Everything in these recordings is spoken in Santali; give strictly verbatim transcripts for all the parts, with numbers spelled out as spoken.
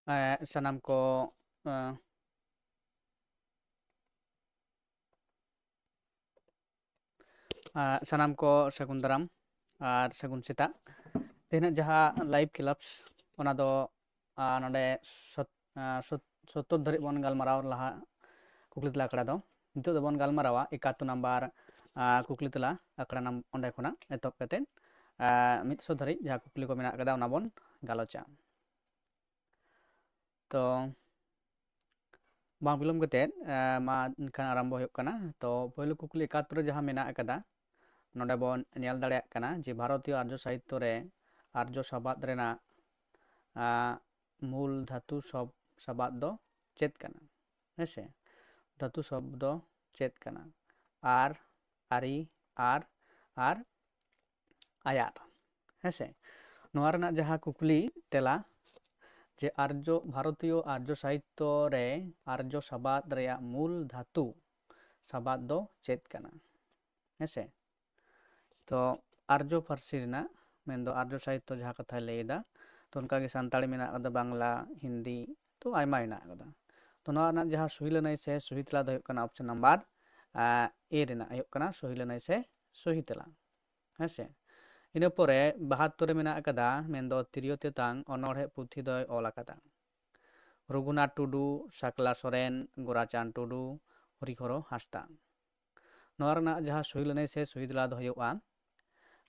ᱮ, ᱥᱟᱱᱟᱢ ᱠᱚ, ᱮ, ᱟ, ᱥᱟᱱᱟᱢ ᱠᱚ ᱥᱟᱹᱜᱩᱱ ᱫᱟᱨᱟᱢ ᱟᱨ ᱥᱟᱹᱜᱩᱱ ᱥᱮᱛᱟᱜ᱾ ᱛᱮᱦᱮᱧᱟᱜ ᱡᱟᱦᱟᱸ live ᱠᱞᱟᱵᱽᱥ, ᱚᱱᱟ ᱫᱚ, ᱟ, ᱱᱚᱰᱮ ᱥᱚᱛ-, ᱟ, ᱥᱚᱛ-, ᱥᱚᱛᱛᱚᱨ ᱫᱷᱟᱹᱨᱤᱡ ᱵᱚᱱ ᱜᱟᱞᱢᱟᱨᱟᱣ ᱞᱟᱦᱟ ᱠᱩᱠᱞᱤ ᱛᱮᱞᱟ ᱟᱠᱷᱲᱟ ᱫᱚ᱾ ᱱᱤᱛᱚᱜ ᱫᱚᱵᱚᱱ ᱜᱟᱞᱢᱟᱨᱟᱣᱟ ᱮᱠᱟᱛᱛᱳᱨ ᱱᱟᱢᱵᱟᱨ, ᱟ, ᱠᱩᱠᱞᱤ ᱛᱮᱞᱟ ᱟᱠᱷᱲᱟ ᱱᱟᱢ-, ᱚᱸᱰᱮ ᱠᱷᱚᱱᱟᱜ ᱮᱛᱚᱦᱚᱵ ᱠᱟᱛᱮᱫ, ᱟ, ᱢᱤᱫ ᱥᱚ ᱫᱷᱟᱹᱨᱤᱡ ᱡᱟᱦᱟᱸ ᱠᱩᱠᱞᱤ ᱠᱚ ᱢᱮᱱᱟᱜ ᱟᱠᱟᱫᱟ, ᱚᱱᱟ ᱵᱚᱱ ᱜᱟᱞᱚᱪᱟ᱾ ᱛᱚ, ᱵᱟᱝ ᱵᱤᱞᱚᱢ ᱠᱟᱛᱮᱫ, ᱮ, ᱢᱟ ᱮᱱᱠᱷᱟᱱ ᱟᱨᱟᱢᱵᱚ ᱦᱩᱭᱩᱜ ᱠᱟᱱᱟ᱾ ᱛᱚ, ᱯᱳᱭᱞᱳ ᱠᱩᱠᱞᱤ ᱮᱠᱟᱛᱛᱳᱨ ᱨᱮ ᱡᱟᱦᱟᱸ ᱢᱮᱱᱟᱜ ᱟᱠᱟᱫᱟ, ᱱᱚᱰᱮ ᱵᱚᱱ ᱧᱮᱞ ᱫᱟᱲᱮᱭᱟᱜ ᱠᱟᱱᱟ ᱡᱮ ᱵᱷᱟᱨᱚᱛᱤᱭᱚ ᱟᱨᱡᱚ ᱥᱟᱦᱤᱛᱛᱚ ᱨᱮ ᱟᱨᱡᱚ ᱥᱟᱵᱟᱫ ᱨᱮᱱᱟᱜ, ᱟ, ᱢᱩᱞ ᱫᱷᱟᱛᱩ ᱥᱚᱵ-, ᱥᱟᱵᱟᱫ ᱫᱚ ᱪᱮᱫ ᱠᱟᱱᱟ? ᱦᱮᱸ ᱥᱮ? ᱫᱷᱟᱛᱩ ᱥᱚᱵᱫᱚ ᱪᱮᱫ ᱠᱟᱱᱟ? ᱟᱨ, ᱟᱹᱨᱤ, ᱟᱨ, ᱟᱨ ᱟᱭᱟᱨ᱾ ᱦᱮᱸ ᱥᱮ? ᱱᱚᱣᱟ ᱨᱮᱱᱟᱜ ᱡᱟᱦᱟᱸ ᱠᱩᱠᱞᱤ ᱛᱮᱞᱟ, ᱡᱮ ᱟᱨᱡᱚ, ᱵᱷᱟᱨᱚᱛᱤᱭᱚ ᱟᱨᱡᱚ ᱥᱟᱦᱤᱛᱛᱚ ᱨᱮ ᱟᱨᱡᱚ ᱥᱟᱵᱟᱫ ᱨᱮᱭᱟᱜ ᱢᱩᱞ ᱫᱷᱟᱛᱩ ᱥᱟᱵᱟᱫ ᱫᱚ ᱪᱮᱫ ᱠᱟᱱᱟ? ᱦᱮᱸ ᱥᱮ? ᱛᱚ, ᱟᱨᱡᱚ ᱯᱟᱹᱨᱥᱤ ᱨᱮᱱᱟᱜ, ᱢᱮᱱᱫᱚ ᱟᱨᱡᱚ ᱥᱟᱦᱤᱛᱛᱚ ᱡᱟᱦᱟᱸ ᱠᱟᱛᱷᱟᱭ ᱞᱟᱹᱭ ᱮᱫᱟ, ᱛᱚ, ᱚᱱᱠᱟᱜᱮ ᱥᱟᱱᱛᱟᱲᱤ ᱢᱮᱱᱟᱜ ᱟᱠᱟᱫᱟ, ᱵᱟᱝᱞᱟ, ᱦᱤᱱᱫᱤ, ᱛᱚ, ᱟᱭᱢᱟ ᱦᱮᱱᱟᱜ ᱟᱠᱟᱫᱟ᱾ ᱛᱚ, ᱱᱚᱣᱟ ᱨᱮᱱᱟᱜ ᱡᱟᱦᱟᱸ ᱥᱩᱦᱤ ᱞᱟᱹᱱᱟᱹᱭ ᱥᱮ ᱥᱩᱦᱤ ᱛᱮᱞᱟ ᱫᱚ ᱦᱩᱭᱩᱜ ᱠᱟᱱᱟ option number, ᱟ, A ᱨᱮᱱᱟᱜ ᱦᱩᱭᱩᱜ ᱠᱟᱱᱟ ᱥᱩᱦᱤ ᱞᱟᱹᱱᱟᱹᱭ ᱥᱮ ᱥᱩᱦᱤ ᱛᱮᱞᱟ᱾ ᱦᱮᱸ ᱥᱮ? ᱤᱱᱟᱹ ᱯᱚᱨᱮ ᱵᱟᱦᱟᱛᱛᱳᱨ ᱨᱮ ᱢᱮᱱᱟᱜ ᱟᱠᱟᱫᱟ, ᱢᱮᱱᱫᱚ ᱛᱤᱨᱭᱳ ᱛᱮᱛᱟᱝ ᱚᱱᱚᱬᱦᱮ ᱯᱩᱛᱷᱤ ᱫᱚᱭ ᱚᱞ ᱟᱠᱟᱫᱟ ᱨᱚᱜᱷᱩᱱᱟᱛᱷ ᱴᱩᱰᱩ, ᱥᱟᱠᱞᱟ ᱥᱚᱨᱮᱱ, ᱜᱳᱨᱟᱪᱟᱸᱫᱽ ᱴᱩᱰᱩ, ᱦᱚᱨᱤᱦᱚᱨᱚ ᱦᱟᱸᱥᱫᱟ᱾ ᱱᱚᱣᱟ ᱨᱮᱱᱟᱜ ᱡᱟᱦᱟᱸ ᱥᱩᱦᱤ ᱞᱟᱹᱱᱟᱹᱭ ᱥᱮ ᱥᱩᱦᱤ ᱛᱮᱞᱟ ᱫᱚ ᱦᱩᱭᱩᱜᱼᱟ,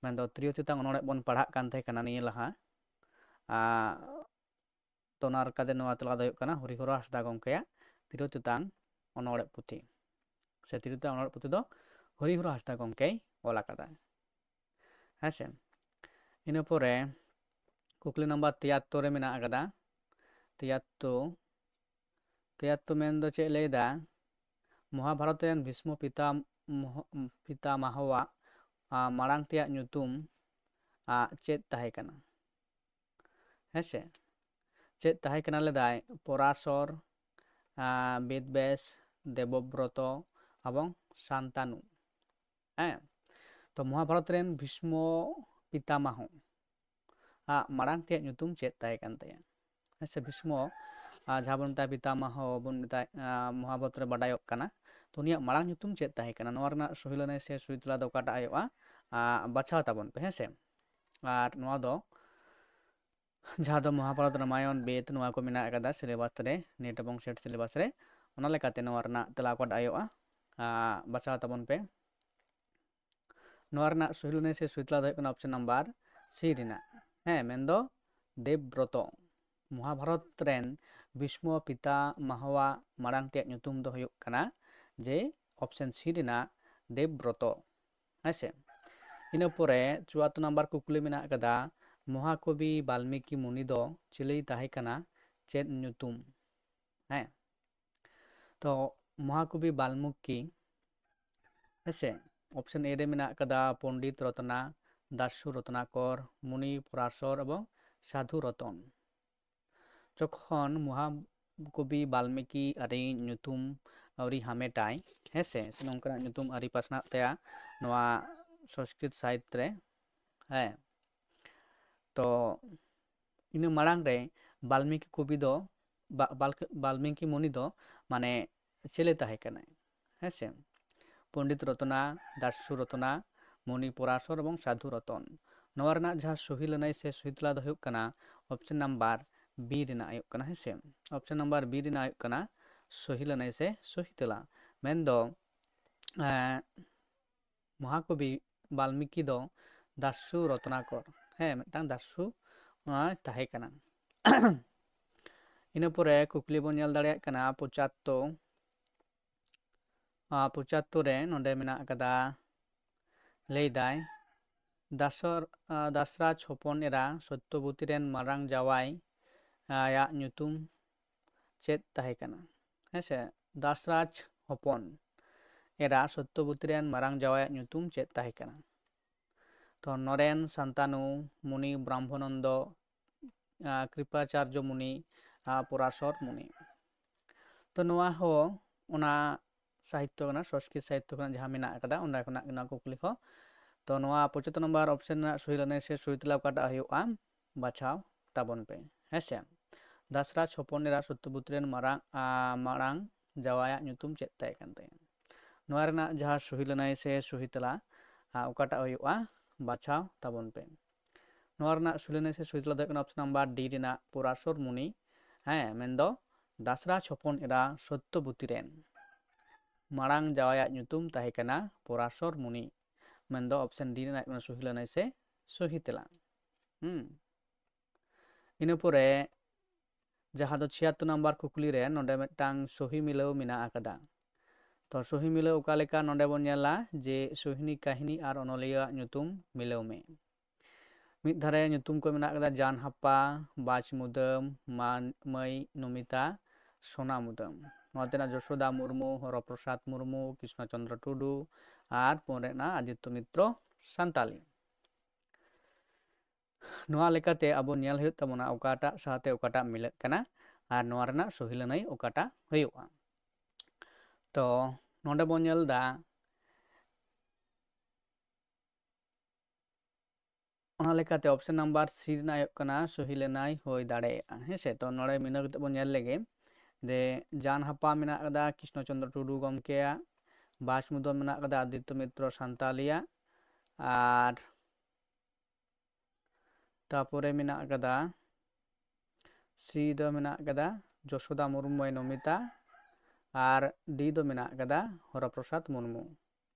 ᱢᱮᱱᱫᱚ ᱛᱤᱨᱭᱳ ᱛᱮᱛᱟᱝ ᱚᱱᱚᱬᱦᱮ ᱵᱚᱱ ᱯᱟᱲᱦᱟᱜ ᱠᱟᱱ ᱛᱟᱦᱮᱸ ᱠᱟᱱᱟ ᱱᱤᱭᱟᱹ ᱞᱟᱦᱟ᱾ ᱟᱨ ᱛᱚ, ᱚᱱᱟ ᱞᱮᱠᱟᱛᱮ ᱱᱚᱣᱟ ᱛᱮᱞᱟ ᱫᱚ ᱦᱩᱭᱩᱜ ᱠᱟᱱᱟ ᱦᱚᱨᱤᱦᱚᱨᱚ ᱦᱟᱸᱥᱫᱟ ᱜᱚᱢᱠᱮᱭᱟᱜ ᱛᱤᱨᱭᱳ ᱛᱮᱛᱟᱝ ᱚᱱᱚᱬᱦᱮ ᱯᱩᱛᱷᱤ, ᱥᱮ ᱛᱤᱨᱭᱳ ᱛᱮᱛᱟᱝ ᱚᱱᱚᱬᱦᱮ ᱯᱩᱛᱷᱤ ᱫᱚ ᱦᱚᱨᱤᱦᱚᱨᱚ ᱦᱟᱸᱥᱫᱟ ᱜᱚᱢᱠᱮᱭ ᱚᱞ ᱟᱠᱟᱫᱟ᱾ ᱦᱮᱸ ᱥᱮ? ᱤᱱᱟᱹ ᱯᱚᱨᱮ ᱠᱩᱠᱞᱤ ᱱᱟᱢᱵᱟᱨ ᱛᱤᱭᱟᱛᱛᱳᱨ ᱨᱮ ᱢᱮᱱᱟᱜ ᱟᱠᱟᱫᱟ, ᱛᱤᱭᱟᱛᱛᱳ, ᱛᱤᱭᱟᱛᱛᱳ ᱢᱮᱱ ᱫᱚ ᱪᱮᱫ ᱞᱟᱹᱭ ᱮᱫᱟ? ᱢᱚᱦᱟᱵᱷᱟᱨᱚᱛ ᱨᱮᱱ ᱵᱷᱤᱥᱢᱚ ᱯᱤᱛᱟᱢ-, ᱢᱚᱦᱚ-, ᱯᱤᱛᱟᱢᱟᱦᱚᱣᱟᱜ, ᱟ, ᱢᱟᱲᱟᱝ ᱛᱮᱭᱟᱜ ᱧᱩᱛᱩᱢ, ᱟ, ᱪᱮᱫ ᱛᱟᱦᱮᱸ ᱠᱟᱱᱟ? ᱦᱮᱸ ᱥᱮ? ᱪᱮᱫ ᱛᱟᱦᱮᱸ ᱠᱟᱱᱟ ᱞᱮᱫᱟᱭ? ᱯᱚᱨᱟᱥᱚᱨ, ᱟ, ᱵᱮᱫᱵᱮᱥ, ᱫᱮᱵᱚᱵᱨᱚᱛᱚ ᱮᱵᱚᱝ ᱥᱟᱱᱛᱟᱱᱩ᱾ ᱦᱮᱸ? ᱛᱚ, ᱢᱚᱦᱟᱵᱷᱟᱨᱚᱛ ᱨᱮᱱ ᱵᱷᱤᱥᱢᱚ ᱯᱤᱛᱟᱢᱟᱦᱚ ᱟᱜ ᱢᱟᱲᱟᱝ ᱛᱮᱭᱟᱜ ᱧᱩᱛᱩᱢ ᱪᱮᱫ ᱛᱟᱦᱮᱸ ᱠᱟᱱ ᱛᱟᱭᱟ? ᱦᱮᱸ ᱥᱮ, ᱵᱷᱤᱥᱢᱚ, ᱟᱨ ᱡᱟᱦᱟᱸ ᱵᱚᱱ ᱢᱮᱛᱟᱭ ᱯᱤᱛᱟᱢᱟᱦᱚ ᱵᱚᱱ ᱢᱮᱛᱟᱭ, ᱟᱨ, ᱢᱚᱦᱟᱵᱷᱟᱨᱚᱛ ᱨᱮ ᱵᱟᱰᱟᱭᱚᱜ ᱠᱟᱱᱟ᱾ ᱛᱚ ᱩᱱᱤᱭᱟᱜ ᱢᱟᱲᱟᱝ ᱧᱩᱛᱩᱢ ᱪᱮᱫ ᱛᱟᱦᱮᱸ ᱠᱟᱱᱟ? ᱱᱚᱣᱟ ᱨᱮᱱᱟᱜ ᱥᱚᱦᱤ ᱞᱟᱹᱱᱟᱹᱭ ᱥᱮ ᱥᱚᱦᱤ ᱛᱮᱞᱟ ᱫᱚ ᱚᱠᱟᱴᱟᱜ ᱦᱩᱭᱩᱜᱼᱟ? ᱟᱨ, ᱵᱟᱪᱷᱟᱣ ᱛᱟᱵᱚᱱ ᱯᱮ, ᱦᱮᱸ ᱥᱮ᱾ ᱟᱨ ᱱᱚᱣᱟ ᱫᱚ ᱡᱟᱦᱟᱸ ᱫᱚ ᱢᱚᱦᱟᱵᱷᱟᱨᱚᱛ, ᱨᱟᱢᱟᱭᱚᱱ, ᱵᱮᱫ, ᱱᱚᱣᱟ ᱠᱚ ᱢᱮᱱᱟᱜ ᱟᱠᱟᱫᱟ ᱥᱤᱞᱮᱵᱟᱥ ᱨᱮ, ᱱᱮᱴ ᱮᱵᱚᱝ ᱥᱮᱴ ᱥᱤᱞᱮᱵᱟᱥ ᱨᱮ᱾ ᱚᱱᱟ ᱞᱮᱠᱟᱛᱮ ᱱᱚᱣᱟ ᱨᱮᱱᱟᱜ ᱛᱮᱞᱟ ᱚᱠᱟᱴᱟᱜ ᱦᱩᱭᱩᱜᱼᱟ? ᱟᱨ, ᱵᱟᱪᱷᱟᱣ ᱛᱟᱵᱚᱱ ᱯᱮ᱾ ᱱᱚᱣᱟ ᱨᱮᱱᱟᱜ ᱥᱚᱦᱤ ᱞᱟᱹᱱᱟᱹᱭ ᱥᱮ ᱥᱚᱦᱤ ᱛᱮᱞᱟ ᱫᱚ ᱦᱩᱭᱩᱜ ᱠᱟᱱᱟ ᱚᱯᱥᱮᱱ ᱱᱟᱢᱵᱟᱨ ᱥᱤ ᱨᱮᱱᱟᱜ, ᱦᱮᱸ, ᱢᱮᱱᱫᱚ ᱫᱮᱵᱵᱨᱚᱛᱚ᱾ ᱢᱚᱦᱟᱵᱷᱟᱨᱚᱛ ᱨᱮᱱ ᱵᱷᱤᱥᱢᱚ ᱯᱤᱛᱟᱢᱟᱦᱚᱣᱟᱜ ᱢᱟᱲᱟᱝ ᱛᱮᱭᱟᱜ ᱧᱩᱛᱩᱢ ᱫᱚ ᱦᱩᱭᱩᱜ ᱠᱟᱱᱟ ᱡᱮ ᱚᱯᱥᱮᱱ ᱥᱤ ᱨᱮᱱᱟᱜ ᱫᱮᱵᱵᱨᱚᱛᱚ, ᱦᱮᱸ ᱥᱮ᱾ ᱤᱱᱟᱹ ᱯᱚᱨᱮ ᱪᱩᱣᱟᱛᱛᱳᱨ ᱱᱟᱢᱵᱟᱨ ᱠᱩᱠᱞᱤ ᱢᱮᱱᱟᱜ ᱟᱠᱟᱫᱟ, ᱢᱚᱦᱟᱠᱚᱵᱤ ᱵᱟᱞᱢᱤᱠᱤ ᱢᱩᱱᱤ ᱫᱚ ᱪᱤᱞᱤᱭ ᱛᱟᱦᱮᱸ ᱠᱟᱱᱟ, ᱪᱮᱫ ᱧᱩᱛᱩᱢ? ᱦᱮᱸ, ᱛᱚ ᱢᱚᱦᱟᱠᱚᱵᱤ ᱵᱟᱞᱢᱤᱠᱤ, ᱦᱮᱸ ᱥᱮ, ᱚᱯᱥᱮᱱ ᱮ ᱨᱮ ᱢᱮᱱᱟᱜ ᱟᱠᱟᱫᱟ ᱯᱚᱱᱰᱤᱛ ᱨᱚᱛᱱᱟ, ᱫᱟᱥᱩ ᱨᱚᱛᱱᱟᱠᱚᱨ, ᱢᱩᱱᱤ ᱯᱚᱨᱟᱥᱚᱨ ᱮᱵᱚᱝ ᱥᱟᱫᱷᱩ ᱨᱚᱛᱚᱱ᱾ ᱡᱚᱠᱷᱚᱱ ᱢᱚᱦᱟᱠᱚᱵᱤ ᱵᱟᱞᱢᱤᱠᱤ ᱟᱹᱨᱤ ᱧᱩᱛᱩᱢ ᱟᱹᱣᱨᱤ ᱦᱟᱢᱮᱴᱟᱭ, ᱦᱮᱸ ᱥᱮ, ᱥᱮ ᱱᱚᱝᱠᱟᱱᱟᱜ ᱧᱩᱛᱩᱢ ᱟᱹᱣᱨᱤ ᱯᱟᱥᱱᱟᱜ ᱛᱟᱭᱟ ᱱᱚᱣᱟ ᱥᱚᱝᱥᱠᱨᱤᱛ ᱥᱟᱦᱤᱛ ᱨᱮ, ᱦᱮᱸ, ᱛᱚ ᱤᱱᱟᱹ ᱢᱟᱲᱟᱝ ᱨᱮ ᱵᱟᱞᱢᱤᱠᱤ ᱠᱚᱵᱤ ᱫᱚ, ᱵᱟ-, ᱵᱟᱞᱠ-, ᱵᱟᱞᱢᱤᱠᱤ ᱢᱩᱱᱤ ᱫᱚ ᱢᱟᱱᱮ ᱪᱮᱞᱮ ᱛᱟᱦᱮᱸ ᱠᱟᱱᱟᱭ? ᱦᱮᱸ ᱥᱮ, ᱯᱚᱱᱰᱤᱛ ᱨᱚᱛᱱᱟ, ᱫᱟᱥᱩ ᱨᱚᱛᱱᱟ, ᱢᱩᱱᱤ ᱯᱚᱨᱟᱥᱚᱨ ᱮᱵᱚᱝ ᱥᱟᱫᱷᱩ ᱨᱚᱛᱚᱱ᱾ ᱱᱚᱣᱟ ᱨᱮᱱᱟᱜ ᱡᱟᱦᱟᱸ ᱥᱚᱦᱤ ᱞᱟᱹᱱᱟᱹᱭ ᱥᱮ ᱥᱚᱦᱤ ᱛᱮᱞᱟ ᱫᱚ ᱦᱩᱭᱩᱜ ᱠᱟᱱᱟ ᱚᱯᱥᱮᱱ ᱱᱟᱢᱵᱟᱨ ᱵᱤ ᱨᱮᱱᱟᱜ ᱦᱩᱭᱩᱜ ᱠᱟᱱᱟ, ᱦᱮᱸ ᱥᱮ᱾ ᱚᱯᱥᱮᱱ ᱱᱟᱢᱵᱟᱨ ᱵᱤ ᱨᱮᱱᱟᱜ ᱦᱩᱭᱩᱜ ᱠᱟᱱᱟ ᱥᱚᱦᱤ ᱞᱟᱹᱱᱟᱹᱭ ᱥᱮ ᱥᱚᱦᱤ ᱛᱮᱞᱟ᱾ ᱢᱮᱱᱫᱚ, ᱮᱸ, ᱢᱚᱦᱟᱠᱚᱵᱤ ᱵᱟᱞᱢᱤᱠᱤ ᱫᱚ ᱫᱟᱥᱩ ᱨᱚᱛᱱᱟᱠᱚᱨ, ᱦᱮᱸ, ᱢᱤᱫᱴᱟᱝ ᱫᱟᱥᱩ, ᱟᱸ, ᱛᱟᱦᱮᱸ ᱠᱟᱱᱟ᱾ ᱤᱱᱟᱹ ᱯᱚᱨᱮ ᱠᱩᱠᱞᱤ ᱵᱚᱱ ᱧᱮᱞ ᱫᱟᱲᱮᱭᱟᱜ ᱠᱟᱱᱟ ᱯᱚᱸᱪᱟᱛᱛᱳᱨ, ᱟᱸ, ᱯᱚᱸᱪᱟᱛᱛᱳᱨ ᱨᱮ ᱱᱚᱰᱮ ᱢᱮᱱᱟᱜ ᱟᱠᱟᱫᱟ, ᱞᱟᱹᱭᱫᱟᱭ, ᱫᱟᱥᱚᱨ-, ᱟᱸ, ᱫᱟᱥᱨᱟᱡᱽ ᱦᱚᱯᱚᱱ ᱮᱨᱟ ᱥᱚᱛᱭᱚᱵᱚᱛᱤ ᱨᱮᱱ ᱢᱟᱨᱟᱝ ᱡᱟᱶᱟᱭ, ᱟᱸ, ᱟᱭᱟᱜ ᱧᱩᱛᱩᱢ ᱪᱮᱫ ᱛᱟᱦᱮᱸ ᱠᱟᱱᱟ? ᱦᱮᱸ ᱥᱮ, ᱫᱟᱥᱨᱟᱡᱽ ᱦᱚᱯᱚᱱ ᱮᱨᱟ ᱥᱚᱛᱭᱚᱵᱚᱛᱤ ᱨᱮᱱ ᱢᱟᱨᱟᱝ ᱡᱟᱶᱟᱭᱟᱜ ᱧᱩᱛᱩᱢ ᱪᱮᱫ ᱛᱟᱦᱮᱸ ᱠᱟᱱᱟ? ᱛᱚ ᱱᱚᱨᱮᱱ, ᱥᱟᱱᱛᱟᱱᱩ, ᱢᱩᱱᱤ ᱵᱨᱟᱦᱢᱚᱱᱚᱱᱫᱚ, ᱟᱸ, ᱠᱨᱤᱯᱟᱪᱟᱨᱡᱚ ᱢᱩᱱᱤ, ᱟᱨ ᱯᱚᱨᱟᱥᱚᱨ ᱢᱩᱱᱤ᱾ ᱛᱚ ᱱᱚᱣᱟ ᱦᱚᱸ ᱚᱱᱟ ᱥᱟᱦᱤᱛᱛᱚ ᱠᱟᱱᱟ, ᱥᱚᱝᱥᱠᱨᱤᱛ ᱥᱟᱦᱤᱛᱛᱚ ᱠᱷᱚᱱᱟᱜ ᱡᱟᱦᱟᱸ ᱢᱮᱱᱟᱜ ᱟᱠᱟᱫᱟ, ᱚᱸᱰᱮ ᱠᱷᱚᱱᱟᱜ ᱜᱮ ᱱᱚᱣᱟ ᱠᱩᱠᱞᱤ ᱠᱚ᱾ ᱛᱚ ᱱᱚᱣᱟ ᱯᱚᱸᱪᱟᱛᱛᱳᱨ ᱱᱚᱢᱵᱚᱨ ᱚᱯᱥᱮᱱ ᱨᱮᱱᱟᱜ ᱥᱚᱦᱤ ᱞᱟᱹᱱᱟᱹᱭ ᱥᱮ ᱥᱚᱦᱤ ᱛᱮᱞᱟ ᱚᱠᱟᱴᱟᱜ ᱦᱩᱭᱩᱜᱼᱟ, ᱵᱟᱪᱷᱟᱣ ᱛᱟᱵᱚᱱ ᱯᱮ, ᱦᱮᱸ ᱥᱮ᱾ ᱫᱟᱥᱨᱟᱡᱽ ᱦᱚᱯᱚᱱ ᱮᱨᱟ ᱥᱚᱛᱭᱚᱵᱚᱛᱤ ᱨᱮᱱ ᱢᱟᱨᱟᱝ ᱟᱨ ᱢᱟᱲᱟᱝ ᱡᱟᱶᱟᱭᱟᱜ ᱧᱩᱛᱩᱢ ᱪᱮᱫ ᱛᱟᱦᱮᱸ ᱠᱟᱱ ᱛᱟᱭᱟ? ᱱᱚᱣᱟ ᱨᱮᱱᱟᱜ ᱡᱟᱦᱟᱸ ᱥᱚᱦᱤ ᱞᱟᱹᱱᱟᱹᱭ ᱥᱮ ᱥᱚᱦᱤ ᱛᱮᱞᱟ ᱚᱠᱟᱴᱟᱜ ᱦᱩᱭᱩᱜᱼᱟ, ᱵᱟᱪᱷᱟᱣ ᱛᱟᱵᱚᱱ ᱯᱮ᱾ ᱱᱚᱣᱟ ᱨᱮᱱᱟᱜ ᱥᱚᱦᱤ ᱞᱟᱹᱱᱟᱹᱭ ᱥᱮ ᱥᱚᱦᱤ ᱛᱮᱞᱟ ᱫᱚ ᱦᱩᱭᱩᱜ ᱠᱟᱱᱟ ᱚᱯᱥᱚᱱ ᱱᱟᱢᱵᱟᱨ ᱰᱤ ᱨᱮᱱᱟᱜ ᱯᱚᱨᱟᱥᱚᱨ ᱢᱩᱱᱤ᱾ ᱦᱮᱸ, ᱢᱮᱱᱫᱚ ᱫᱟᱥᱨᱟᱡᱽ ᱦᱚᱯᱚᱱ ᱮᱨᱟ ᱥᱚᱛᱭᱚᱵᱚᱛᱤ ᱨᱮᱱ ᱢᱟᱲᱟᱝ ᱡᱟᱶᱟᱭᱟᱜ ᱧᱩᱛᱩᱢ ᱛᱟᱦᱮᱸ ᱠᱟᱱᱟ ᱯᱚᱨᱟᱥᱚᱨ ᱢᱩᱱᱤ᱾ ᱢᱮᱱᱫᱚ ᱚᱯᱥᱚᱱ ᱰᱤ ᱨᱮᱱᱟᱜ ᱦᱩᱭᱩᱜ ᱠᱟᱱᱟ ᱥᱚᱦᱤ ᱞᱟᱹᱱᱟᱹᱭ ᱥᱮ ᱥᱚᱦᱤ ᱛᱮᱞᱟ᱾ ᱦᱩᱸ᱾ ᱤᱱᱟᱹ ᱯᱚᱨᱮ ᱡᱟᱦᱟᱸ ᱫᱚ ᱪᱷᱤᱭᱟᱛᱛᱳᱨ ᱱᱟᱢᱵᱟᱨ ᱠᱩᱠᱞᱤ ᱨᱮ ᱱᱚᱰᱮ ᱢᱤᱫᱴᱟᱝ ᱥᱚᱦᱤ ᱢᱤᱞᱟᱹᱣ ᱢᱮᱱᱟᱜ ᱟᱠᱟᱫᱟ᱾ ᱛᱚ ᱥᱚᱦᱤ ᱢᱤᱞᱟᱹᱣ ᱚᱠᱟ ᱞᱮᱠᱟ? ᱱᱚᱰᱮ ᱵᱚᱱ ᱧᱮᱞᱟ ᱡᱮ ᱥᱳᱦᱤᱱᱤ ᱠᱟᱹᱦᱱᱤ ᱟᱨ ᱚᱱᱚᱞᱤᱭᱟᱹᱣᱟᱜ ᱧᱩᱛᱩᱢ ᱢᱤᱞᱟᱹᱣ ᱢᱮ᱾ ᱢᱤᱫ ᱫᱷᱟᱨᱮ ᱧᱩᱛᱩᱢ ᱠᱚ ᱢᱮᱱᱟᱜ ᱟᱠᱟᱫᱟ ᱡᱟᱱ ᱦᱟᱯᱟ, ᱵᱟᱪ ᱢᱩᱫᱟᱹᱢ, ᱢᱟᱹᱭ ᱱᱚᱢᱤᱛᱟ, ᱥᱳᱱᱟ ᱢᱩᱫᱟᱹᱢ᱾ ᱱᱚᱣᱟ ᱛᱮᱱᱟᱜ ᱡᱚᱥᱳᱫᱟ ᱢᱩᱨᱢᱩ, ᱦᱚᱨᱚᱯᱨᱚᱥᱟᱫᱽ ᱢᱩᱨᱢᱩ, ᱠᱨᱤᱥᱱᱚ ᱪᱚᱱᱫᱨᱚ ᱴᱩᱰᱩ ᱟᱨ ᱯᱩᱱ ᱨᱮᱱᱟᱜ ᱟᱫᱤᱛᱛᱚ ᱢᱤᱛᱨᱚ ᱥᱟᱱᱛᱟᱞᱤ᱾ ᱱᱚᱣᱟ ᱞᱮᱠᱟᱛᱮ ᱟᱵᱚ ᱧᱮᱞ ᱦᱩᱭᱩᱜ ᱛᱟᱵᱚᱱᱟ ᱚᱠᱟᱴᱟᱜ ᱥᱟᱶᱛᱮ ᱚᱠᱟᱴᱟᱜ ᱢᱤᱞᱟᱹᱜ ᱠᱟᱱᱟ ᱟᱨ ᱱᱚᱣᱟ ᱨᱮᱱᱟᱜ ᱥᱚᱦᱤ ᱞᱟᱹᱱᱟᱹᱭ ᱚᱠᱟᱴᱟᱜ ᱦᱩᱭᱩᱜᱼᱟ᱾ ᱛᱚ ᱱᱚᱰᱮ ᱵᱚᱱ ᱧᱮᱞ ᱮᱫᱟ, ᱚᱱᱟ ᱞᱮᱠᱟᱛᱮ ᱚᱯᱥᱚᱱ ᱱᱟᱢᱵᱟᱨ ᱥᱤ ᱨᱮᱱᱟᱜ ᱦᱩᱭᱩᱜ ᱠᱟᱱᱟ ᱥᱚᱦᱤ ᱞᱟᱹᱱᱟᱹᱭ ᱦᱩᱭ ᱫᱟᱲᱮᱭᱟᱜᱼᱟ᱾ ᱦᱮᱸ ᱥᱮ? ᱛᱚ ᱱᱚᱰᱮ ᱢᱤᱞᱟᱹᱣ ᱠᱟᱛᱮ ᱵᱚᱱ ᱧᱮᱞ ᱞᱮᱜᱮ ᱡᱮ ᱡᱟᱱ ᱦᱟᱯᱟ ᱢᱮᱱᱟᱜ ᱟᱠᱟᱫᱟ ᱠᱨᱤᱥᱱᱚ ᱪᱚᱱᱫᱨᱚ ᱴᱩᱰᱩ ᱜᱚᱢᱠᱮᱭᱟᱜ, ᱵᱟᱪ ᱢᱩᱫᱟᱹᱢ ᱢᱮᱱᱟᱜ ᱟᱠᱟᱫᱟ ᱟᱫᱤᱛᱛᱚ ᱢᱤᱛᱨᱚ ᱥᱟᱱᱛᱟᱞᱤᱭᱟᱜ, ᱟᱨ ᱛᱟᱯᱚᱨᱮ ᱢᱮᱱᱟᱜ ᱟᱠᱟᱫᱟ ᱥᱤ ᱫᱚ ᱢᱮᱱᱟᱜ ᱟᱠᱟᱫᱟ ᱡᱚᱥᱳᱫᱟ ᱢᱩᱨᱢᱩ ᱢᱟᱹᱭ ᱱᱚᱢᱤᱛᱟ, ᱟᱨ ᱰᱤ ᱫᱚ ᱢᱮᱱᱟᱜ ᱟᱠᱟᱫᱟ ᱦᱚᱨᱚᱯᱨᱚᱥᱟᱫᱽ ᱢᱩᱨᱢᱩ᱾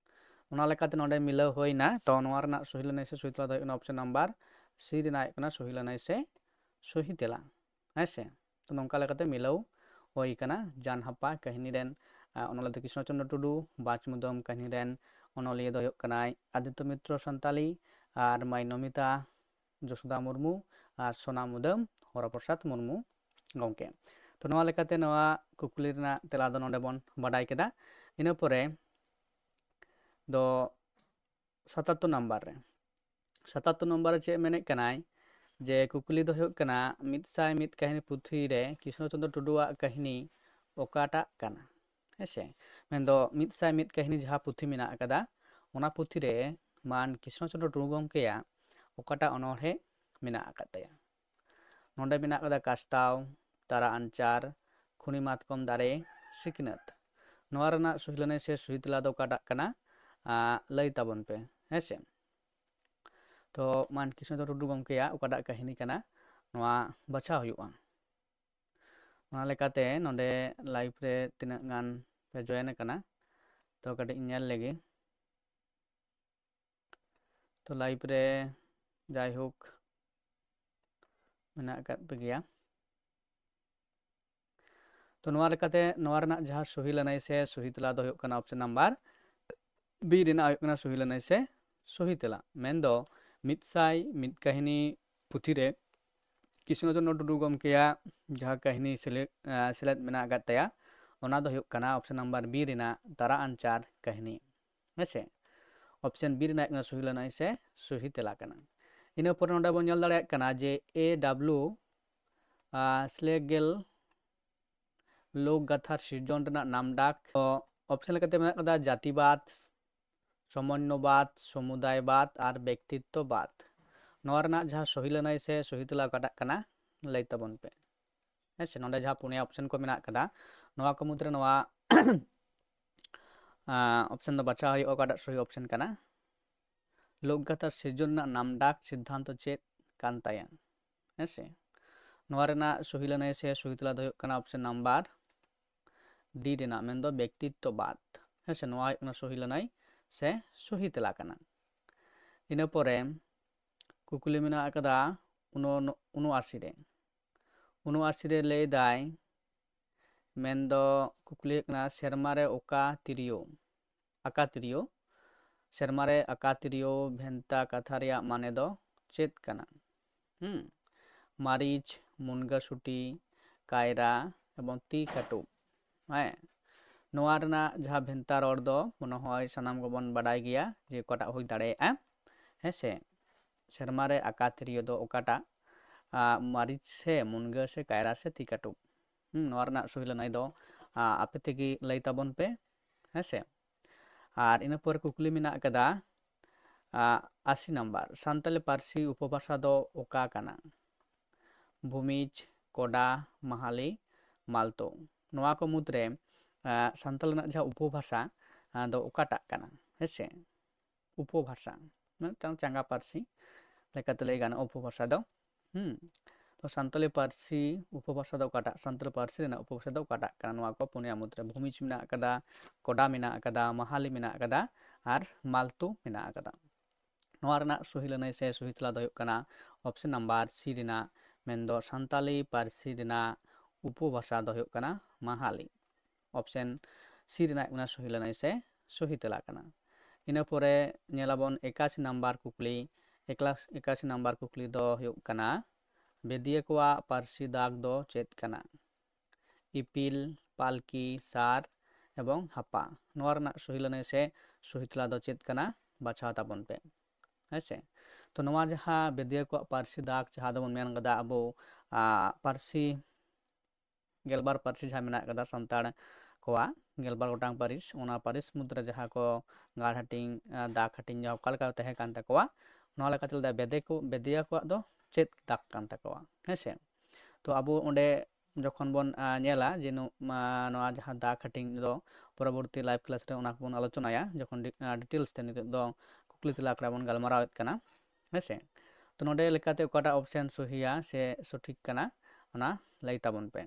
ᱚᱱᱟ ᱞᱮᱠᱟᱛᱮ ᱱᱚᱰᱮ ᱢᱤᱞᱟᱹᱣ ᱦᱩᱭᱱᱟ᱾ ᱛᱚ ᱱᱚᱣᱟ ᱨᱮᱱᱟᱜ ᱥᱚᱦᱤ ᱞᱟᱹᱱᱟᱹᱭ ᱥᱮ ᱥᱚᱦᱤ ᱛᱮᱞᱟ ᱫᱚ ᱦᱩᱭᱩᱜ ᱠᱟᱱᱟ ᱚᱯᱥᱚᱱ ᱱᱟᱢᱵᱟᱨ ᱥᱤ ᱨᱮᱱᱟᱜ ᱦᱩᱭᱩᱜ ᱠᱟᱱᱟ ᱥᱚᱦᱤ ᱞᱟᱹᱱᱟᱹᱭ ᱥᱮ ᱥᱚᱦᱤ ᱛᱮᱞᱟ᱾ ᱦᱮᱸ ᱥᱮ? ᱛᱚ ᱱᱚᱝᱠᱟ ᱞᱮᱠᱟᱛᱮ ᱢᱤᱞᱟᱹᱣ ᱦᱩᱭ ᱠᱟᱱᱟ᱾ ᱡᱟᱱ ᱦᱟᱯᱟ ᱠᱟᱹᱦᱱᱤ ᱨᱮᱱ ᱟᱸ, ᱚᱱᱚᱞᱤᱭᱟᱹ ᱫᱚ ᱠᱨᱤᱥᱱᱚ ᱪᱚᱱᱫᱨᱚ ᱴᱩᱰᱩ, ᱵᱟᱪ ᱢᱩᱫᱟᱹᱢ ᱠᱟᱹᱦᱱᱤ ᱨᱮᱱ ᱚᱱᱚᱞᱤᱭᱟᱹ ᱫᱚ ᱦᱩᱭᱩᱜ ᱠᱟᱱᱟᱭ ᱟᱫᱤᱛᱛᱚ ᱢᱤᱛᱨᱚ ᱥᱟᱱᱛᱟᱞᱤ, ᱟᱨ ᱢᱟᱹᱭ ᱱᱚᱢᱤᱛᱟ ᱡᱚᱥᱳᱫᱟ ᱢᱩᱨᱢᱩ, ᱟᱨ ᱥᱳᱱᱟ ᱢᱩᱫᱟᱹᱢ ᱦᱚᱨᱚᱯᱨᱚᱥᱟᱫᱽ ᱢᱩᱨᱢᱩ ᱜᱚᱢᱠᱮ᱾ ᱛᱚ ᱱᱚᱣᱟ ᱞᱮᱠᱟᱛᱮ ᱱᱚᱣᱟ ᱠᱩᱠᱞᱤ ᱨᱮᱱᱟᱜ ᱛᱮᱞᱟ ᱫᱚ ᱱᱚᱰᱮ ᱵᱚᱱ ᱵᱟᱰᱟᱭ ᱠᱮᱫᱟ᱾ ᱤᱱᱟᱹ ᱯᱚᱨᱮ ᱫᱚ ᱥᱟᱛᱟᱛᱛᱳᱨ ᱱᱟᱢᱵᱟᱨ ᱨᱮ, ᱥᱟᱛᱟᱛᱛᱳᱨ ᱱᱟᱢᱵᱟᱨ ᱨᱮ ᱪᱮᱫ ᱢᱮᱱᱮᱫ ᱠᱟᱱᱟᱭ, ᱡᱮ ᱠᱩᱠᱞᱤ ᱫᱚ ᱦᱩᱭᱩᱜ ᱠᱟᱱᱟ ᱢᱤᱫ ᱥᱟᱭ ᱢᱤᱫ ᱠᱟᱹᱦᱱᱤ ᱯᱩᱛᱷᱤ ᱨᱮ ᱠᱨᱤᱥᱱᱚ ᱪᱚᱱᱫᱨᱚ ᱴᱩᱰᱩᱣᱟᱜ ᱠᱟᱹᱦᱱᱤ ᱚᱠᱟᱴᱟᱜ ᱠᱟᱱᱟ? ᱦᱮᱸ ᱥᱮ? ᱢᱮᱱᱫᱚ ᱢᱤᱫ ᱥᱟᱭ ᱢᱤᱫ ᱠᱟᱹᱦᱱᱤ ᱡᱟᱦᱟᱸ ᱯᱩᱛᱷᱤ ᱢᱮᱱᱟᱜ ᱟᱠᱟᱫᱟ, ᱚᱱᱟ ᱯᱩᱛᱷᱤ ᱨᱮ ᱢᱟᱱ ᱠᱨᱤᱥᱱᱚ ᱪᱚᱱᱫᱨᱚ ᱴᱩᱰᱩ ᱜᱚᱢᱠᱮᱭᱟᱜ ᱚᱠᱟᱴᱟᱜ ᱚᱱᱚᱬᱦᱮ ᱢᱮᱱᱟᱜ ᱟᱠᱟᱫ ᱛᱟᱭᱟ? ᱱᱚᱰᱮ ᱢᱮᱱᱟᱜ ᱟᱠᱟᱫᱟ ᱠᱟᱥᱛᱟᱣ, ᱛᱟᱨᱟ ᱟᱧᱪᱟᱨ, ᱠᱷᱩᱱᱤ ᱢᱟᱛᱠᱚᱢ ᱫᱟᱨᱮ, ᱥᱤᱠᱷᱱᱟᱹᱛ᱾ ᱱᱚᱣᱟ ᱨᱮᱱᱟᱜ ᱥᱚᱦᱤ ᱞᱟᱹᱱᱟᱹᱭ ᱥᱮ ᱥᱚᱦᱤ ᱛᱮᱞᱟ ᱫᱚ ᱚᱠᱟᱴᱟᱜ ᱠᱟᱱᱟ? ᱟᱸ, ᱞᱟᱹᱭ ᱛᱟᱵᱚᱱ ᱯᱮ, ᱦᱮᱸ ᱥᱮ᱾ ᱛᱚ ᱢᱟᱱᱠᱤ ᱥᱩᱱᱫᱚᱨ ᱴᱩᱰᱩ ᱜᱚᱢᱠᱮᱭᱟᱜ ᱚᱠᱟᱴᱟᱜ ᱠᱟᱹᱦᱱᱤ ᱠᱟᱱᱟ, ᱱᱚᱣᱟ ᱵᱟᱪᱷᱟᱣ ᱦᱩᱭᱩᱜᱼᱟ᱾ ᱚᱱᱟ ᱞᱮᱠᱟᱛᱮ ᱱᱚᱰᱮ live ᱨᱮ ᱛᱤᱱᱟᱹᱜ ᱜᱟᱱ ᱯᱮ join ᱟᱠᱟᱱᱟ, ᱛᱚ ᱠᱟᱹᱴᱤᱡ ᱧᱮᱞ ᱞᱮᱜᱮ᱾ ᱛᱚ live ᱨᱮ ᱡᱟᱭᱦᱳᱠ ᱢᱮᱱᱟᱜ ᱟᱠᱟᱫ ᱯᱮ ᱜᱮᱭᱟ᱾ ᱛᱚ ᱱᱚᱣᱟ ᱞᱮᱠᱟᱛᱮ ᱱᱚᱣᱟ ᱨᱮᱱᱟᱜ ᱡᱟᱦᱟᱸ ᱥᱚᱦᱤ ᱞᱟᱹᱱᱟᱹᱭ ᱥᱮ ᱥᱚᱦᱤ ᱛᱮᱞᱟ ᱫᱚ ᱦᱩᱭᱩᱜ ᱠᱟᱱᱟ option number B ᱨᱮᱱᱟᱜ ᱦᱩᱭᱩᱜ ᱠᱟᱱᱟ ᱥᱚᱦᱤ ᱞᱟᱹᱱᱟᱹᱭ ᱥᱮ ᱥᱚᱦᱤ ᱛᱮᱞᱟ᱾ ᱢᱮᱱᱫᱚ ᱢᱤᱫ ᱥᱟᱭ ᱢᱤᱫ ᱠᱟᱹᱦᱱᱤ ᱯᱩᱛᱷᱤ ᱨᱮ ᱠᱨᱤᱥᱱᱚ ᱪᱚᱸᱫᱽᱨᱚ ᱴᱩᱰᱩ ᱜᱚᱢᱠᱮᱭᱟᱜ ᱡᱟᱦᱟᱸ ᱠᱟᱹᱦᱱᱤ ᱥᱮᱞᱮᱫ, ᱟᱸ, ᱥᱮᱞᱮᱫ ᱢᱮᱱᱟᱜ ᱟᱠᱟᱫ ᱛᱟᱭᱟ, ᱚᱱᱟ ᱫᱚ ᱦᱩᱭᱩᱜ ᱠᱟᱱᱟ option number B ᱨᱮᱱᱟᱜ ᱛᱟᱨᱟ ᱟᱧᱪᱟᱨ ᱠᱟᱹᱦᱱᱤ᱾ ᱦᱮᱸ ᱥᱮ, option B ᱨᱮᱱᱟᱜ ᱦᱩᱭᱩᱜ ᱠᱟᱱᱟ ᱥᱚᱦᱤ ᱞᱟᱹᱱᱟᱹᱭ ᱥᱮ ᱥᱚᱦᱤ ᱛᱮᱞᱟ ᱠᱟᱱᱟ᱾ ᱤᱱᱟᱹ ᱯᱚᱨᱮ ᱱᱚᱰᱮ ᱵᱚᱱ ᱧᱮᱞ ᱫᱟᱲᱮᱭᱟᱜ ᱠᱟᱱᱟ ᱡᱮ A W, ᱟᱸ, Schlegel ᱞᱳᱠ ᱜᱟᱛᱷᱟᱨ ᱥᱤᱨᱡᱚᱱ ᱨᱮᱱᱟᱜ ᱱᱟᱢ ᱰᱟᱠ᱾ ᱛᱚ option ᱞᱮᱠᱟᱛᱮ ᱢᱮᱱᱟᱜ ᱟᱠᱟᱫᱟ ᱡᱟᱹᱛᱤᱵᱟᱫ, ᱥᱚᱢᱚᱱᱱᱚᱵᱟᱫ, ᱥᱚᱢᱩᱫᱟᱭᱵᱟᱫ ᱟᱨ ᱵᱮᱠᱛᱤᱛᱛᱚᱵᱟᱫ᱾ ᱱᱚᱣᱟ ᱨᱮᱱᱟᱜ ᱡᱟᱦᱟᱸ ᱥᱚᱦᱤ ᱞᱟᱹᱱᱟᱹᱭ ᱥᱮ ᱥᱚᱦᱤ ᱛᱮᱞᱟ ᱚᱠᱟᱴᱟᱜ ᱠᱟᱱᱟ, ᱞᱟᱹᱭ ᱛᱟᱵᱚᱱ ᱯᱮ᱾ ᱦᱮᱸ ᱥᱮ, ᱱᱚᱰᱮ ᱡᱟᱦᱟᱸ ᱯᱩᱱᱭᱟ option ᱠᱚ ᱢᱮᱱᱟᱜ ᱟᱠᱟᱫᱟ, ᱱᱚᱣᱟ ᱠᱚ ᱢᱩᱫᱽᱨᱮ ᱱᱚᱣᱟ, ᱟᱸ, option ᱫᱚ ᱵᱟᱪᱷᱟᱣ ᱦᱩᱭᱩᱜᱼᱟ, ᱚᱠᱟᱴᱟᱜ ᱥᱚᱦᱤ option ᱠᱟᱱᱟ᱾ ᱞᱳᱠ ᱜᱟᱛᱷᱟ ᱥᱤᱨᱡᱚᱱ ᱨᱮᱱᱟᱜ ᱱᱟᱢ ᱰᱟᱠ ᱥᱤᱫᱽᱫᱷᱟᱱᱛᱚ ᱪᱮᱫ ᱠᱟᱱ ᱛᱟᱭᱟ? ᱦᱮᱸ ᱥᱮ, ᱱᱚᱣᱟ ᱨᱮᱱᱟᱜ ᱥᱚᱦᱤ ᱞᱟᱹᱱᱟᱹᱭ ᱥᱮ ᱥᱚᱦᱤ ᱛᱮᱞᱟ ᱫᱚ ᱦᱩᱭᱩᱜ ᱠᱟᱱᱟ option number D ᱨᱮᱱᱟᱜ, ᱢᱮᱱᱫᱚ ᱵᱮᱠᱛᱤᱛᱛᱚᱵᱟᱫ᱾ ᱦᱮᱸ ᱥᱮ, ᱱᱚᱣᱟ ᱦᱩᱭᱩᱜ ᱠᱟᱱᱟ ᱥᱚᱦᱤ ᱞᱟᱹᱱᱟᱹᱭ ᱥᱮ ᱥᱚᱦᱤ ᱛᱮᱞᱟ ᱠᱟᱱᱟ᱾ ᱤᱱᱟᱹ ᱯᱚᱨᱮ ᱠᱩᱠᱞᱤ ᱢᱮᱱᱟᱜ ᱟᱠᱟᱫᱟ ᱩᱱᱚ-, ᱩᱱᱚᱟᱥᱤ ᱨᱮ᱾ ᱩᱱᱚᱟᱥᱤ ᱨᱮ ᱞᱟᱹᱭ ᱫᱟᱭ, ᱢᱮᱱᱫᱚ ᱠᱩᱠᱞᱤ ᱦᱩᱭᱩᱜ ᱠᱟᱱᱟ, ᱥᱮᱨᱢᱟ ᱨᱮ ᱚᱠᱟ ᱛᱤᱨᱭᱳ, ᱟᱠᱟ ᱛᱤᱨᱭᱳ, ᱥᱮᱨᱢᱟ ᱨᱮ ᱟᱠᱟ ᱛᱤᱨᱭᱳ ᱵᱷᱮᱱᱛᱟ ᱠᱟᱛᱷᱟ ᱨᱮᱭᱟᱜ ᱢᱟᱱᱮ ᱫᱚ ᱪᱮᱫ ᱠᱟᱱᱟ? ᱦᱩᱸ, ᱢᱟᱹᱨᱤᱪ, ᱢᱩᱱᱜᱟᱹ ᱥᱩᱴᱤ, ᱠᱟᱭᱨᱟ ᱮᱵᱚᱝ ᱛᱤ ᱠᱟᱹᱴᱩᱵ᱾ ᱦᱮᱸ, ᱱᱚᱣᱟ ᱨᱮᱱᱟᱜ ᱡᱟᱦᱟᱸ ᱵᱷᱮᱱᱛᱟ ᱨᱚᱲ ᱫᱚ ᱢᱚᱱᱮ ᱦᱚᱭ ᱥᱟᱱᱟᱢ ᱜᱮᱵᱚᱱ ᱵᱟᱰᱟᱭ ᱜᱮᱭᱟ ᱡᱮ ᱚᱠᱟᱴᱟᱜ ᱦᱩᱭ ᱫᱟᱲᱮᱭᱟᱜᱼᱟ᱾ ᱦᱮᱸ ᱥᱮ, ᱥᱮᱨᱢᱟ ᱨᱮ ᱟᱠᱟ ᱛᱤᱨᱭᱳ ᱫᱚ ᱚᱠᱟᱴᱟᱜ, ᱟᱸ, ᱢᱟᱹᱨᱤᱪ ᱥᱮ ᱢᱩᱱᱜᱟᱹ ᱥᱮ ᱠᱟᱭᱨᱟ ᱥᱮ ᱛᱤ ᱠᱟᱹᱴᱩᱵ? ᱦᱩᱸ, ᱱᱚᱣᱟ ᱨᱮᱱᱟᱜ ᱥᱚᱦᱤ ᱞᱟᱹᱱᱟᱹᱭ ᱫᱚ, ᱟᱸ, ᱟᱯᱮ ᱛᱮᱜᱮ ᱞᱟᱹᱭ ᱛᱟᱵᱚᱱ ᱯᱮ᱾ ᱦᱮᱸ ᱥᱮ, ᱟᱨ ᱤᱱᱟᱹ ᱯᱚᱨ ᱠᱩᱠᱞᱤ ᱢᱮᱱᱟᱜ ᱟᱠᱟᱫᱟ, ᱟᱸ, ᱟᱥᱤ ᱱᱟᱢᱵᱟᱨ, ᱥᱟᱱᱛᱟᱞᱤ ᱯᱟᱹᱨᱥᱤ ᱩᱯᱚᱵᱷᱟᱥᱟ ᱫᱚ ᱚᱠᱟ ᱠᱟᱱᱟ? ᱵᱷᱩᱢᱤᱡᱽ, ᱠᱚᱰᱟ, ᱢᱟᱦᱟᱞᱤ, ᱢᱟᱞᱛᱳ᱾ ᱱᱚᱣᱟ ᱠᱚ ᱢᱩᱫᱽᱨᱮ ᱥᱟᱱᱛᱟᱲ ᱨᱮᱱᱟᱜ ᱡᱟᱦᱟᱸ ᱩᱯᱚᱵᱷᱟᱥᱟ ᱫᱚ ᱚᱠᱟᱴᱟᱜ ᱠᱟᱱᱟ? ᱦᱮᱸᱥᱮ, ᱩᱯᱚᱵᱷᱟᱥᱟ ᱢᱤᱫᱴᱟᱝ ᱪᱟᱸᱜᱟ ᱯᱟᱹᱨᱥᱤ ᱞᱮᱠᱟᱛᱮ ᱞᱟᱹᱭ ᱜᱟᱱᱚᱜᱼᱟ ᱩᱯᱚᱵᱷᱟᱥᱟ ᱫᱚ᱾ ᱦᱩᱸ, ᱛᱚ ᱥᱟᱱᱛᱟᱲᱤ ᱯᱟᱹᱨᱥᱤ ᱩᱯᱚᱵᱷᱟᱥᱟ ᱫᱚ ᱚᱠᱟᱴᱟᱜ? ᱥᱟᱱᱛᱟᱲᱤ ᱯᱟᱹᱨᱥᱤ ᱨᱮᱱᱟᱜ ᱩᱯᱚᱵᱷᱟᱥᱟ ᱫᱚ ᱚᱠᱟᱴᱟᱜ ᱠᱟᱱᱟ? ᱱᱚᱣᱟ ᱠᱚ ᱯᱩᱱᱭᱟ ᱢᱩᱫᱽᱨᱮ ᱵᱷᱩᱢᱤᱡᱽ ᱢᱮᱱᱟᱜ ᱟᱠᱟᱫᱟ, ᱠᱚᱰᱟ ᱢᱮᱱᱟᱜ ᱟᱠᱟᱫᱟ, ᱢᱟᱦᱟᱞᱤ ᱢᱮᱱᱟᱜ ᱟᱠᱟᱫᱟ ᱟᱨ ᱢᱟᱞᱛᱳ ᱢᱮᱱᱟᱜ ᱟᱠᱟᱫᱟ᱾ ᱱᱚᱣᱟ ᱨᱮᱱᱟᱜ ᱥᱚᱦᱤ ᱞᱟᱹᱱᱟᱹᱭ ᱥᱮ ᱥᱚᱦᱤ ᱛᱮᱞᱟ ᱫᱚ ᱦᱩᱭᱩᱜ ᱠᱟᱱᱟ option number C ᱨᱮᱱᱟᱜ, ᱢᱮᱱᱫᱚ ᱥᱟᱱᱛᱟᱲᱤ ᱯᱟᱹᱨᱥᱤ ᱨᱮᱱᱟᱜ ᱩᱯᱚᱵᱷᱟᱥᱟ ᱫᱚ ᱦᱩᱭᱩᱜ ᱠᱟᱱᱟ ᱢᱟᱦᱟᱞᱤ᱾ Option C ᱨᱮᱱᱟᱜ ᱚᱱᱟ ᱥᱚᱦᱤ ᱞᱟᱹᱱᱟᱹᱭ ᱥᱮ ᱥᱚᱦᱤ ᱛᱮᱞᱟ ᱠᱟᱱᱟ᱾ ᱤᱱᱟᱹ ᱯᱚᱨᱮ ᱧᱮᱞᱟᱵᱚᱱ ᱮᱠᱟᱥᱤ ᱱᱟᱢᱵᱟᱨ ᱠᱩᱠᱞᱤ᱾ ᱮᱠᱞᱟᱥ-, ᱮᱠᱟᱥᱤ ᱱᱟᱢᱵᱟᱨ ᱠᱩᱠᱞᱤ ᱫᱚ ᱦᱩᱭᱩᱜ ᱠᱟᱱᱟ, ᱵᱮᱫᱤᱭᱟᱹ ᱠᱚᱣᱟᱜ ᱯᱟᱹᱨᱥᱤ ᱫᱟᱜᱽ ᱫᱚ ᱪᱮᱫ ᱠᱟᱱᱟ? ᱤᱯᱤᱞ, ᱯᱟᱞᱠᱤ, ᱥᱟᱨ ᱮᱵᱚᱝ ᱦᱟᱯᱟ᱾ ᱱᱚᱣᱟ ᱨᱮᱱᱟᱜ ᱥᱚᱦᱤ ᱞᱟᱹᱱᱟᱹᱭ ᱥᱮ ᱥᱚᱦᱤ ᱛᱮᱞᱟ ᱫᱚ ᱪᱮᱫ ᱠᱟᱱᱟ? ᱵᱟᱪᱷᱟᱣ ᱛᱟᱵᱚᱱ ᱯᱮ᱾ ᱦᱮᱸ ᱥᱮ? ᱛᱚ ᱱᱚᱣᱟ ᱡᱟᱦᱟᱸ ᱵᱮᱫᱤᱭᱟᱹ ᱠᱚᱣᱟᱜ ᱯᱟᱹᱨᱥᱤ ᱫᱟᱜᱽ ᱡᱟᱦᱟᱸ ᱫᱚᱵᱚᱱ ᱢᱮᱱ ᱠᱟᱫᱟ ᱟᱵᱚ, ᱟ, ᱯᱟᱹᱨᱥᱤ ᱜᱮᱞᱵᱟᱨ ᱯᱟᱹᱨᱥᱤ ᱡᱟᱦᱟᱸ ᱢᱮᱱᱟᱜ ᱠᱟᱫᱟ ᱥᱟᱱᱛᱟᱲ ᱠᱚᱣᱟᱜ ᱜᱮᱞᱵᱟᱨ ᱜᱚᱴᱟᱝ ᱯᱟᱹᱨᱤᱥ, ᱚᱱᱟ ᱯᱟᱹᱨᱤᱥ ᱢᱩᱫᱽᱨᱮ ᱡᱟᱦᱟᱸ ᱠᱚ ᱜᱟᱲ ᱦᱟᱹᱴᱤᱧ, ᱟ, ᱫᱟᱜᱽ ᱦᱟᱹᱴᱤᱧ ᱡᱟᱦᱟᱸ ᱚᱠᱟ ᱞᱮᱠᱟ ᱛᱟᱦᱮᱸ ᱠᱟᱱ ᱛᱟᱠᱚᱣᱟ, ᱱᱚᱣᱟ ᱞᱮᱠᱟᱛᱮ ᱞᱟᱹᱭᱫᱟ ᱵᱮᱫᱮ ᱠᱚ, ᱵᱮᱫᱤᱭᱟ ᱠᱚᱣᱟᱜ ᱫᱚ ᱪᱮᱫ ᱫᱟᱜᱽ ᱠᱟᱱ ᱛᱟᱠᱚᱣᱟ? ᱦᱮᱸ ᱥᱮ? ᱛᱚ ᱟᱵᱚ ᱚᱸᱰᱮ ᱡᱚᱠᱷᱚᱱ ᱵᱚᱱ, ᱟ, ᱧᱮᱞᱟ ᱡᱮ ᱱᱚ-, ᱢᱟ-, ᱱᱚᱣᱟ ᱡᱟᱦᱟᱸ ᱫᱟᱜᱽ ᱦᱟᱹᱴᱤᱧ ᱫᱚ ᱯᱚᱨᱚᱵᱚᱨᱛᱤ live class ᱨᱮ ᱚᱱᱟ ᱠᱚᱵᱚᱱ ᱟᱞᱳᱪᱚᱱᱟᱭᱟ, ᱡᱚᱠᱷᱚᱱ ᱰᱤ-, ᱟ, details ᱛᱮ ᱱᱤᱛᱚᱜ ᱫᱚ ᱠᱩᱠᱞᱤ ᱛᱮᱞᱟ ᱟᱠᱷᱲᱟ ᱵᱚᱱ ᱜᱟᱞᱢᱟᱨᱟᱣᱮᱫ ᱠᱟᱱᱟ᱾ ᱦᱮᱸ ᱥᱮ? ᱛᱚ ᱱᱚᱰᱮ ᱞᱮᱠᱟᱛᱮ ᱚᱠᱟᱴᱟᱜ option ᱥᱚᱦᱤᱭᱟ ᱥᱮ ᱥᱚᱴᱷᱤᱠ ᱠᱟᱱᱟ, ᱚᱱᱟ ᱞᱟᱹᱭ ᱛᱟᱵᱚᱱ ᱯᱮ᱾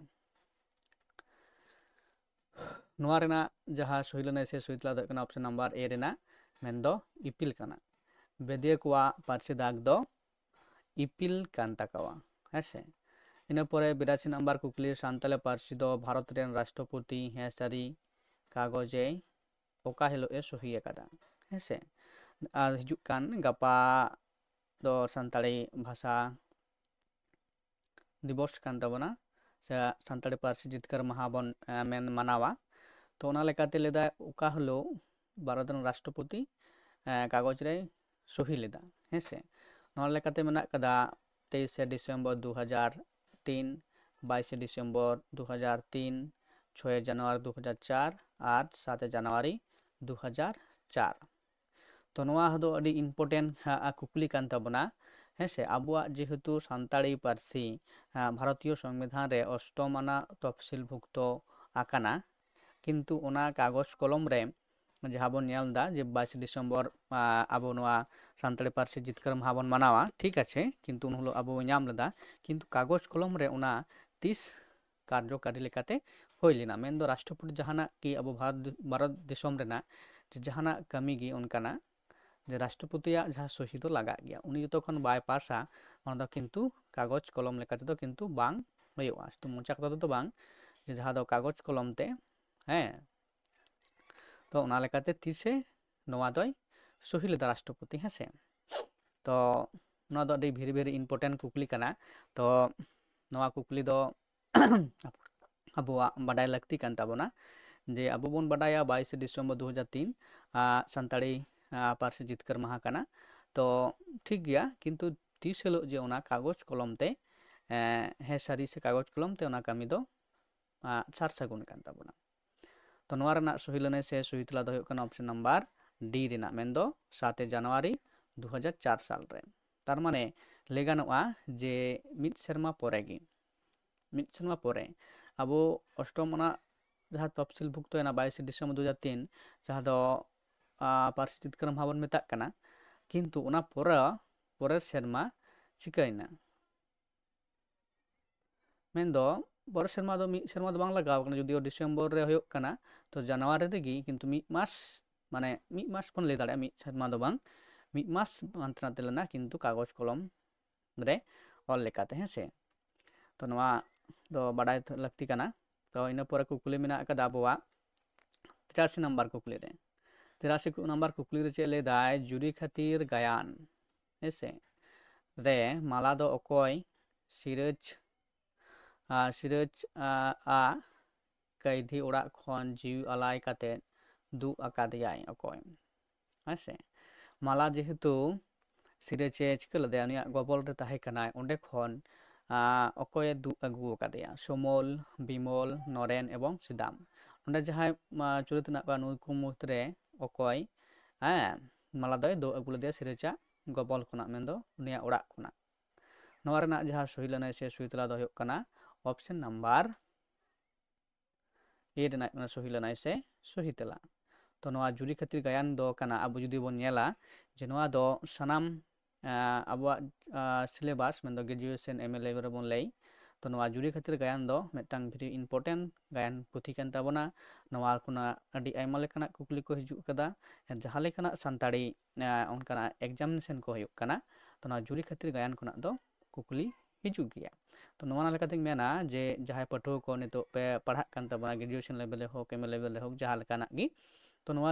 ᱱᱚᱣᱟ ᱨᱮᱱᱟᱜ ᱡᱟᱦᱟᱸ ᱥᱚᱦᱤ ᱞᱟᱹᱱᱟᱹᱭ ᱥᱮ ᱥᱚᱦᱤ ᱛᱮᱞᱟ ᱫᱚ ᱦᱩᱭᱩᱜ ᱠᱟᱱᱟ option number A ᱨᱮᱱᱟᱜ, ᱢᱮᱱᱫᱚ ᱤᱯᱤᱞ ᱠᱟᱱᱟ᱾ ᱵᱮᱫᱤᱭᱟᱹ ᱠᱚᱣᱟᱜ ᱯᱟᱹᱨᱥᱤ ᱫᱟᱜᱽ ᱫᱚ ᱤᱯᱤᱞ ᱠᱟᱱ ᱛᱟᱠᱚᱣᱟ᱾ ᱦᱮᱸ ᱥᱮ? ᱤᱱᱟᱹ ᱯᱚᱨᱮ ᱵᱤᱨᱟᱥᱤ ᱱᱟᱢᱵᱟᱨ ᱠᱩᱠᱞᱤ, ᱥᱟᱱᱛᱟᱲᱤ ᱯᱟᱹᱨᱥᱤ ᱫᱚ ᱵᱷᱟᱨᱚᱛ ᱨᱮᱱ ᱨᱟᱥᱴᱨᱚᱯᱚᱛᱤ ᱦᱮᱸ ᱥᱟᱹᱨᱤ ᱠᱟᱜᱚᱡᱮ ᱚᱠᱟ ᱦᱤᱞᱳᱜ ᱮ ᱥᱚᱦᱤ ᱟᱠᱟᱫᱟ? ᱦᱮᱸ ᱥᱮ? ᱟᱨ ᱦᱤᱡᱩᱜ ᱠᱟᱱ ᱜᱟᱯᱟ ᱫᱚ ᱥᱟᱱᱛᱟᱲᱤ ᱵᱷᱟᱥᱟ ᱫᱤᱵᱚᱥ ᱠᱟᱱ ᱛᱟᱵᱚᱱᱟ, ᱥᱮ ᱥᱟᱱᱛᱟᱲᱤ ᱯᱟᱹᱨᱥᱤ ᱡᱤᱛᱠᱟᱹᱨ ᱢᱟᱦᱟ ᱵᱚᱱ, ᱮ, ᱢᱮᱱ ᱢᱟᱱᱟᱣᱟ᱾ ᱛᱚ ᱚᱱᱟ ᱞᱮᱠᱟᱛᱮ ᱞᱟᱹᱭᱫᱟᱭ ᱚᱠᱟ ᱦᱤᱞᱳᱜ ᱵᱷᱟᱨᱚᱛ ᱨᱮᱱ ᱨᱟᱥᱴᱨᱚᱯᱚᱛᱤ, ᱮ, ᱠᱟᱜᱚᱡᱽ ᱨᱮᱭ ᱥᱚᱦᱤ ᱞᱮᱫᱟ, ᱦᱮᱸ ᱥᱮ? ᱱᱚᱣᱟ ᱞᱮᱠᱟᱛᱮ ᱢᱮᱱᱟᱜ ᱠᱟᱫᱟ ᱛᱮᱭᱤᱥᱮ ᱰᱤᱥᱮᱢᱵᱚᱨ ᱫᱩ ᱦᱟᱡᱟᱨ ᱛᱤᱱ, ᱵᱟᱭᱤᱥᱮ ᱰᱤᱥᱮᱢᱵᱚᱨ ᱫᱩ ᱦᱟᱡᱟᱨ ᱛᱤᱱ, ᱪᱷᱚᱭᱮ ᱡᱟᱱᱩᱣᱟᱨᱤ ᱫᱩ ᱦᱟᱡᱟᱨ ᱪᱟᱨ ᱟᱨ ᱥᱟᱛᱮ ᱡᱟᱱᱩᱣᱟᱨᱤ ᱫᱩ ᱦᱟᱡᱟᱨ ᱪᱟᱨ᱾ ᱛᱚ ᱱᱚᱣᱟ ᱫᱚ ᱟᱹᱰᱤ important, ᱟ, ᱠᱩᱠᱞᱤ ᱠᱟᱱ ᱛᱟᱵᱚᱱᱟ ᱦᱮᱸ ᱥᱮ, ᱟᱵᱚᱣᱟᱜ ᱡᱮᱦᱮᱛᱩ ᱥᱟᱱᱛᱟᱲᱤ ᱯᱟᱹᱨᱥᱤ ᱟᱸ, ᱵᱷᱟᱨᱚᱛᱤᱭᱚ ᱥᱚᱝᱵᱤᱫᱷᱟᱱ ᱨᱮ ᱚᱥᱴᱚᱢ ᱟᱱᱟᱜ ᱛᱚᱯᱥᱤᱞ ᱵᱷᱩᱠᱛᱚ ᱟᱠᱟᱱᱟ, ᱠᱤᱱᱛᱩ ᱚᱱᱟ ᱠᱟᱜᱚᱡᱽ ᱠᱚᱞᱚᱢ ᱨᱮ ᱡᱟᱦᱟᱸ ᱵᱚᱱ ᱧᱮᱞ ᱮᱫᱟ ᱡᱮ ᱵᱟᱭᱤᱥᱮ ᱰᱤᱥᱮᱢᱵᱚᱨ ᱟᱸ, ᱟᱵᱚ ᱱᱚᱣᱟ ᱥᱟᱱᱛᱟᱲᱤ ᱯᱟᱹᱨᱥᱤ ᱡᱤᱛᱠᱟᱹᱨ ᱢᱟᱦᱟ ᱵᱚᱱ ᱢᱟᱱᱟᱣᱟ, ᱴᱷᱤᱠ ᱟᱪᱷᱮ, ᱠᱤᱱᱛᱩ ᱩᱱ ᱦᱤᱞᱳᱜ ᱟᱵᱚ ᱵᱚᱱ ᱧᱟᱢ ᱞᱮᱫᱟ, ᱠᱤᱱᱛᱩ ᱠᱟᱜᱚᱡᱽ ᱠᱚᱞᱚᱢ ᱨᱮ ᱚᱱᱟ ᱛᱤᱥ ᱠᱟᱨᱡᱚᱠᱟᱨᱤ ᱞᱮᱠᱟᱛᱮ ᱦᱩᱭ ᱞᱮᱱᱟ᱾ ᱢᱮᱱᱫᱚ ᱨᱟᱥᱴᱨᱚᱯᱚᱛᱤ ᱡᱟᱦᱟᱱᱟᱜ ᱠᱤ ᱟᱵᱚ ᱵᱷᱟᱨᱚᱛ ᱫᱤ-, ᱵᱷᱟᱨᱚᱛ ᱫᱤᱥᱚᱢ ᱨᱮᱱᱟᱜ ᱡᱮ ᱡᱟᱦᱟᱱᱟᱜ ᱠᱟᱹᱢᱤ ᱜᱮ ᱚᱱᱠᱟᱱᱟᱜ ᱡᱮ ᱨᱟᱥᱴᱨᱚᱯᱚᱛᱤᱭᱟᱜ ᱡᱟᱦᱟᱸ ᱥᱚᱦᱤ ᱫᱚ ᱞᱟᱜᱟᱜ ᱜᱮᱭᱟ, ᱩᱱᱤ ᱡᱚᱛᱚ ᱠᱷᱚᱱ ᱵᱟᱭ ᱯᱟᱥᱟ, ᱚᱱᱟ ᱫᱚ ᱠᱤᱱᱛᱩ ᱠᱟᱜᱚᱡᱽ ᱠᱚᱞᱚᱢ ᱞᱮᱠᱟ ᱛᱮᱫᱚ ᱠᱤᱱᱛᱩ ᱵᱟᱝ ᱦᱩᱭᱩᱜᱼᱟ, ᱥᱩᱫᱷᱩ ᱢᱚᱪᱟ ᱠᱟᱛᱷᱟ ᱛᱮᱫᱚ ᱵᱟᱝ, ᱡᱮ ᱡᱟᱦᱟᱸ ᱫᱚ ᱠᱟᱜᱚᱡᱽ ᱠᱚᱞᱚᱢ ᱛᱮ, ᱦᱮᱸ᱾ ᱛᱚ ᱚᱱᱟ ᱞᱮᱠᱟᱛᱮ ᱛᱤᱥᱮ ᱱᱚᱣᱟ ᱫᱚᱭ ᱥᱚᱦᱤ ᱞᱮᱫᱟ ᱨᱟᱥᱴᱨᱚᱯᱚᱛᱤ, ᱦᱮᱸ ᱥᱮ? ᱛᱚ ᱱᱚᱣᱟ ᱫᱚ ᱟᱹᱰᱤ very very important ᱠᱩᱠᱞᱤ ᱠᱟᱱᱟ᱾ ᱛᱚ ᱱᱚᱣᱟ ᱠᱩᱠᱞᱤ ᱫᱚ ᱟᱵᱚᱣᱟᱜ ᱵᱟᱰᱟᱭ ᱞᱟᱹᱠᱛᱤ ᱠᱟᱱ ᱛᱟᱵᱚᱱᱟ, ᱡᱮ ᱟᱵᱚ ᱵᱚᱱ ᱵᱟᱰᱟᱭᱟ ᱵᱟᱭᱤᱥᱮ ᱰᱤᱥᱮᱢᱵᱚᱨ ᱫᱩ ᱦᱟᱡᱟᱨ ᱛᱤᱱ ᱟᱸ, ᱥᱟᱱᱛᱟᱲᱤ ᱟᱸ, ᱯᱟᱹᱨᱥᱤ ᱡᱤᱛᱠᱟᱹᱨ ᱢᱟᱦᱟ ᱠᱟᱱᱟ᱾ ᱛᱚ ᱴᱷᱤᱠ ᱜᱮᱭᱟ, ᱠᱤᱱᱛᱩ ᱛᱤᱥ ᱦᱤᱞᱳᱜ ᱡᱮ ᱚᱱᱟ ᱠᱟᱜᱚᱡᱽ ᱠᱚᱞᱚᱢ ᱛᱮ, ᱮᱸ, ᱦᱮᱸ ᱥᱟᱹᱨᱤ ᱥᱮ ᱠᱟᱜᱚᱡᱽ ᱠᱚᱞᱚᱢ ᱛᱮ ᱚᱱᱟ ᱠᱟᱹᱢᱤ ᱫᱚ ᱟᱸ, ᱥᱟᱨ ᱥᱟᱹᱜᱩᱱ ᱠᱟᱱ ᱛᱟᱵᱚᱱᱟ᱾ ᱛᱚ ᱱᱚᱣᱟ ᱨᱮᱱᱟᱜ ᱥᱚᱦᱤ ᱞᱟᱹᱱᱟᱹᱭ ᱥᱮ ᱥᱚᱦᱤ ᱛᱮᱞᱟ ᱫᱚ ᱦᱩᱭᱩᱜ ᱠᱟᱱᱟ option number D ᱨᱮᱱᱟᱜ, ᱢᱮᱱᱫᱚ ᱥᱟᱛᱮ ᱡᱟᱱᱩᱣᱟᱨᱤ ᱫᱩ ᱦᱟᱡᱟᱨ ᱪᱟᱨ ᱥᱟᱞ ᱨᱮ᱾ ᱛᱟᱨ ᱢᱟᱱᱮ ᱞᱟᱹᱭ ᱜᱟᱱᱚᱜᱼᱟ ᱡᱮ ᱢᱤᱫ ᱥᱮᱨᱢᱟ ᱯᱚᱨᱮ ᱜᱮ, ᱢᱤᱫ ᱥᱮᱨᱢᱟ ᱯᱚᱨᱮ ᱟᱵᱚ ᱚᱥᱴᱚᱢ ᱚᱱᱟ ᱡᱟᱦᱟᱸ ᱛᱚᱯᱥᱤᱞ ᱵᱷᱩᱠᱛᱚᱭᱮᱱᱟ ᱵᱟᱭᱤᱥᱮ ᱰᱤᱥᱮᱢᱵᱚᱨ ᱫᱩ ᱦᱟᱡᱟᱨ ᱛᱤᱱ, ᱡᱟᱦᱟᱸ ᱫᱚ ᱟᱸ, ᱯᱟᱹᱨᱥᱤ ᱡᱤᱛᱠᱟᱹᱨ ᱢᱟᱦᱟ ᱵᱚᱱ ᱢᱮᱛᱟᱜ ᱠᱟᱱᱟ, ᱠᱤᱱᱛᱩ ᱚᱱᱟ ᱯᱚᱨᱮ, ᱯᱚᱨᱮᱨ ᱥᱮᱨᱢᱟ ᱪᱤᱠᱟᱹᱭᱮᱱᱟ? ᱢᱮᱱᱫᱚ ᱯᱚᱨᱮᱨ ᱥᱮᱨᱢᱟ ᱫᱚ ᱢᱤᱫ ᱥᱮᱨᱢᱟ ᱫᱚ ᱵᱟᱝ ᱞᱟᱜᱟᱣ ᱠᱟᱱᱟ, ᱡᱩᱫᱤᱭᱳ ᱰᱤᱥᱮᱢᱵᱚᱨ ᱨᱮ ᱦᱩᱭᱩᱜ ᱠᱟᱱᱟ, ᱛᱚ ᱡᱟᱱᱩᱣᱟᱨᱤ ᱨᱮᱜᱮ ᱠᱤᱱᱛᱩ ᱢᱤᱫ ᱢᱟᱥ, ᱢᱟᱱᱮ ᱢᱤᱫ ᱢᱟᱥ ᱵᱚᱱ ᱞᱟᱹᱭ ᱫᱟᱲᱮᱭᱟᱜᱼᱟ, ᱢᱤᱫ ᱥᱮᱨᱢᱟ ᱫᱚ ᱵᱟᱝ, ᱢᱤᱫ ᱢᱟᱥ ᱦᱟᱱᱛᱮ ᱱᱟᱛᱮ ᱞᱮᱱᱟ, ᱠᱤᱱᱛᱩ ᱠᱟᱜᱚᱡᱽ ᱠᱚᱞᱚᱢ ᱨᱮ ᱚᱞ ᱞᱮᱠᱟᱛᱮ, ᱦᱮᱸ ᱥᱮ᱾ ᱛᱚ ᱱᱚᱣᱟ ᱫᱚ ᱵᱟᱰᱟᱭ ᱞᱟᱹᱠᱛᱤ ᱠᱟᱱᱟ᱾ ᱛᱚ ᱤᱱᱟᱹ ᱯᱚᱨᱮ ᱠᱩᱠᱞᱤ ᱢᱮᱱᱟᱜ ᱟᱠᱟᱫᱟ ᱟᱵᱚᱣᱟᱜ ᱛᱤᱨᱟᱥᱤ ᱱᱟᱢᱵᱟᱨ ᱠᱩᱠᱞᱤ ᱨᱮ᱾ ᱛᱤᱨᱟᱥᱤ ᱱᱟᱢᱵᱟᱨ ᱠᱩᱠᱞᱤ ᱨᱮ ᱪᱮᱫ ᱞᱟᱹᱭ ᱫᱟᱭ, ᱡᱩᱨᱤ ᱠᱷᱟᱹᱛᱤᱨ ᱜᱟᱭᱟᱱ, ᱦᱮᱸ ᱥᱮ, ᱨᱮ ᱢᱟᱞᱟ ᱫᱚ ᱚᱠᱚᱭ ᱥᱤᱨᱟᱹᱡᱽ, ᱟᱨ ᱥᱤᱨᱟᱹᱡᱽ, ᱟ, ᱟ, ᱠᱟᱹᱭᱫᱷᱤ ᱚᱲᱟᱜ ᱠᱷᱚᱱ ᱡᱤᱣᱤ ᱟᱞᱟᱭ ᱠᱟᱛᱮ ᱫᱩᱜ ᱟᱠᱟᱫᱮᱭᱟᱭ ᱚᱠᱚᱭ? ᱦᱮᱸ ᱥᱮ, ᱢᱟᱞᱟ ᱡᱮᱦᱮᱛᱩ ᱥᱤᱨᱟᱹᱡᱽ ᱮ ᱪᱤᱠᱟᱹ ᱞᱮᱫᱮᱭᱟ, ᱩᱱᱤᱭᱟᱜ ᱜᱚᱵᱚᱞ ᱨᱮ ᱛᱟᱦᱮᱸ ᱠᱟᱱᱟᱭ, ᱚᱸᱰᱮ ᱠᱷᱚᱱ, ᱟ, ᱚᱠᱚᱭᱮ ᱫᱩᱜ ᱟᱹᱜᱩ ᱟᱠᱟᱫᱮᱭᱟ? ᱥᱳᱢᱚᱞ, ᱵᱤᱢᱚᱞ, ᱱᱚᱨᱮᱱ ᱮᱵᱚᱝ ᱥᱤᱫᱟᱢ᱾ ᱚᱸᱰᱮ ᱡᱟᱦᱟᱸᱭ, ᱟ, ᱪᱩᱨᱤᱛ ᱢᱮᱱᱟᱜ ᱠᱚᱣᱟ, ᱱᱩᱠᱩ ᱢᱩᱫᱽᱨᱮ ᱚᱠᱚᱭ, ᱦᱮᱸ, ᱢᱟᱞᱟ ᱫᱚᱭ ᱫᱩᱜ ᱟᱹᱜᱩ ᱞᱮᱫᱮᱭᱟ ᱥᱤᱨᱟᱹᱡᱽ ᱟᱜ ᱜᱚᱵᱚᱞ ᱠᱷᱚᱱᱟᱜ, ᱢᱮᱱᱫᱚ ᱩᱱᱤᱭᱟᱜ ᱚᱲᱟᱜ ᱠᱷᱚᱱᱟᱜ᱾ ᱱᱚᱣᱟ ᱨᱮᱱᱟᱜ ᱡᱟᱦᱟᱸ ᱥᱚᱦᱤ ᱞᱟᱹᱱᱟᱹᱭ ᱥᱮ ᱥᱚᱦᱤ ᱛᱮᱞᱟ ᱫᱚ ᱦᱩᱭᱩᱜ ᱠᱟᱱᱟ option number A ᱨᱮᱱᱟᱜ ᱥᱚᱦᱤ ᱞᱟᱹᱱᱟᱹᱭ ᱥᱮ ᱥᱚᱦᱤ ᱛᱮᱞᱟ᱾ ᱛᱚ ᱱᱚᱣᱟ ᱡᱩᱨᱤ ᱠᱷᱟᱹᱛᱤᱨ ᱜᱟᱭᱟᱱ ᱫᱚ ᱠᱟᱱᱟ, ᱟᱵᱚ ᱡᱩᱫᱤ ᱵᱚᱱ ᱧᱮᱞᱟ ᱡᱮ ᱱᱚᱣᱟ ᱫᱚ ᱥᱟᱱᱟᱢ ᱟᱵᱚᱣᱟᱜ syllabus ᱢᱮᱱᱫᱚ graduation M A level ᱨᱮᱵᱚᱱ ᱞᱟᱹᱭ, ᱛᱚ ᱱᱚᱣᱟ ᱡᱩᱨᱤ ᱠᱷᱟᱹᱛᱤᱨ ᱜᱟᱭᱟᱱ ᱫᱚ ᱢᱤᱫᱴᱟᱝ very important ᱜᱟᱭᱟᱱ ᱯᱩᱛᱷᱤ ᱠᱟᱱ ᱛᱟᱵᱚᱱᱟ᱾ ᱱᱚᱣᱟ ᱠᱷᱚᱱᱟᱜ ᱟᱹᱰᱤ ᱟᱭᱢᱟ ᱞᱮᱠᱟᱱᱟᱜ ᱠᱩᱠᱞᱤ ᱠᱚ ᱦᱤᱡᱩᱜ ᱠᱟᱫᱟ, ᱡᱟᱦᱟᱸ ᱞᱮᱠᱟᱱᱟᱜ ᱥᱟᱱᱛᱟᱲᱤ ᱚᱱᱠᱟᱱᱟᱜ examination ᱠᱚ ᱦᱩᱭᱩᱜ ᱠᱟᱱᱟ, ᱛᱚ ᱱᱚᱣᱟ ᱡᱩᱨᱤ ᱠᱷᱟᱹᱛᱤᱨ ᱜᱟᱭᱟᱱ ᱠᱷᱚᱱᱟᱜ ᱫᱚ ᱠᱩᱠᱞᱤ ᱦᱤᱡᱩᱜ ᱜᱮᱭᱟ᱾ ᱛᱚ ᱱᱚᱣᱟ ᱞᱮᱠᱟᱛᱤᱧ ᱢᱮᱱᱟ ᱡᱮ ᱡᱟᱦᱟᱸᱭ ᱯᱟᱹᱴᱷᱩᱣᱟᱹ ᱠᱚ ᱱᱤᱛᱚᱜ ᱯᱮ ᱯᱟᱲᱦᱟᱜ ᱠᱟᱱ ᱛᱟᱵᱚᱱᱟ, graduation level ᱨᱮ ᱦᱳᱠ, M A level ᱨᱮ ᱦᱳᱠ, ᱡᱟᱦᱟᱸ ᱞᱮᱠᱟᱱᱟᱜ ᱜᱮ, ᱛᱚ ᱱᱚᱣᱟ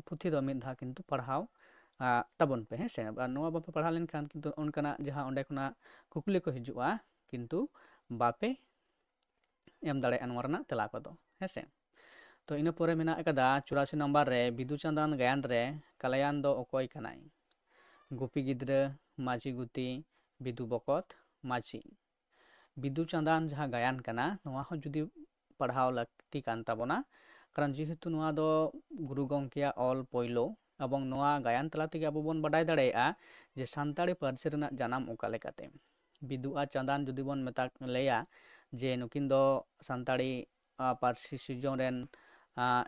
ᱯᱩᱛᱷᱤ ᱫᱚ ᱢᱤᱫ ᱫᱷᱟᱣ ᱠᱤᱱᱛᱩ ᱯᱟᱲᱦᱟᱣ ᱛᱟᱵᱚᱱ ᱯᱮ, ᱦᱮᱸ ᱥᱮ᱾ ᱟᱨ ᱱᱚᱣᱟ ᱵᱟᱯᱮ ᱯᱟᱲᱦᱟᱣ ᱞᱮᱱᱠᱷᱟᱱ ᱠᱤᱱᱛᱩ ᱚᱱᱠᱟᱱᱟᱜ ᱡᱟᱦᱟᱸ ᱚᱸᱰᱮ ᱠᱷᱚᱱᱟᱜ ᱠᱩᱠᱞᱤ ᱠᱚ ᱦᱤᱡᱩᱜᱼᱟ, ᱠᱤᱱᱛᱩ ᱵᱟᱯᱮ ᱮᱢ ᱫᱟᱲᱮᱭᱟᱜᱼᱟ ᱱᱚᱣᱟ ᱨᱮᱱᱟᱜ ᱛᱮᱞᱟ ᱠᱚᱫᱚ, ᱦᱮᱸ ᱥᱮ᱾ ᱛᱚ ᱤᱱᱟᱹ ᱯᱚᱨᱮ ᱢᱮᱱᱟᱜ ᱟᱠᱟᱫᱟ ᱪᱩᱨᱟᱥᱤ ᱱᱟᱢᱵᱟᱨ ᱨᱮ ᱵᱤᱫᱩ ᱪᱟᱸᱫᱟᱱ ᱜᱟᱭᱟᱱ ᱨᱮ ᱠᱟᱞᱟᱭᱟᱱ ᱫᱚ ᱚᱠᱚᱭ ᱠᱟᱱᱟᱭ? ᱜᱩᱯᱤ ᱜᱤᱫᱽᱨᱟᱹ, ᱢᱟᱹᱡᱷᱤ ᱜᱩᱛᱤ, ᱵᱤᱫᱩ ᱵᱚᱠᱚᱛ, ᱢᱟᱹᱡᱷᱤ᱾ ᱵᱤᱫᱩ ᱪᱟᱸᱫᱟᱱ ᱡᱟᱦᱟᱸ ᱜᱟᱭᱟᱱ ᱠᱟᱱᱟ, ᱱᱚᱣᱟ ᱦᱚᱸ ᱡᱩᱫᱤ ᱯᱟᱲᱦᱟᱣ ᱞᱟᱹᱠᱛᱤ ᱠᱟᱱ ᱛᱟᱵᱚᱱᱟ, ᱠᱟᱨᱚᱱ ᱡᱮᱦᱮᱛᱩ ᱱᱚᱣᱟ ᱫᱚ ᱜᱩᱨᱩ ᱜᱚᱢᱠᱮᱭᱟᱜ ᱚᱞ ᱯᱳᱭᱞᱳ, ᱮᱵᱚᱝ ᱱᱚᱣᱟ ᱜᱟᱭᱟᱱ ᱛᱟᱞᱟ ᱛᱮᱜᱮ ᱟᱵᱚ ᱵᱚᱱ ᱵᱟᱰᱟᱭ ᱫᱟᱲᱮᱭᱟᱜᱼᱟ ᱡᱮ ᱥᱟᱱᱛᱟᱲᱤ ᱯᱟᱹᱨᱥᱤ ᱨᱮᱱᱟᱜ ᱡᱟᱱᱟᱢ ᱚᱠᱟ ᱞᱮᱠᱟᱛᱮ᱾ ᱵᱤᱫᱩ ᱟᱨ ᱪᱟᱸᱫᱟᱱ ᱡᱩᱫᱤ ᱵᱚᱱ ᱢᱮᱛᱟ ᱞᱟᱹᱭᱟ ᱡᱮ ᱱᱩᱠᱤᱱ ᱫᱚ ᱥᱟᱱᱛᱟᱲᱤ ᱯᱟᱹᱨᱥᱤ ᱥᱤᱨᱡᱚᱱ ᱨᱮᱱ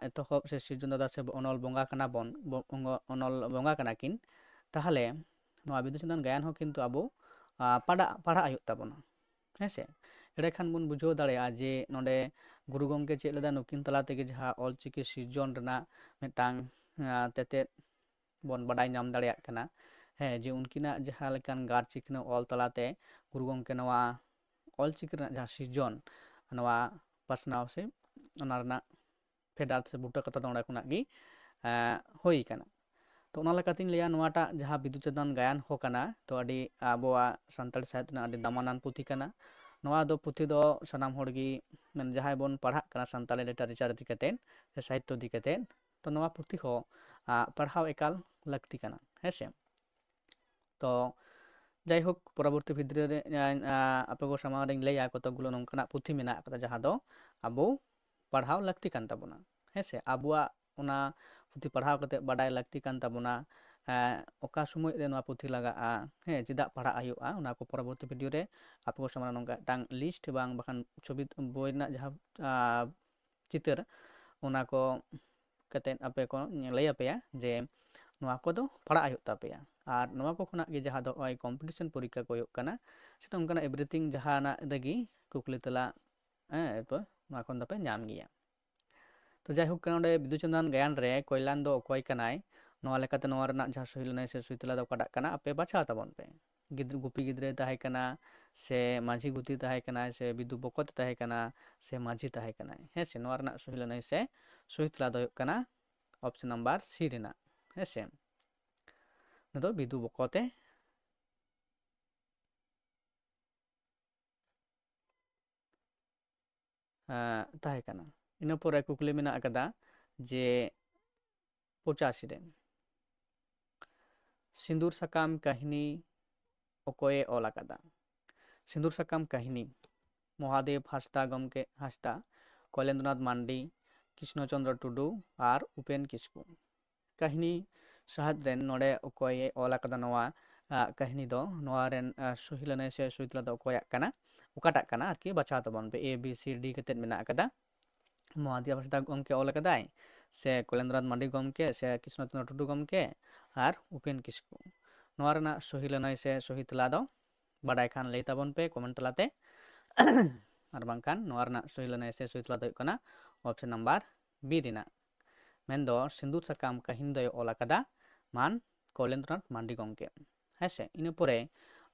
ᱮᱛᱚᱦᱚᱵ ᱥᱮ ᱥᱤᱨᱡᱚᱱ ᱫᱟᱫᱟ ᱥᱮ ᱚᱱᱚᱞ ᱵᱚᱸᱜᱟ ᱠᱟᱱᱟ ᱵᱚᱱ, ᱚᱱᱚᱞ ᱵᱚᱸᱜᱟ ᱠᱟᱱᱟ ᱠᱤᱱ, ᱛᱟᱦᱚᱞᱮ ᱱᱚᱣᱟ ᱵᱤᱫᱩ ᱪᱟᱸᱫᱟᱱ ᱜᱟᱭᱟᱱ ᱦᱚᱸ ᱠᱤᱱᱛᱩ ᱟᱵᱚ ᱯᱟᱲᱦᱟᱜ ᱯᱟᱲᱦᱟᱜ ᱦᱩᱭᱩᱜ ᱛᱟᱵᱚᱱᱟ, ᱦᱮᱸ ᱥᱮ᱾ ᱮᱸᱰᱮᱠᱷᱟᱱ ᱵᱚᱱ ᱵᱩᱡᱷᱟᱹᱣ ᱫᱟᱲᱮᱭᱟᱜᱼᱟ ᱡᱮ ᱱᱚᱰᱮ ᱜᱩᱨᱩ ᱜᱚᱢᱠᱮ ᱪᱮᱫ ᱞᱮᱫᱟ, ᱱᱩᱠᱤᱱ ᱛᱟᱞᱟ ᱛᱮᱜᱮ ᱡᱟᱦᱟᱸ ᱚᱞᱪᱤᱠᱤ ᱥᱤᱨᱡᱚᱱ ᱨᱮᱱᱟᱜ ᱢᱤᱫᱴᱟᱝ ᱛᱮᱛᱮᱫ ᱵᱚᱱ ᱵᱟᱰᱟᱭ ᱧᱟᱢ ᱫᱟᱲᱮᱭᱟᱜ ᱠᱟᱱᱟ, ᱦᱮᱸ, ᱡᱮ ᱩᱱᱠᱤᱱᱟᱜ ᱡᱟᱦᱟᱸ ᱞᱮᱠᱟᱱ ᱜᱟᱨ ᱪᱤᱠᱷᱱᱟᱹ ᱚᱞ ᱛᱟᱞᱟᱛᱮ ᱜᱩᱨᱩ ᱜᱚᱢᱠᱮ ᱱᱚᱣᱟ ᱚᱞᱪᱤᱠᱤ ᱨᱮᱱᱟᱜ ᱡᱟᱦᱟᱸ ᱥᱤᱨᱡᱚᱱ, ᱱᱚᱣᱟ ᱯᱟᱥᱱᱟᱣ ᱥᱮ ᱚᱱᱟ ᱨᱮᱱᱟᱜ ᱯᱷᱮᱰᱟᱛ ᱥᱮ ᱵᱩᱴᱟᱹ ᱠᱟᱛᱷᱟ ᱫᱚ ᱚᱸᱰᱮ ᱠᱷᱚᱱᱟᱜ ᱜᱮ ᱦᱩᱭ ᱠᱟᱱᱟ᱾ ᱛᱚ ᱚᱱᱟ ᱞᱮᱠᱟᱛᱤᱧ ᱞᱟᱹᱭᱟ, ᱱᱚᱣᱟᱴᱟᱜ ᱡᱟᱦᱟᱸ ᱵᱤᱫᱩ ᱪᱟᱸᱫᱟᱱ ᱜᱟᱭᱟᱱ ᱦᱚᱸ ᱠᱟᱱᱟ, ᱛᱚ ᱟᱹᱰᱤ ᱟᱵᱚᱣᱟᱜ ᱥᱟᱱᱛᱟᱲᱤ ᱥᱟᱶᱦᱮᱫ ᱨᱮᱱᱟᱜ ᱟᱹᱰᱤ ᱫᱟᱢᱟᱱᱟᱱ ᱯᱩᱛᱷᱤ ᱠᱟᱱᱟ᱾ ᱱᱚᱣᱟ ᱫᱚ ᱯᱩᱛᱷᱤ ᱫᱚ ᱥᱟᱱᱟᱢ ᱦᱚᱲ ᱜᱮ, ᱢᱟᱱᱮ ᱡᱟᱦᱟᱸᱭ ᱵᱚᱱ ᱯᱟᱲᱦᱟᱜ ᱠᱟᱱᱟ ᱥᱟᱱᱛᱟᱲᱤ literature ᱤᱫᱤ ᱠᱟᱛᱮᱫ ᱥᱮ ᱥᱟᱦᱤᱛᱛᱚ ᱤᱫᱤ ᱠᱟᱛᱮᱫ, ᱛᱚ ᱱᱚᱣᱟ ᱯᱩᱛᱷᱤ ᱦᱚᱸ ᱯᱟᱲᱦᱟᱣ ᱮᱠᱟᱞ ᱞᱟᱹᱠᱛᱤ ᱠᱟᱱᱟ, ᱦᱮᱸ ᱥᱮ᱾ ᱛᱚ ᱡᱟᱭᱦᱳᱠ, ᱯᱚᱨᱚᱵᱚᱨᱛᱤ ᱵᱷᱤᱰᱤᱭᱳ ᱨᱮ ᱟᱯᱮ ᱠᱚ ᱥᱟᱢᱟᱝ ᱨᱮᱧ ᱞᱟᱹᱭᱟ ᱠᱚᱛᱚᱠ ᱜᱩᱞᱳ ᱱᱚᱝᱠᱟᱱᱟᱜ ᱯᱩᱛᱷᱤ ᱢᱮᱱᱟᱜ ᱟᱠᱟᱫᱟ ᱡᱟᱦᱟᱸ ᱫᱚ ᱟᱵᱚ ᱯᱟᱲᱦᱟᱣ ᱞᱟᱹᱠᱛᱤ ᱠᱟᱱ ᱛᱟᱵᱚᱱᱟ, ᱦᱮᱸ ᱥᱮ᱾ ᱟᱵᱚᱣᱟᱜ ᱚᱱᱟ ᱯᱩᱛᱷᱤ ᱯᱟᱲᱦᱟᱣ ᱠᱟᱛᱮ ᱵᱟᱰᱟᱭ ᱞᱟᱹᱠᱛᱤ ᱠᱟᱱ ᱛᱟᱵᱚᱱᱟ, ᱚᱠᱟ ᱥᱚᱢᱚᱭ ᱨᱮ ᱱᱚᱣᱟ ᱯᱩᱛᱷᱤ ᱞᱟᱜᱟᱜᱼᱟ, ᱦᱮᱸ, ᱪᱮᱫᱟᱜ ᱯᱟᱲᱦᱟᱜ ᱦᱩᱭᱩᱜᱼᱟ, ᱚᱱᱟ ᱠᱚ ᱯᱚᱨᱚᱵᱚᱨᱛᱤ ᱵᱷᱤᱰᱤᱭᱳ ᱨᱮ ᱟᱯᱮ ᱠᱚ ᱥᱟᱢᱟᱝ ᱨᱮ ᱱᱚᱝᱠᱟ ᱢᱤᱫᱴᱟᱝ ᱞᱤᱥᱴ ᱵᱟᱝ ᱵᱟᱠᱷᱟᱱ ᱪᱷᱚᱵᱤ, ᱵᱳᱭ ᱨᱮᱱᱟᱜ ᱡᱟᱦᱟᱸ ᱪᱤᱛᱟᱹᱨ, ᱚᱱᱟ ᱠᱚ ᱠᱟᱛᱮᱫ ᱟᱯᱮ ᱠᱚ ᱞᱟᱹᱭ ᱟᱯᱮᱭᱟ ᱡᱮ ᱱᱚᱣᱟ ᱠᱚᱫᱚ ᱯᱟᱲᱦᱟᱜ ᱦᱩᱭᱩᱜ ᱛᱟᱯᱮᱭᱟ᱾ ᱟᱨ ᱱᱚᱣᱟ ᱠᱚ ᱠᱷᱚᱱᱟᱜ ᱜᱮ ᱡᱟᱦᱟᱸ ᱫᱚ ᱱᱚᱜᱼᱚᱭ ᱠᱚᱢᱯᱤᱴᱤᱥᱚᱱ ᱯᱚᱨᱤᱠᱠᱷᱟ ᱠᱚ ᱦᱩᱭᱩᱜ ᱠᱟᱱᱟ, ᱥᱮ ᱱᱚᱝᱠᱟᱱᱟᱜ ᱮᱵᱷᱨᱤᱛᱷᱤᱝ ᱡᱟᱦᱟᱱᱟᱜ ᱨᱮᱜᱮ ᱠᱩᱠᱞᱤ ᱛᱮᱞᱟ, ᱦᱮᱸ, ᱱᱚᱣᱟ ᱠᱷᱚᱱ ᱫᱚᱯᱮ ᱧᱟᱢ ᱜᱮᱭᱟ᱾ ᱛᱚ ᱡᱟᱭᱦᱳᱠ, ᱱᱚᱰᱮ ᱵᱤᱫᱩ ᱪᱟᱸᱫᱟᱱ ᱜᱟᱭᱟᱱ ᱨᱮ ᱠᱚᱞᱭᱟᱱ ᱫᱚ ᱚᱠᱚᱭ ᱠᱟᱱᱟᱭ? ᱱᱚᱣᱟ ᱞᱮᱠᱟᱛᱮ ᱱᱚᱣᱟ ᱨᱮᱱᱟᱜ ᱡᱟᱦᱟᱸ ᱥᱚᱦᱤ ᱞᱟᱹᱱᱟᱹᱭ ᱥᱮ ᱥᱚᱦᱤ ᱛᱮᱞᱟ ᱫᱚ ᱚᱠᱟᱴᱟᱜ ᱠᱟᱱᱟ? ᱟᱯᱮ ᱵᱟᱪᱷᱟᱣ ᱛᱟᱵᱚᱱ ᱯᱮ᱾ ᱜᱤᱫᱽᱨᱟᱹ, ᱜᱩᱯᱤ ᱜᱤᱫᱽᱨᱟᱹᱭ ᱛᱟᱦᱮᱸ ᱠᱟᱱᱟ, ᱥᱮ ᱢᱟᱹᱡᱷᱤ ᱜᱩᱛᱤ ᱛᱟᱦᱮᱸ ᱠᱟᱱᱟᱭ, ᱥᱮ ᱵᱤᱫᱩ ᱵᱚᱠᱚᱛ ᱛᱟᱦᱮᱸ ᱠᱟᱱᱟ, ᱥᱮ ᱢᱟᱹᱡᱷᱤ ᱛᱟᱦᱮᱸ ᱠᱟᱱᱟᱭ? ᱦᱮᱸ ᱥᱮ, ᱱᱚᱣᱟ ᱨᱮᱱᱟᱜ ᱥᱚᱦᱤ ᱞᱟᱹᱱᱟᱹᱭ ᱥᱮ ᱥᱚᱦᱤ ᱛᱮᱞᱟ ᱫᱚ ᱦᱩᱭᱩᱜ ᱠᱟᱱᱟ ᱚᱯᱥᱮᱱ ᱱᱟᱢᱵᱟᱨ ᱥᱤ ᱨᱮᱱᱟᱜ᱾ ᱦᱮᱸ ᱥᱮ, ᱱᱩᱭ ᱫᱚ ᱵᱤᱫᱩ ᱵᱚᱠᱚᱛᱮ ᱛᱟᱦᱮᱸ ᱠᱟᱱᱟ᱾ ᱤᱱᱟᱹ ᱯᱚᱨᱮ ᱠᱩᱠᱞᱤ ᱢᱮᱱᱟᱜ ᱟᱠᱟᱫᱟ ᱡᱮ ᱯᱚᱸᱪᱟᱥᱤ ᱨᱮ ᱥᱤᱸᱫᱩᱨ ᱥᱟᱠᱟᱢ ᱠᱟᱹᱦᱱᱤ ᱚᱠᱚᱭᱮ ᱚᱞ ᱟᱠᱟᱫᱟ? ᱥᱤᱸᱫᱩᱨ ᱥᱟᱠᱟᱢ ᱠᱟᱹᱦᱱᱤ ᱢᱚᱦᱟᱫᱮᱵ ᱦᱟᱸᱥᱫᱟ ᱜᱚᱢᱠᱮ, ᱦᱟᱸᱥᱫᱟ, ᱠᱚᱞᱮᱱᱫᱨᱚᱱᱟᱛᱷ ᱢᱟᱱᱰᱤ, ᱠᱨᱤᱥᱱᱚ ᱪᱚᱸᱫᱽᱨᱚ ᱴᱩᱰᱩ ᱟᱨ ᱩᱯᱮᱱ ᱠᱤᱥᱠᱩ᱾ ᱠᱟᱹᱦᱱᱤ ᱥᱟᱦᱮᱫ ᱨᱮᱱ ᱱᱚᱰᱮ ᱚᱠᱚᱭᱮ ᱚᱞ ᱟᱠᱟᱫᱟ ᱱᱚᱣᱟ ᱠᱟᱹᱦᱱᱤ ᱫᱚ, ᱱᱚᱣᱟ ᱨᱮᱱ ᱥᱚᱦᱤ ᱞᱟᱹᱱᱟᱹᱭ ᱥᱮ ᱥᱚᱦᱤ ᱛᱮᱞᱟ ᱫᱚ ᱚᱠᱚᱭᱟᱜ ᱠᱟᱱᱟ, ᱚᱠᱟᱴᱟᱜ ᱠᱟᱱᱟ ᱟᱨᱠᱤ, ᱵᱟᱪᱷᱟᱣ ᱛᱟᱵᱚᱱ ᱯᱮ᱾ A, B, C, D ᱠᱟᱛᱮᱫ ᱢᱮᱱᱟᱜ ᱟᱠᱟᱫᱟ᱾ ᱢᱚᱦᱟᱫᱮᱵ ᱦᱟᱸᱥᱫᱟ ᱜᱚᱢᱠᱮ ᱚᱞ ᱟᱠᱟᱫᱟᱭ, ᱥᱮ ᱠᱚᱞᱮᱱᱫᱨᱚᱱᱟᱛᱷ ᱢᱟᱱᱰᱤ ᱜᱚᱢᱠᱮ, ᱥᱮ ᱠᱨᱤᱥᱱᱚ ᱪᱚᱸᱫᱽᱨᱚ ᱴᱩᱰᱩ ᱜᱚᱢᱠᱮ ᱟᱨ ᱩᱯᱮᱱ ᱠᱤᱥᱠᱩ? ᱱᱚᱣᱟ ᱨᱮᱱᱟᱜ ᱥᱚᱦᱤ ᱞᱟᱹᱱᱟᱹᱭ ᱥᱮ ᱥᱚᱦᱤ ᱛᱮᱞᱟ ᱫᱚ ᱵᱟᱰᱟᱭ ᱠᱷᱟᱱ ᱞᱟᱹᱭ ᱛᱟᱵᱚᱱ ᱯᱮ ᱠᱚᱢᱮᱱᱴ ᱛᱟᱞᱟᱛᱮ᱾ ᱟᱨ ᱵᱟᱝᱠᱷᱟᱱ ᱱᱚᱣᱟ ᱨᱮᱱᱟᱜ ᱥᱚᱦᱤ ᱞᱟᱹᱱᱟᱹᱭ ᱥᱮ ᱥᱚᱦᱤ ᱛᱮᱞᱟ ᱫᱚ ᱦᱩᱭᱩᱜ ᱠᱟᱱᱟ ᱚᱯᱥᱮᱱ ᱱᱟᱢᱵᱟᱨ B ᱨᱮᱱᱟᱜ, ᱢᱮᱱᱫᱚ ᱥᱤᱸᱫᱩᱨ ᱥᱟᱠᱟᱢ ᱠᱟᱹᱦᱱᱤ ᱫᱚᱭ ᱚᱞ ᱟᱠᱟᱫᱟ ᱢᱟᱱ ᱠᱚᱞᱮᱱᱫᱨᱚᱱᱟᱛᱷ ᱢᱟᱱᱰᱤ ᱜᱚᱢᱠᱮ᱾ ᱦᱮᱸ ᱥᱮ, ᱤᱱᱟᱹ ᱯᱚᱨᱮ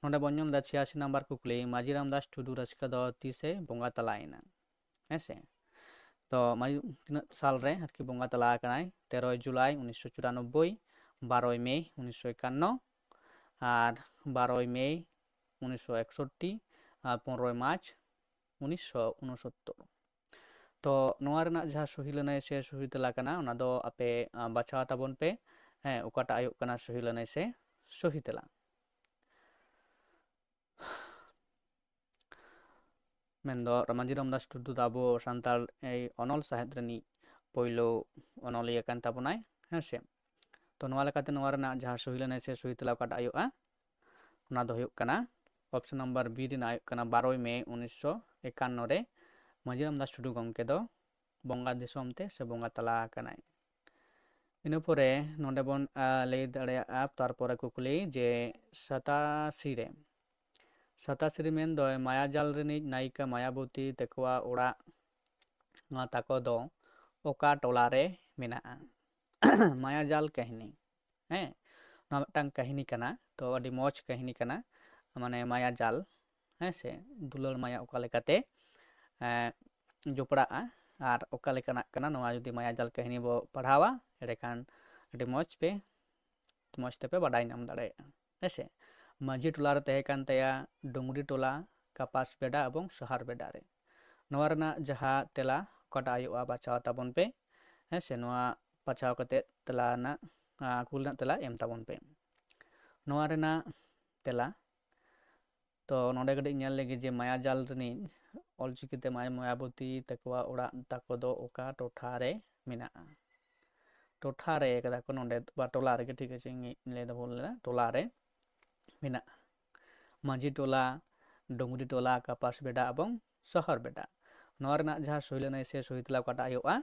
ᱱᱚᱰᱮ ᱵᱚᱱ ᱧᱮᱞ ᱮᱫᱟ ᱪᱷᱤᱭᱟᱥᱤ ᱱᱟᱢᱵᱟᱨ ᱠᱩᱠᱞᱤ, ᱢᱟᱹᱡᱷᱤ ᱨᱟᱢᱫᱟᱥ ᱴᱩᱰᱩ ᱨᱟᱪᱠᱟ ᱫᱚ ᱛᱤᱥᱮ ᱵᱚᱸᱜᱟ ᱛᱟᱞᱟᱭᱮᱱᱟ? ᱦᱮᱸ ᱥᱮ, ᱛᱚ ᱢᱟᱹᱡᱷᱤ ᱛᱤᱱᱟᱹᱜ ᱥᱟᱞ ᱨᱮ ᱟᱨᱠᱤ ᱵᱚᱸᱜᱟ ᱛᱟᱞᱟ ᱟᱠᱟᱱᱟᱭ? ᱛᱮᱨᱚᱭ ᱡᱩᱞᱟᱭ ᱩᱱᱤᱥᱥᱚ ᱪᱩᱨᱟᱱᱚᱵᱵᱳᱭ, ᱵᱟᱨᱚᱭ ᱢᱮ ᱩᱱᱤᱥᱥᱚ ᱮᱠᱟᱱᱱᱚ, ᱟᱨ ᱵᱟᱨᱚᱭ ᱢᱮ ᱩᱱᱤᱥᱥᱚ ᱮᱠᱥᱚᱴᱴᱤ, ᱟᱨ ᱯᱚᱱᱨᱚᱭ ᱢᱟᱨᱪ ᱩᱱᱤᱥᱥᱚ ᱩᱱᱚᱥᱚᱛᱛᱚᱨ᱾ ᱛᱚ ᱱᱚᱣᱟ ᱨᱮᱱᱟᱜ ᱡᱟᱦᱟᱸ ᱥᱚᱦᱤ ᱞᱟᱹᱱᱟᱹᱭ ᱥᱮ ᱥᱚᱦᱤ ᱛᱮᱞᱟ ᱠᱟᱱᱟ, ᱚᱱᱟ ᱫᱚ ᱟᱯᱮ, ᱟᱸ, ᱵᱟᱪᱷᱟᱣ ᱛᱟᱵᱚᱱ ᱯᱮ᱾ ᱦᱮᱸ, ᱚᱠᱟᱴᱟᱜ ᱦᱩᱭᱩᱜ ᱠᱟᱱᱟ ᱥᱚᱦᱤ ᱞᱟᱹᱱᱟᱹᱭ ᱥᱮ ᱥᱚᱦᱤ ᱛᱮᱞᱟ? ᱢᱮᱱᱫᱚ ᱢᱟᱹᱡᱷᱤ ᱨᱟᱢᱫᱟᱥ ᱴᱩᱰᱩ ᱫᱚ ᱟᱵᱚ ᱥᱟᱱᱛᱟᱲ ᱮᱭ ᱚᱱᱚᱞ ᱥᱟᱶᱦᱮᱫ ᱨᱤᱱᱤᱡ ᱯᱳᱭᱞᱳ ᱚᱱᱚᱞᱤᱭᱟᱹ ᱠᱟᱱ ᱛᱟᱵᱚᱱᱟᱭ᱾ ᱦᱮᱸ ᱥᱮ, ᱛᱚ ᱱᱚᱣᱟ ᱞᱮᱠᱟᱛᱮ ᱱᱚᱣᱟ ᱨᱮᱱᱟᱜ ᱡᱟᱦᱟᱸ ᱥᱩᱦᱤ ᱞᱟᱹᱱᱟᱹᱭ ᱥᱮ ᱥᱩᱦᱤ ᱛᱮᱞᱟ ᱚᱠᱟᱴᱟᱜ ᱦᱩᱭᱩᱜᱼᱟ, ᱚᱱᱟ ᱫᱚ ᱦᱩᱭᱩᱜ ᱠᱟᱱᱟ option number B ᱨᱮᱱᱟᱜ ᱦᱩᱭᱩᱜ ᱠᱟᱱᱟ ᱵᱟᱨᱚᱭ ᱢᱮ ᱩᱱᱤᱥᱥᱚ ᱮᱠᱟᱱᱱᱚ ᱨᱮ ᱢᱟᱹᱡᱷᱤ ᱨᱟᱢᱫᱟᱥ ᱴᱩᱰᱩ ᱜᱚᱢᱠᱮ ᱫᱚ ᱵᱚᱸᱜᱟ ᱫᱤᱥᱚᱢ ᱛᱮ ᱥᱮ ᱵᱚᱸᱜᱟ ᱛᱟᱞᱟ ᱟᱠᱟᱱᱟᱭ᱾ ᱤᱱᱟᱹ ᱯᱚᱨᱮ ᱱᱚᱰᱮ ᱵᱚᱱ ᱞᱟᱹᱭ ᱫᱟᱲᱮᱭᱟᱜᱼᱟ ᱛᱟᱨᱯᱚᱨᱮ ᱠᱩᱠᱞᱤ ᱡᱮ ᱥᱟᱛᱟᱥᱤ ᱨᱮ ᱥᱟᱛᱟᱥᱤ ᱨᱮ ᱢᱮᱱᱫᱚ ᱢᱟᱭᱟᱡᱟᱞ ᱨᱤᱱᱤᱡ ᱱᱟᱭᱤᱠᱟ ᱢᱟᱭᱟᱵᱚᱛᱤ ᱛᱟᱠᱚᱣᱟᱜ ᱚᱲᱟᱜ ᱛᱟᱠᱚ ᱫᱚ ᱚᱠᱟ ᱴᱚᱞᱟ ᱨᱮ ᱢᱮᱱᱟᱜᱼᱟ? ᱢᱟᱭᱟᱡᱟᱞ ᱠᱟᱹᱦᱱᱤ, ᱦᱮᱸ, ᱱᱚᱣᱟ ᱢᱤᱫᱴᱟᱝ ᱠᱟᱹᱦᱱᱤ ᱠᱟᱱᱟ᱾ ᱛᱚ ᱟᱹᱰᱤ ᱢᱚᱡᱽ ᱠᱟᱹᱦᱱᱤ ᱠᱟᱱᱟ, ᱢᱟᱱᱮ ᱢᱟᱭᱟᱡᱟᱞ, ᱦᱮᱸ ᱥᱮ, ᱫᱩᱞᱟᱹᱲ ᱢᱟᱭᱟ ᱚᱠᱟ ᱞᱮᱠᱟᱛᱮ ᱡᱚᱯᱲᱟᱜᱼᱟ ᱟᱨ ᱚᱠᱟ ᱞᱮᱠᱟᱱᱟᱜ ᱠᱟᱱᱟ᱾ ᱱᱚᱣᱟ ᱡᱩᱫᱤ ᱢᱟᱭᱟᱡᱟᱞ ᱠᱟᱹᱦᱱᱤ ᱵᱚ ᱯᱟᱲᱦᱟᱣᱟ, ᱮᱸᱰᱮᱠᱷᱟᱱ ᱟᱹᱰᱤ ᱢᱚᱡᱽ ᱯᱮ ᱢᱚᱡᱽ ᱛᱮᱯᱮ ᱵᱟᱰᱟᱭ ᱧᱟᱢ ᱫᱟᱲᱮᱭᱟᱜᱼᱟ᱾ ᱦᱮᱸ ᱥᱮ, ᱢᱟᱹᱡᱷᱤ ᱴᱚᱞᱟ ᱨᱮ ᱛᱟᱦᱮᱸ ᱠᱟᱱ ᱛᱟᱭᱟ ᱰᱩᱝᱨᱤ ᱴᱚᱞᱟ, ᱠᱟᱯᱟᱥ ᱵᱮᱰᱟ ᱮᱵᱚᱝ ᱥᱟᱦᱟᱨ ᱵᱮᱰᱟ ᱨᱮ᱾ ᱱᱚᱣᱟ ᱨᱮᱱᱟᱜ ᱡᱟᱦᱟᱸ ᱛᱮᱞᱟ ᱚᱠᱟᱴᱟᱜ ᱦᱩᱭᱩᱜᱼᱟ, ᱵᱟᱪᱷᱟᱣ ᱛᱟᱵᱚᱱ ᱯᱮ᱾ ᱦᱮᱸ ᱥᱮ, ᱱᱚᱣᱟ ᱵᱟᱪᱷᱟᱣ ᱠᱟᱛᱮ ᱛᱮᱞᱟ ᱨᱮᱱᱟᱜ ᱠᱩᱞᱤ ᱨᱮᱱᱟᱜ ᱛᱮᱞᱟ ᱮᱢ ᱛᱟᱵᱚᱱ ᱯᱮ᱾ ᱱᱚᱣᱟ ᱨᱮᱱᱟᱜ ᱛᱮᱞᱟ ᱛᱚ ᱱᱚᱰᱮ ᱠᱟᱹᱴᱤᱡ ᱧᱮᱞ ᱞᱮᱜᱮ ᱡᱮ ᱢᱟᱭᱟᱡᱟᱞ ᱨᱤᱱᱤᱡ ᱚᱞᱪᱤᱠᱤᱛᱮ ᱢᱟᱭ-, ᱢᱟᱭᱟᱵᱚᱛᱤ ᱛᱟᱠᱚᱣᱟᱜ ᱚᱲᱟᱜ ᱛᱟᱠᱚ ᱫᱚ ᱚᱠᱟ ᱴᱚᱴᱷᱟ ᱨᱮ ᱢᱮᱱᱟᱜᱼᱟ? ᱴᱚᱴᱷᱟ ᱨᱮ ᱠᱟᱫᱟ ᱠᱚ ᱱᱚᱰᱮ, ᱵᱟ ᱴᱚᱞᱟ ᱨᱮᱜᱮ, ᱴᱷᱤᱠ ᱟᱪᱷᱮ, ᱤᱧ ᱞᱟᱹᱭ ᱫᱟ ᱵᱷᱩᱞ ᱞᱮᱫᱟ, ᱴᱚᱞᱟ ᱨᱮ ᱢᱮᱱᱟᱜᱼᱟ᱾ ᱢᱟᱹᱡᱷᱤ ᱴᱚᱞᱟ, ᱰᱩᱝᱨᱤ ᱴᱚᱞᱟ, ᱠᱟᱯᱟᱥ ᱵᱮᱰᱟ ᱮᱵᱚᱝ ᱥᱚᱦᱚᱨ ᱵᱮᱰᱟ᱾ ᱱᱚᱣᱟ ᱨᱮᱱᱟᱜ ᱡᱟᱦᱟᱸ ᱥᱩᱦᱤ ᱞᱟᱹᱱᱟᱹᱭ ᱥᱮ ᱥᱩᱦᱤ ᱛᱮᱞᱟ ᱚᱠᱟᱴᱟᱜ ᱦᱩᱭᱩᱜᱼᱟ,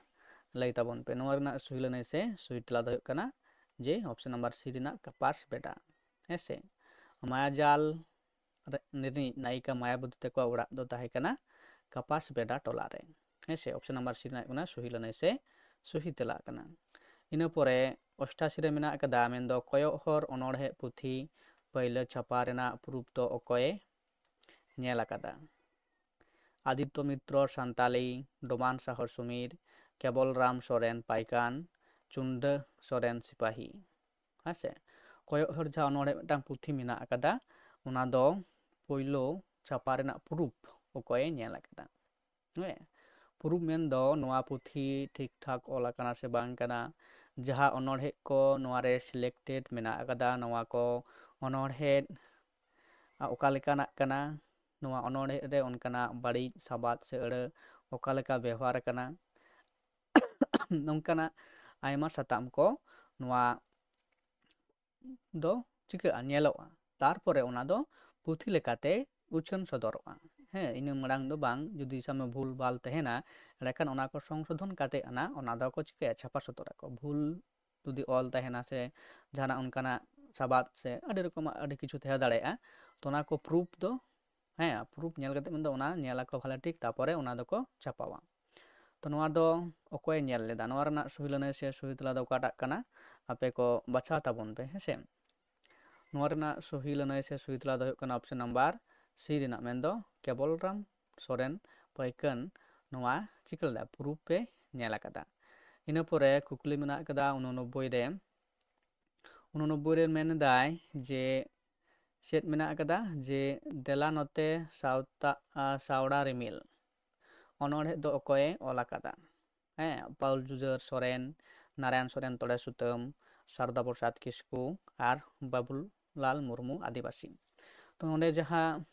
ᱞᱟᱹᱭ ᱛᱟᱵᱚᱱ ᱯᱮ᱾ ᱱᱚᱣᱟ ᱨᱮᱱᱟᱜ ᱥᱩᱦᱤ ᱞᱟᱹᱱᱟᱹᱭ ᱥᱮ ᱥᱩᱦᱤ ᱛᱮᱞᱟ ᱫᱚ ᱦᱩᱭᱩᱜ ᱠᱟᱱᱟ ᱡᱮ option number C ᱨᱮᱱᱟᱜ ᱠᱟᱯᱟᱥ ᱵᱮᱰᱟ᱾ ᱦᱮᱸ ᱥᱮ, ᱢᱟᱭᱟᱡᱟᱞ ᱨᱤᱱᱤᱡ ᱱᱟᱭᱤᱠᱟ ᱢᱟᱭᱟᱵᱚᱛᱤ ᱛᱟᱠᱚᱣᱟᱜ ᱚᱲᱟᱜ ᱫᱚ ᱛᱟᱦᱮᱸ ᱠᱟᱱᱟ ᱠᱟᱯᱟᱥ ᱵᱮᱰᱟ ᱴᱚᱞᱟ ᱨᱮ᱾ ᱦᱮᱸ ᱥᱮ, option number C ᱨᱮᱱᱟᱜ ᱠᱟᱱᱟ ᱥᱩᱦᱤ ᱞᱟᱹᱱᱟᱹᱭ ᱥᱮ ᱥᱩᱦᱤ ᱛᱮᱞᱟ ᱠᱟᱱᱟ᱾ ᱤᱱᱟᱹ ᱯᱚᱨᱮ ᱚᱥᱴᱟᱥᱤ ᱨᱮ ᱢᱮᱱᱟᱜ ᱟᱠᱟᱫᱟ, ᱢᱮᱱᱫᱚ ᱠᱚᱭᱚᱜ ᱦᱚᱨ ᱚᱱᱚᱬᱦᱮ ᱯᱩᱛᱷᱤ ᱯᱟᱹᱭᱞᱟᱹ ᱪᱷᱟᱯᱟ ᱨᱮᱱᱟᱜ ᱯᱨᱩᱯ ᱫᱚ ᱚᱠᱚᱭᱮ ᱧᱮᱞ ᱟᱠᱟᱫᱟ? ᱟᱫᱤᱛᱛᱚ ᱢᱤᱛᱨᱚ ᱥᱟᱱᱛᱟᱞᱤ, ᱰᱚᱢᱟᱱ ᱥᱟᱦᱚ ᱥᱩᱢᱤᱨ, ᱠᱮᱵᱚᱞ ᱨᱟᱢ ᱥᱚᱨᱮᱱ ᱯᱟᱭᱠᱟᱱ, ᱪᱩᱱᱰᱟᱹ ᱥᱚᱨᱮᱱ ᱥᱤᱯᱟᱦᱤ᱾ ᱦᱮᱸ ᱥᱮ, ᱠᱚᱭᱚᱜ ᱦᱚᱨ ᱡᱟᱦᱟᱸ ᱚᱱᱚᱬᱦᱮ ᱢᱤᱫᱴᱟᱝ ᱯᱩᱛᱷᱤ ᱢᱮᱱᱟᱜ ᱟᱠᱟᱫᱟ, ᱚᱱᱟ ᱫᱚ ᱯᱳᱭᱞᱳ ᱪᱷᱟᱯᱟ ᱨᱮᱱᱟᱜ ᱯᱨᱩᱯ ᱚᱠᱚᱭᱮ ᱧᱮᱞ ᱟᱠᱟᱫᱟ? ᱦᱮᱸ, ᱯᱨᱩᱯ ᱢᱮᱱᱫᱚ ᱱᱚᱣᱟ ᱯᱩᱛᱷᱤ ᱴᱷᱤᱠ ᱴᱷᱟᱠ ᱚᱞ ᱟᱠᱟᱱᱟ ᱥᱮ ᱵᱟᱝ ᱠᱟᱱᱟ, ᱡᱟᱦᱟᱸ ᱚᱱᱚᱬᱦᱮ ᱠᱚ ᱱᱚᱣᱟ ᱨᱮ selected ᱢᱮᱱᱟᱜ ᱟᱠᱟᱫᱟ, ᱱᱚᱣᱟ ᱠᱚ ᱚᱱᱚᱬᱦᱮ ᱚᱠᱟ ᱞᱮᱠᱟᱱᱟᱜ ᱠᱟᱱᱟ, ᱱᱚᱣᱟ ᱚᱱᱚᱬᱦᱮ ᱨᱮ ᱚᱱᱠᱟᱱᱟᱜ ᱵᱟᱹᱲᱤᱡ ᱥᱟᱵᱟᱫ ᱥᱮ ᱟᱹᱲᱟᱹ ᱚᱠᱟ ᱞᱮᱠᱟ ᱵᱮᱣᱦᱟᱨ ᱟᱠᱟᱱᱟ, ᱱᱚᱝᱠᱟᱱᱟᱜ ᱟᱭᱢᱟ ᱥᱟᱛᱟᱢ ᱠᱚ ᱱᱚᱣᱟ ᱫᱚ ᱪᱤᱠᱟᱹᱜᱼᱟ, ᱧᱮᱞᱚᱜᱼᱟ, ᱛᱟᱨᱯᱚᱨᱮ ᱚᱱᱟ ᱫᱚ ᱯᱩᱛᱷᱤ ᱞᱮᱠᱟᱛᱮ ᱩᱪᱷᱟᱹᱱ ᱥᱚᱫᱚᱨᱚᱜᱼᱟ᱾ ᱦᱮᱸ, ᱤᱱᱟᱹ ᱢᱟᱲᱟᱝ ᱫᱚ ᱵᱟᱝ, ᱡᱩᱫᱤ ᱥᱟᱵ ᱢᱮ ᱵᱷᱩᱞ ᱵᱷᱟᱞ ᱛᱟᱦᱮᱱᱟ, ᱮᱸᱰᱮᱠᱷᱟᱱ ᱚᱱᱟ ᱠᱚ ᱥᱚᱝᱥᱳᱫᱷᱚᱱ ᱠᱟᱛᱮ ᱟᱱᱟ ᱚᱱᱟ ᱫᱚᱠᱚ ᱪᱤᱠᱟᱹᱭᱟ, ᱪᱷᱟᱯᱟ ᱥᱚᱫᱚᱨᱟᱠᱚ᱾ ᱵᱷᱩᱞ ᱡᱩᱫᱤ ᱚᱞ ᱛᱟᱦᱮᱱᱟ ᱥᱮ ᱡᱟᱦᱟᱱᱟᱜ ᱚᱱᱠᱟᱱᱟᱜ ᱥᱟᱵᱟᱫ ᱥᱮ ᱟᱹᱰᱤ ᱨᱚᱠᱚᱢᱟᱜ ᱟᱹᱰᱤ ᱠᱤᱪᱷᱩ ᱛᱟᱦᱮᱸ ᱫᱟᱲᱮᱭᱟᱜᱼᱟ, ᱛᱚ ᱚᱱᱟ ᱠᱚ ᱯᱨᱩᱯᱷ ᱫᱚ, ᱦᱮᱸ, ᱯᱨᱩᱯᱷ ᱧᱮᱞ ᱠᱟᱛᱮ ᱢᱮᱱᱫᱚ ᱚᱱᱟ ᱧᱮᱞ ᱟᱠᱚ ᱵᱷᱟᱞᱮ ᱴᱷᱤᱠ, ᱛᱟᱯᱚᱨᱮ ᱚᱱᱟ ᱫᱚᱠᱚ ᱪᱷᱟᱯᱟᱣᱟ᱾ ᱛᱚ ᱱᱚᱣᱟ ᱫᱚ ᱚᱠᱚᱭᱮ ᱧᱮᱞ ᱞᱮᱫᱟ? ᱱᱚᱣᱟ ᱨᱮᱱᱟᱜ ᱥᱚᱦᱤ ᱞᱟᱹᱱᱟᱹᱭ ᱥᱮ ᱥᱚᱦᱤ ᱛᱮᱞᱟ ᱫᱚ ᱚᱠᱟᱴᱟᱜ ᱠᱟᱱᱟ? ᱟᱯᱮ ᱠᱚ ᱵᱟᱪᱷᱟᱣ ᱛᱟᱵᱚᱱ ᱯᱮ, ᱦᱮᱸ ᱥᱮ᱾ ᱱᱚᱣᱟ ᱨᱮᱱᱟᱜ ᱥᱚᱦᱤ ᱞᱟᱹᱱᱟᱹᱭ ᱥᱮ ᱥᱚᱦᱤ ᱛᱮᱞᱟ ᱫᱚ ᱦᱩᱭᱩᱜ ᱠᱟᱱᱟ ᱚᱯᱥᱮᱱ ᱱᱟᱢᱵᱟᱨ ᱥᱤ ᱨᱮᱱᱟᱜ, ᱢᱮᱱᱫᱚ ᱠᱮᱵᱚᱞᱨᱟᱢ ᱥᱚᱨᱮᱱ ᱯᱟᱹᱭᱠᱟᱹᱱ ᱱᱚᱣᱟ ᱪᱤᱠᱟᱹ ᱞᱮᱫᱟ? ᱯᱨᱩᱯᱷ ᱯᱮ ᱧᱮᱞ ᱟᱠᱟᱫᱟ᱾ ᱤᱱᱟᱹ ᱯᱚᱨᱮ ᱠᱩᱠᱞᱤ ᱢᱮᱱᱟᱜ ᱟᱠᱟᱫᱟ ᱩᱱᱚᱱᱚᱵᱵᱳᱭ ᱨᱮ᱾ ᱩᱱᱚᱱᱚᱵᱵᱳᱭ ᱨᱮ ᱢᱮᱱ ᱮᱫᱟᱭ ᱡᱮ ᱪᱮᱫ ᱢᱮᱱᱟᱜ ᱟᱠᱟᱫᱟ? ᱡᱮ ᱫᱮᱞᱟ ᱱᱚᱛᱮ ᱥᱟᱶᱛᱟ, ᱟ, ᱥᱟᱣᱲᱟ ᱨᱤᱢᱤᱞ ᱚᱱᱚᱬᱦᱮ ᱫᱚ ᱚᱠᱚᱭᱮ ᱚᱞ ᱟᱠᱟᱫᱟ? ᱦᱮᱸ, ᱯᱟᱹᱣᱩᱞ ᱡᱩᱡᱷᱟᱹᱨ ᱥᱚᱨᱮᱱ, ᱱᱟᱨᱟᱭᱚᱱ ᱥᱚᱨᱮᱱ ᱛᱚᱲᱮ ᱥᱩᱛᱟᱹᱢ, ᱥᱟᱨᱚᱫᱟ ᱯᱨᱚᱥᱟᱫᱽ ᱠᱤᱥᱠᱩ ᱟᱨ ᱵᱟᱵᱩᱞᱟᱞ ᱢᱩᱨᱢᱩ ᱟᱹᱫᱤᱵᱟᱹᱥᱤ᱾ ᱛᱚ ᱱᱚᱰᱮ ᱡᱟᱦᱟᱸ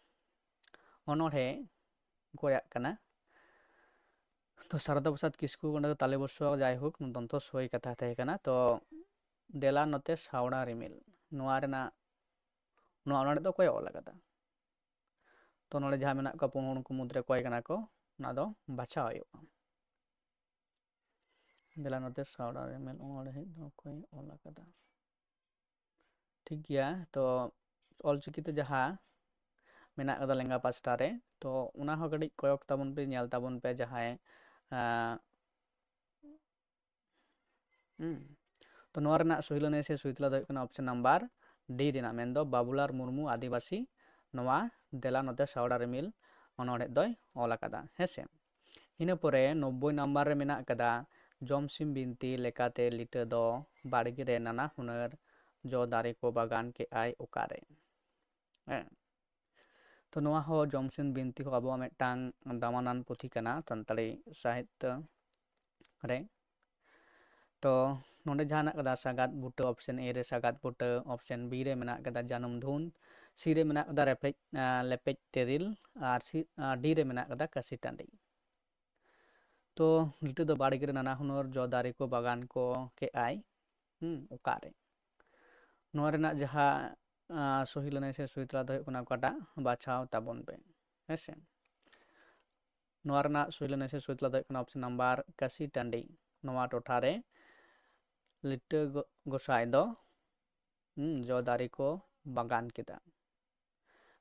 ᱚᱱᱚᱬᱦᱮ ᱠᱚᱭᱟᱜ ᱠᱟᱱᱟ, ᱛᱚ ᱥᱟᱨᱚᱫᱟ ᱯᱨᱚᱥᱟᱫᱽ ᱠᱤᱥᱠᱩ ᱚᱸᱰᱮ ᱫᱚ ᱛᱟᱞᱮ ᱵᱚᱥᱚ, ᱡᱟᱭᱦᱳᱠ, ᱫᱚᱱᱛᱚ ᱥᱳᱭ ᱠᱟᱛᱷᱟ ᱛᱟᱦᱮᱸ ᱠᱟᱱᱟ᱾ ᱛᱚ ᱫᱮᱞᱟ ᱱᱚᱛᱮ ᱥᱟᱣᱲᱟ ᱨᱤᱢᱤᱞ, ᱱᱚᱣᱟ ᱨᱮᱱᱟᱜ, ᱱᱚᱣᱟ ᱚᱱᱚᱬᱦᱮ ᱫᱚ ᱚᱠᱚᱭ ᱚᱞ ᱟᱠᱟᱫᱟ? ᱛᱚ ᱱᱚᱰᱮ ᱡᱟᱦᱟᱸ ᱢᱮᱱᱟᱜ ᱠᱚᱣᱟ ᱯᱩᱱ ᱦᱚᱲ, ᱩᱱᱠᱩ ᱢᱩᱫᱽᱨᱮ ᱚᱠᱚᱭ ᱠᱟᱱᱟ ᱠᱚ, ᱚᱱᱟ ᱫᱚ ᱵᱟᱪᱷᱟᱣ ᱦᱩᱭᱩᱜᱼᱟ᱾ ᱫᱮᱞᱟ ᱱᱚᱛᱮ ᱥᱟᱣᱲᱟ ᱨᱤᱢᱤᱞ ᱚᱱᱚᱬᱦᱮ ᱫᱚ ᱚᱠᱚᱭ ᱚᱞ ᱟᱠᱟᱫᱟ? ᱴᱷᱤᱠ ᱜᱮᱭᱟ, ᱛᱚ ᱚᱞᱪᱤᱠᱤᱛᱮ ᱡᱟᱦᱟᱸ ᱢᱮᱱᱟᱜ ᱠᱟᱫᱟ ᱞᱮᱸᱜᱟ ᱯᱟᱥᱴᱟ ᱨᱮ, ᱛᱚ ᱚᱱᱟ ᱦᱚᱸ ᱠᱟᱹᱴᱤᱡ ᱠᱚᱭᱚᱜ ᱛᱟᱵᱚᱱ ᱯᱮ, ᱧᱮᱞ ᱛᱟᱵᱚᱱ ᱯᱮ ᱡᱟᱦᱟᱸᱭ, ᱟᱸ, ᱦᱩᱸ᱾ ᱛᱚ ᱱᱚᱣᱟ ᱨᱮᱱᱟᱜ ᱥᱚᱦᱤ ᱞᱟᱹᱱᱟᱹᱭ ᱥᱮ ᱥᱚᱦᱤ ᱛᱮᱞᱟ ᱫᱚ ᱦᱩᱭᱩᱜ ᱠᱟᱱᱟ ᱚᱯᱥᱮᱱ ᱱᱟᱢᱵᱟᱨ ᱰᱤ ᱨᱮᱱᱟᱜ, ᱢᱮᱱᱫᱚ ᱵᱟᱵᱩᱞᱟᱞ ᱢᱩᱨᱢᱩ ᱟᱹᱫᱤᱵᱟᱹᱥᱤ ᱱᱚᱣᱟ ᱫᱮᱞᱟ ᱱᱚᱛᱮ ᱥᱟᱣᱲᱟ ᱨᱤᱢᱤᱞ ᱚᱱᱚᱬᱦᱮ ᱫᱚᱭ ᱚᱞ ᱟᱠᱟᱫᱟ, ᱦᱮᱸ ᱥᱮ᱾ ᱤᱱᱟᱹ ᱯᱚᱨᱮ ᱱᱚᱵᱵᱳᱭ ᱱᱟᱢᱵᱟᱨ ᱨᱮ ᱢᱮᱱᱟᱜ ᱟᱠᱟᱫᱟ, ᱡᱚᱢᱥᱤᱢ ᱵᱤᱱᱛᱤ ᱞᱮᱠᱟᱛᱮ ᱞᱤᱴᱟᱹ ᱫᱚ ᱵᱟᱲᱜᱮ ᱨᱮ ᱱᱟᱱᱟ ᱦᱩᱱᱟᱹᱨ ᱡᱚ ᱫᱟᱨᱮ ᱠᱚ ᱵᱟᱜᱟᱱ ᱠᱮᱜᱼᱟᱭ ᱚᱠᱟᱨᱮ? ᱦᱮᱸ᱾ ᱛᱚ ᱱᱚᱣᱟ ᱦᱚᱸ ᱡᱚᱢᱥᱤᱢ ᱵᱤᱱᱛᱤ ᱦᱚᱸ ᱟᱵᱚᱣᱟᱜ ᱢᱤᱫᱴᱟᱝ ᱫᱟᱢᱟᱱᱟᱱ ᱯᱩᱛᱷᱤ ᱠᱟᱱᱟ ᱥᱟᱱᱛᱟᱲᱤ ᱥᱟᱦᱤᱛᱛᱚ ᱨᱮ᱾ ᱛᱚ ᱱᱚᱰᱮ ᱡᱟᱦᱟᱸ ᱢᱮᱱᱟᱜ ᱠᱟᱫᱟ ᱥᱟᱜᱟᱫ ᱵᱩᱴᱟᱹ, ᱚᱯᱥᱮᱱ ᱮ ᱨᱮ ᱥᱟᱜᱟᱫ ᱵᱩᱴᱟᱹ, ᱚᱯᱥᱮᱱ ᱵᱤ ᱨᱮ ᱢᱮᱱᱟᱜ ᱠᱟᱫᱟ ᱡᱟᱹᱱᱩᱢ ᱫᱷᱩᱱ, ᱥᱤ ᱨᱮ ᱢᱮᱱᱟᱜ ᱠᱟᱫᱟ ᱨᱮᱯᱮᱡ, ᱟᱸ, ᱞᱮᱯᱮᱡ ᱛᱮᱨᱤᱞ, ᱟᱨ ᱥᱤ, ᱟᱸ, ᱰᱤ ᱨᱮ ᱢᱮᱱᱟᱜ ᱠᱟᱫᱟ ᱠᱟᱹᱥᱤ ᱴᱟᱺᱰᱤ᱾ ᱛᱚ ᱞᱤᱴᱟᱹ ᱫᱚ ᱵᱟᱲᱜᱮ ᱨᱮ ᱱᱟᱱᱟ ᱦᱩᱱᱟᱹᱨ ᱡᱚ ᱫᱟᱨᱮ ᱠᱚ ᱵᱟᱜᱟᱱ ᱠᱚ ᱠᱮᱜᱼᱟᱭ, ᱦᱩᱸ, ᱚᱠᱟᱨᱮ? ᱱᱚᱣᱟ ᱨᱮᱱᱟᱜ ᱡᱟᱦᱟᱸ ᱥᱚᱦᱤ ᱞᱟᱹᱱᱟᱹᱭ ᱥᱮ ᱥᱚᱦᱤ ᱛᱮᱞᱟ ᱫᱚ ᱦᱩᱭᱩᱜ ᱠᱟᱱᱟ ᱚᱠᱟᱴᱟᱜ? ᱵᱟᱪᱷᱟᱣ ᱛᱟᱵᱚᱱ ᱯᱮ᱾ ᱦᱮᱸ ᱥᱮ? ᱱᱚᱣᱟ ᱨᱮᱱᱟᱜ ᱥᱚᱦᱤ ᱞᱟᱹᱱᱟᱹᱭ ᱥᱮ ᱥᱚᱦᱤ ᱛᱮᱞᱟ ᱫᱚ ᱦᱩᱭᱩᱜ ᱠᱟᱱᱟ ᱚᱯᱥᱮᱱ ᱱᱟᱢᱵᱟᱨ ᱠᱟᱹᱥᱤ ᱴᱟᱺᱰᱤ᱾ ᱱᱚᱣᱟ ᱴᱚᱴᱷᱟ ᱨᱮ ᱞᱤᱴᱟᱹ ᱜᱚ- ᱜᱚᱸᱥᱟᱭ ᱫᱚ ᱦᱩᱸ, ᱡᱚ ᱫᱟᱨᱮ ᱠᱚ ᱵᱟᱜᱟᱱ ᱠᱮᱫᱟ᱾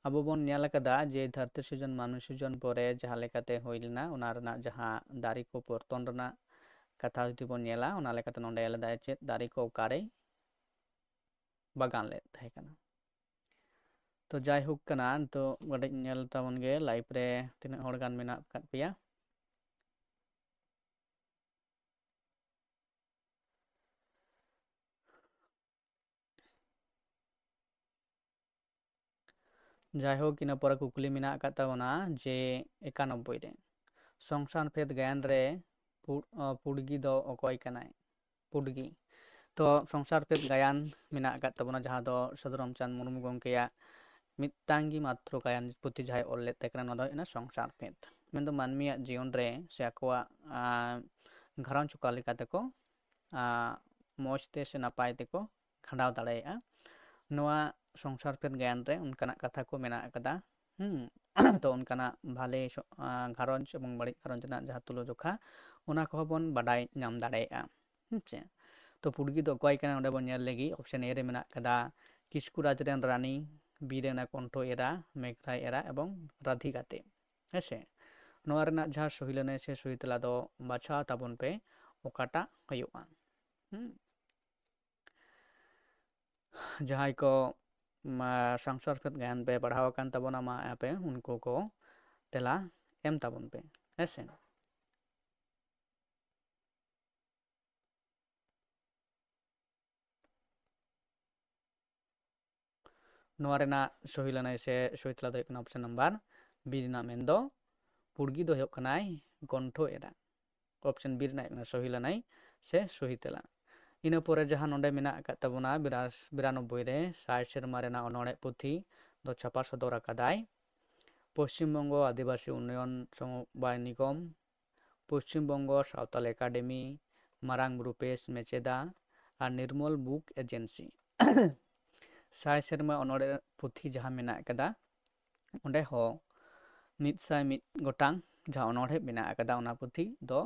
ᱟᱵᱚ ᱵᱚᱱ ᱧᱮᱞ ᱟᱠᱟᱫᱟ ᱡᱮ ᱫᱷᱟᱹᱨᱛᱤ ᱥᱤᱨᱡᱚᱱ ᱢᱟᱹᱱᱢᱤ ᱥᱤᱨᱡᱚᱱ ᱯᱚᱨᱮ ᱡᱟᱦᱟᱸ ᱞᱮᱠᱟᱛᱮ ᱦᱩᱭ ᱞᱮᱱᱟ, ᱚᱱᱟ ᱨᱮᱱᱟᱜ ᱡᱟᱦᱟᱸ ᱫᱟᱨᱮ ᱠᱚ ᱯᱚᱨᱛᱚᱱ ᱨᱮᱱᱟᱜ ᱠᱟᱛᱷᱟ ᱡᱩᱫᱤ ᱵᱚᱱ ᱧᱮᱞᱟ, ᱚᱱᱟ ᱞᱮᱠᱟᱛᱮ ᱱᱚᱰᱮ ᱞᱟᱹᱭ ᱮᱫᱟᱭ ᱪᱮᱫ ᱫᱟᱨᱮ ᱠᱚ ᱚᱠᱟᱨᱮ ᱵᱟᱜᱟᱱ ᱞᱮᱫ ᱛᱟᱦᱮᱸ ᱠᱟᱱᱟ᱾ ᱛᱚ ᱡᱟᱭᱦᱳᱠ ᱠᱟᱱᱟ, ᱱᱤᱛᱚᱜ ᱠᱟᱹᱴᱤᱡ ᱧᱮᱞ ᱛᱟᱵᱚᱱ ᱜᱮ ᱞᱟᱭᱤᱵᱷ ᱨᱮ ᱛᱤᱱᱟᱹᱜ ᱦᱚᱲ ᱜᱟᱱ ᱢᱮᱱᱟᱜ ᱟᱠᱟᱫ ᱯᱮᱭᱟ᱾ ᱡᱟᱭᱦᱳᱠ, ᱤᱱᱟᱹ ᱯᱚᱨᱮ ᱠᱩᱠᱞᱤ ᱢᱮᱱᱟᱜ ᱟᱠᱟᱫ ᱛᱟᱵᱚᱱᱟ ᱡᱮ ᱮᱠᱟᱱᱚᱵᱵᱳᱭ ᱨᱮ ᱥᱚᱝᱥᱟᱨ ᱯᱷᱮᱫ ᱜᱟᱭᱟᱱ ᱨᱮ ᱯᱩ- ᱚ, ᱯᱩᱰᱜᱤ ᱫᱚ ᱚᱠᱚᱭ ᱠᱟᱱᱟᱭ? ᱯᱩᱰᱜᱤ᱾ ᱛᱚ ᱥᱚᱝᱥᱟᱨ ᱯᱷᱮᱫ ᱜᱟᱭᱟᱱ ᱢᱮᱱᱟᱜ ᱟᱠᱟᱫ ᱛᱟᱵᱚᱱᱟ, ᱡᱟᱦᱟᱸ ᱫᱚ ᱥᱟᱹᱫᱷᱩ ᱨᱟᱢᱪᱟᱸᱫᱽ ᱢᱩᱨᱢᱩ ᱜᱚᱢᱠᱮᱭᱟᱜ ᱢᱤᱫᱴᱟᱝ ᱜᱮ ᱢᱟᱛᱨᱚ ᱜᱟᱭᱟᱱ ᱯᱩᱛᱷᱤ ᱡᱟᱦᱟᱸᱭ ᱚᱞ ᱞᱮᱫ ᱛᱟᱦᱮᱸ ᱠᱟᱱᱟ, ᱱᱚᱣᱟ ᱫᱚ ᱦᱩᱭᱩᱜ ᱠᱟᱱᱟ ᱥᱚᱝᱥᱟᱨ ᱯᱷᱮᱫ᱾ ᱢᱮᱱᱫᱚ ᱢᱟᱹᱱᱢᱤᱭᱟᱜ ᱡᱤᱭᱚᱱ ᱨᱮ ᱥᱮ ᱟᱠᱚᱣᱟᱜ ᱟᱸ, ᱜᱷᱟᱨᱚᱸᱡᱽ ᱚᱠᱟ ᱞᱮᱠᱟ ᱛᱮᱠᱚ ᱟᱸ, ᱢᱚᱡᱽ ᱛᱮ ᱥᱮ ᱱᱟᱯᱟᱭ ᱛᱮᱠᱚ ᱠᱷᱟᱸᱰᱟᱣ ᱫᱟᱲᱮᱭᱟᱜᱼᱟ᱾ ᱱᱚᱣᱟ ᱥᱚᱝᱥᱟᱨ ᱯᱷᱮᱫ ᱜᱟᱭᱟᱱ ᱨᱮ ᱚᱱᱠᱟᱱᱟᱜ ᱠᱟᱛᱷᱟ ᱠᱚ ᱢᱮᱱᱟᱜ ᱟᱠᱟᱫᱟ᱾ ᱦᱩᱸ᱾ ᱛᱚ ᱚᱱᱠᱟᱱᱟᱜ ᱵᱷᱟᱞᱮ ᱥᱚ- ᱟᱸ, ᱜᱷᱟᱨᱚᱸᱡᱽ ᱮᱵᱚᱝ ᱵᱟᱹᱲᱤᱡ ᱜᱷᱟᱨᱚᱸᱡᱽ ᱨᱮᱱᱟᱜ ᱡᱟᱦᱟᱸ ᱛᱩᱞᱟᱹᱡᱚᱠᱷᱟ, ᱚᱱᱟ ᱠᱚᱦᱚᱸ ᱵᱚᱱ ᱵᱟᱰᱟᱭ ᱧᱟᱢ ᱫᱟᱲᱮᱭᱟᱜᱼᱟ᱾ ᱦᱮᱸ ᱥᱮ? ᱛᱚ ᱯᱩᱰᱜᱤ ᱫᱚ ᱚᱠᱚᱭ ᱠᱟᱱᱟ, ᱚᱸᱰᱮ ᱵᱚᱱ ᱧᱮᱞ ᱞᱮᱜᱮ᱾ ᱚᱯᱥᱮᱱ ᱮ ᱨᱮ ᱢᱮᱱᱟᱜ ᱟᱠᱟᱫᱟ ᱠᱤᱥᱠᱩ ᱨᱟᱡᱽ ᱨᱮᱱ ᱨᱟᱱᱤ, ᱵᱤᱨ ᱨᱮᱱᱟᱜ ᱠᱚᱱᱴᱷᱚ ᱮᱨᱟ, ᱢᱮᱜᱷᱨᱟᱭ ᱮᱨᱟ ᱮᱵᱚᱝ ᱨᱟᱫᱷᱤᱠᱟᱛᱮ᱾ ᱦᱮᱸ ᱥᱮ? ᱱᱚᱣᱟ ᱨᱮᱱᱟᱜ ᱡᱟᱦᱟᱸ ᱥᱚᱦᱤ ᱞᱟᱹᱱᱟᱹᱭ ᱥᱮ ᱥᱚᱦᱤ ᱛᱮᱞᱟ ᱫᱚ ᱵᱟᱪᱷᱟᱣ ᱛᱟᱵᱚᱱ ᱯᱮ ᱚᱠᱟᱴᱟᱜ ᱦᱩᱭᱩᱜᱼᱟ᱾ ᱦᱩᱸ? ᱡᱟᱦᱟᱸᱭ ᱠᱚ ᱢᱟ, ᱥᱚᱝᱥᱟᱨ ᱯᱷᱮᱫ ᱜᱟᱭᱟᱱ ᱯᱮ ᱯᱟᱲᱦᱟᱣ ᱟᱠᱟᱱ ᱛᱟᱵᱚᱱᱟ, ᱢᱟ ᱟᱯᱮ ᱩᱱᱠᱩ ᱠᱚ ᱛᱮᱞᱟ ᱮᱢ ᱛᱟᱵᱚᱱ ᱯᱮ᱾ ᱦᱮᱸ ᱥᱮ? ᱱᱚᱣᱟ ᱨᱮᱱᱟᱜ ᱥᱚᱦᱤ ᱞᱟᱹᱱᱟᱹᱭ ᱥᱮ ᱥᱚᱦᱤ ᱛᱮᱞᱟ ᱫᱚ ᱦᱩᱭᱩᱜ ᱠᱟᱱᱟ ᱚᱯᱥᱮᱱ ᱱᱟᱢᱵᱟᱨ ᱵᱤ ᱨᱮᱱᱟᱜ, ᱢᱮᱱᱫᱚ ᱯᱩᱲᱜᱤ ᱫᱚ ᱦᱩᱭᱩᱜ ᱠᱟᱱᱟᱭ ᱜᱚᱱᱴᱷᱚ ᱮᱨᱟ᱾ ᱚᱯᱥᱮᱱ ᱵᱤ ᱨᱮᱱᱟᱜ ᱦᱩᱭᱩᱜ ᱠᱟᱱᱟ ᱥᱚᱦᱤ ᱞᱟᱹᱱᱟᱹᱭ ᱥᱮ ᱥᱚᱦᱤ ᱛᱮᱞᱟ᱾ ᱤᱱᱟᱹ ᱯᱚᱨᱮ ᱡᱟᱦᱟᱸ ᱱᱚᱰᱮ ᱢᱮᱱᱟᱜ ᱟᱠᱟᱫ ᱛᱟᱵᱚᱱᱟ ᱵᱤᱨᱟᱥ- ᱵᱤᱨᱟᱱᱚᱵᱵᱳᱭ ᱨᱮ ᱥᱟᱭ ᱥᱮᱨᱢᱟ ᱨᱮᱱᱟᱜ ᱚᱱᱚᱬᱦᱮ ᱯᱩᱛᱷᱤ ᱫᱚ ᱪᱷᱟᱯᱟ ᱥᱚᱫᱚᱨ ᱟᱠᱟᱫᱟᱭ ᱯᱚᱥᱪᱤᱢ ᱵᱚᱝᱜᱚ ᱟᱹᱫᱤᱵᱟᱹᱥᱤ ᱩᱱᱱᱚᱭᱚᱱ ᱥᱚᱢᱚᱵᱟᱭ ᱱᱤᱜᱚᱢ, ᱯᱚᱥᱪᱤᱢ ᱵᱚᱝᱜᱚ ᱥᱟᱶᱛᱟᱞ ᱮᱠᱟᱰᱮᱢᱤ, ᱢᱟᱨᱟᱝ ᱵᱩᱨᱩ ᱯᱨᱮᱥ ᱢᱮᱪᱮᱫᱟ ᱟᱨ ᱱᱤᱨᱢᱚᱞ ᱵᱩᱠ ᱮᱡᱮᱱᱥᱤ᱾ ᱥᱟᱭ ᱥᱮᱨᱢᱟ ᱚᱱᱚᱬᱦᱮ ᱯᱩᱛᱷᱤ ᱡᱟᱦᱟᱸ ᱢᱮᱱᱟᱜ ᱟᱠᱟᱫᱟ, ᱚᱸᱰᱮ ᱦᱚᱸ ᱢᱤᱫ ᱥᱟᱭ ᱢᱤᱫ ᱜᱚᱴᱟᱝ ᱡᱟᱦᱟᱸ ᱚᱱᱚᱬᱦᱮ ᱢᱮᱱᱟᱜ ᱟᱠᱟᱫᱟ, ᱚᱱᱟ ᱯᱩᱛᱷᱤ ᱫᱚ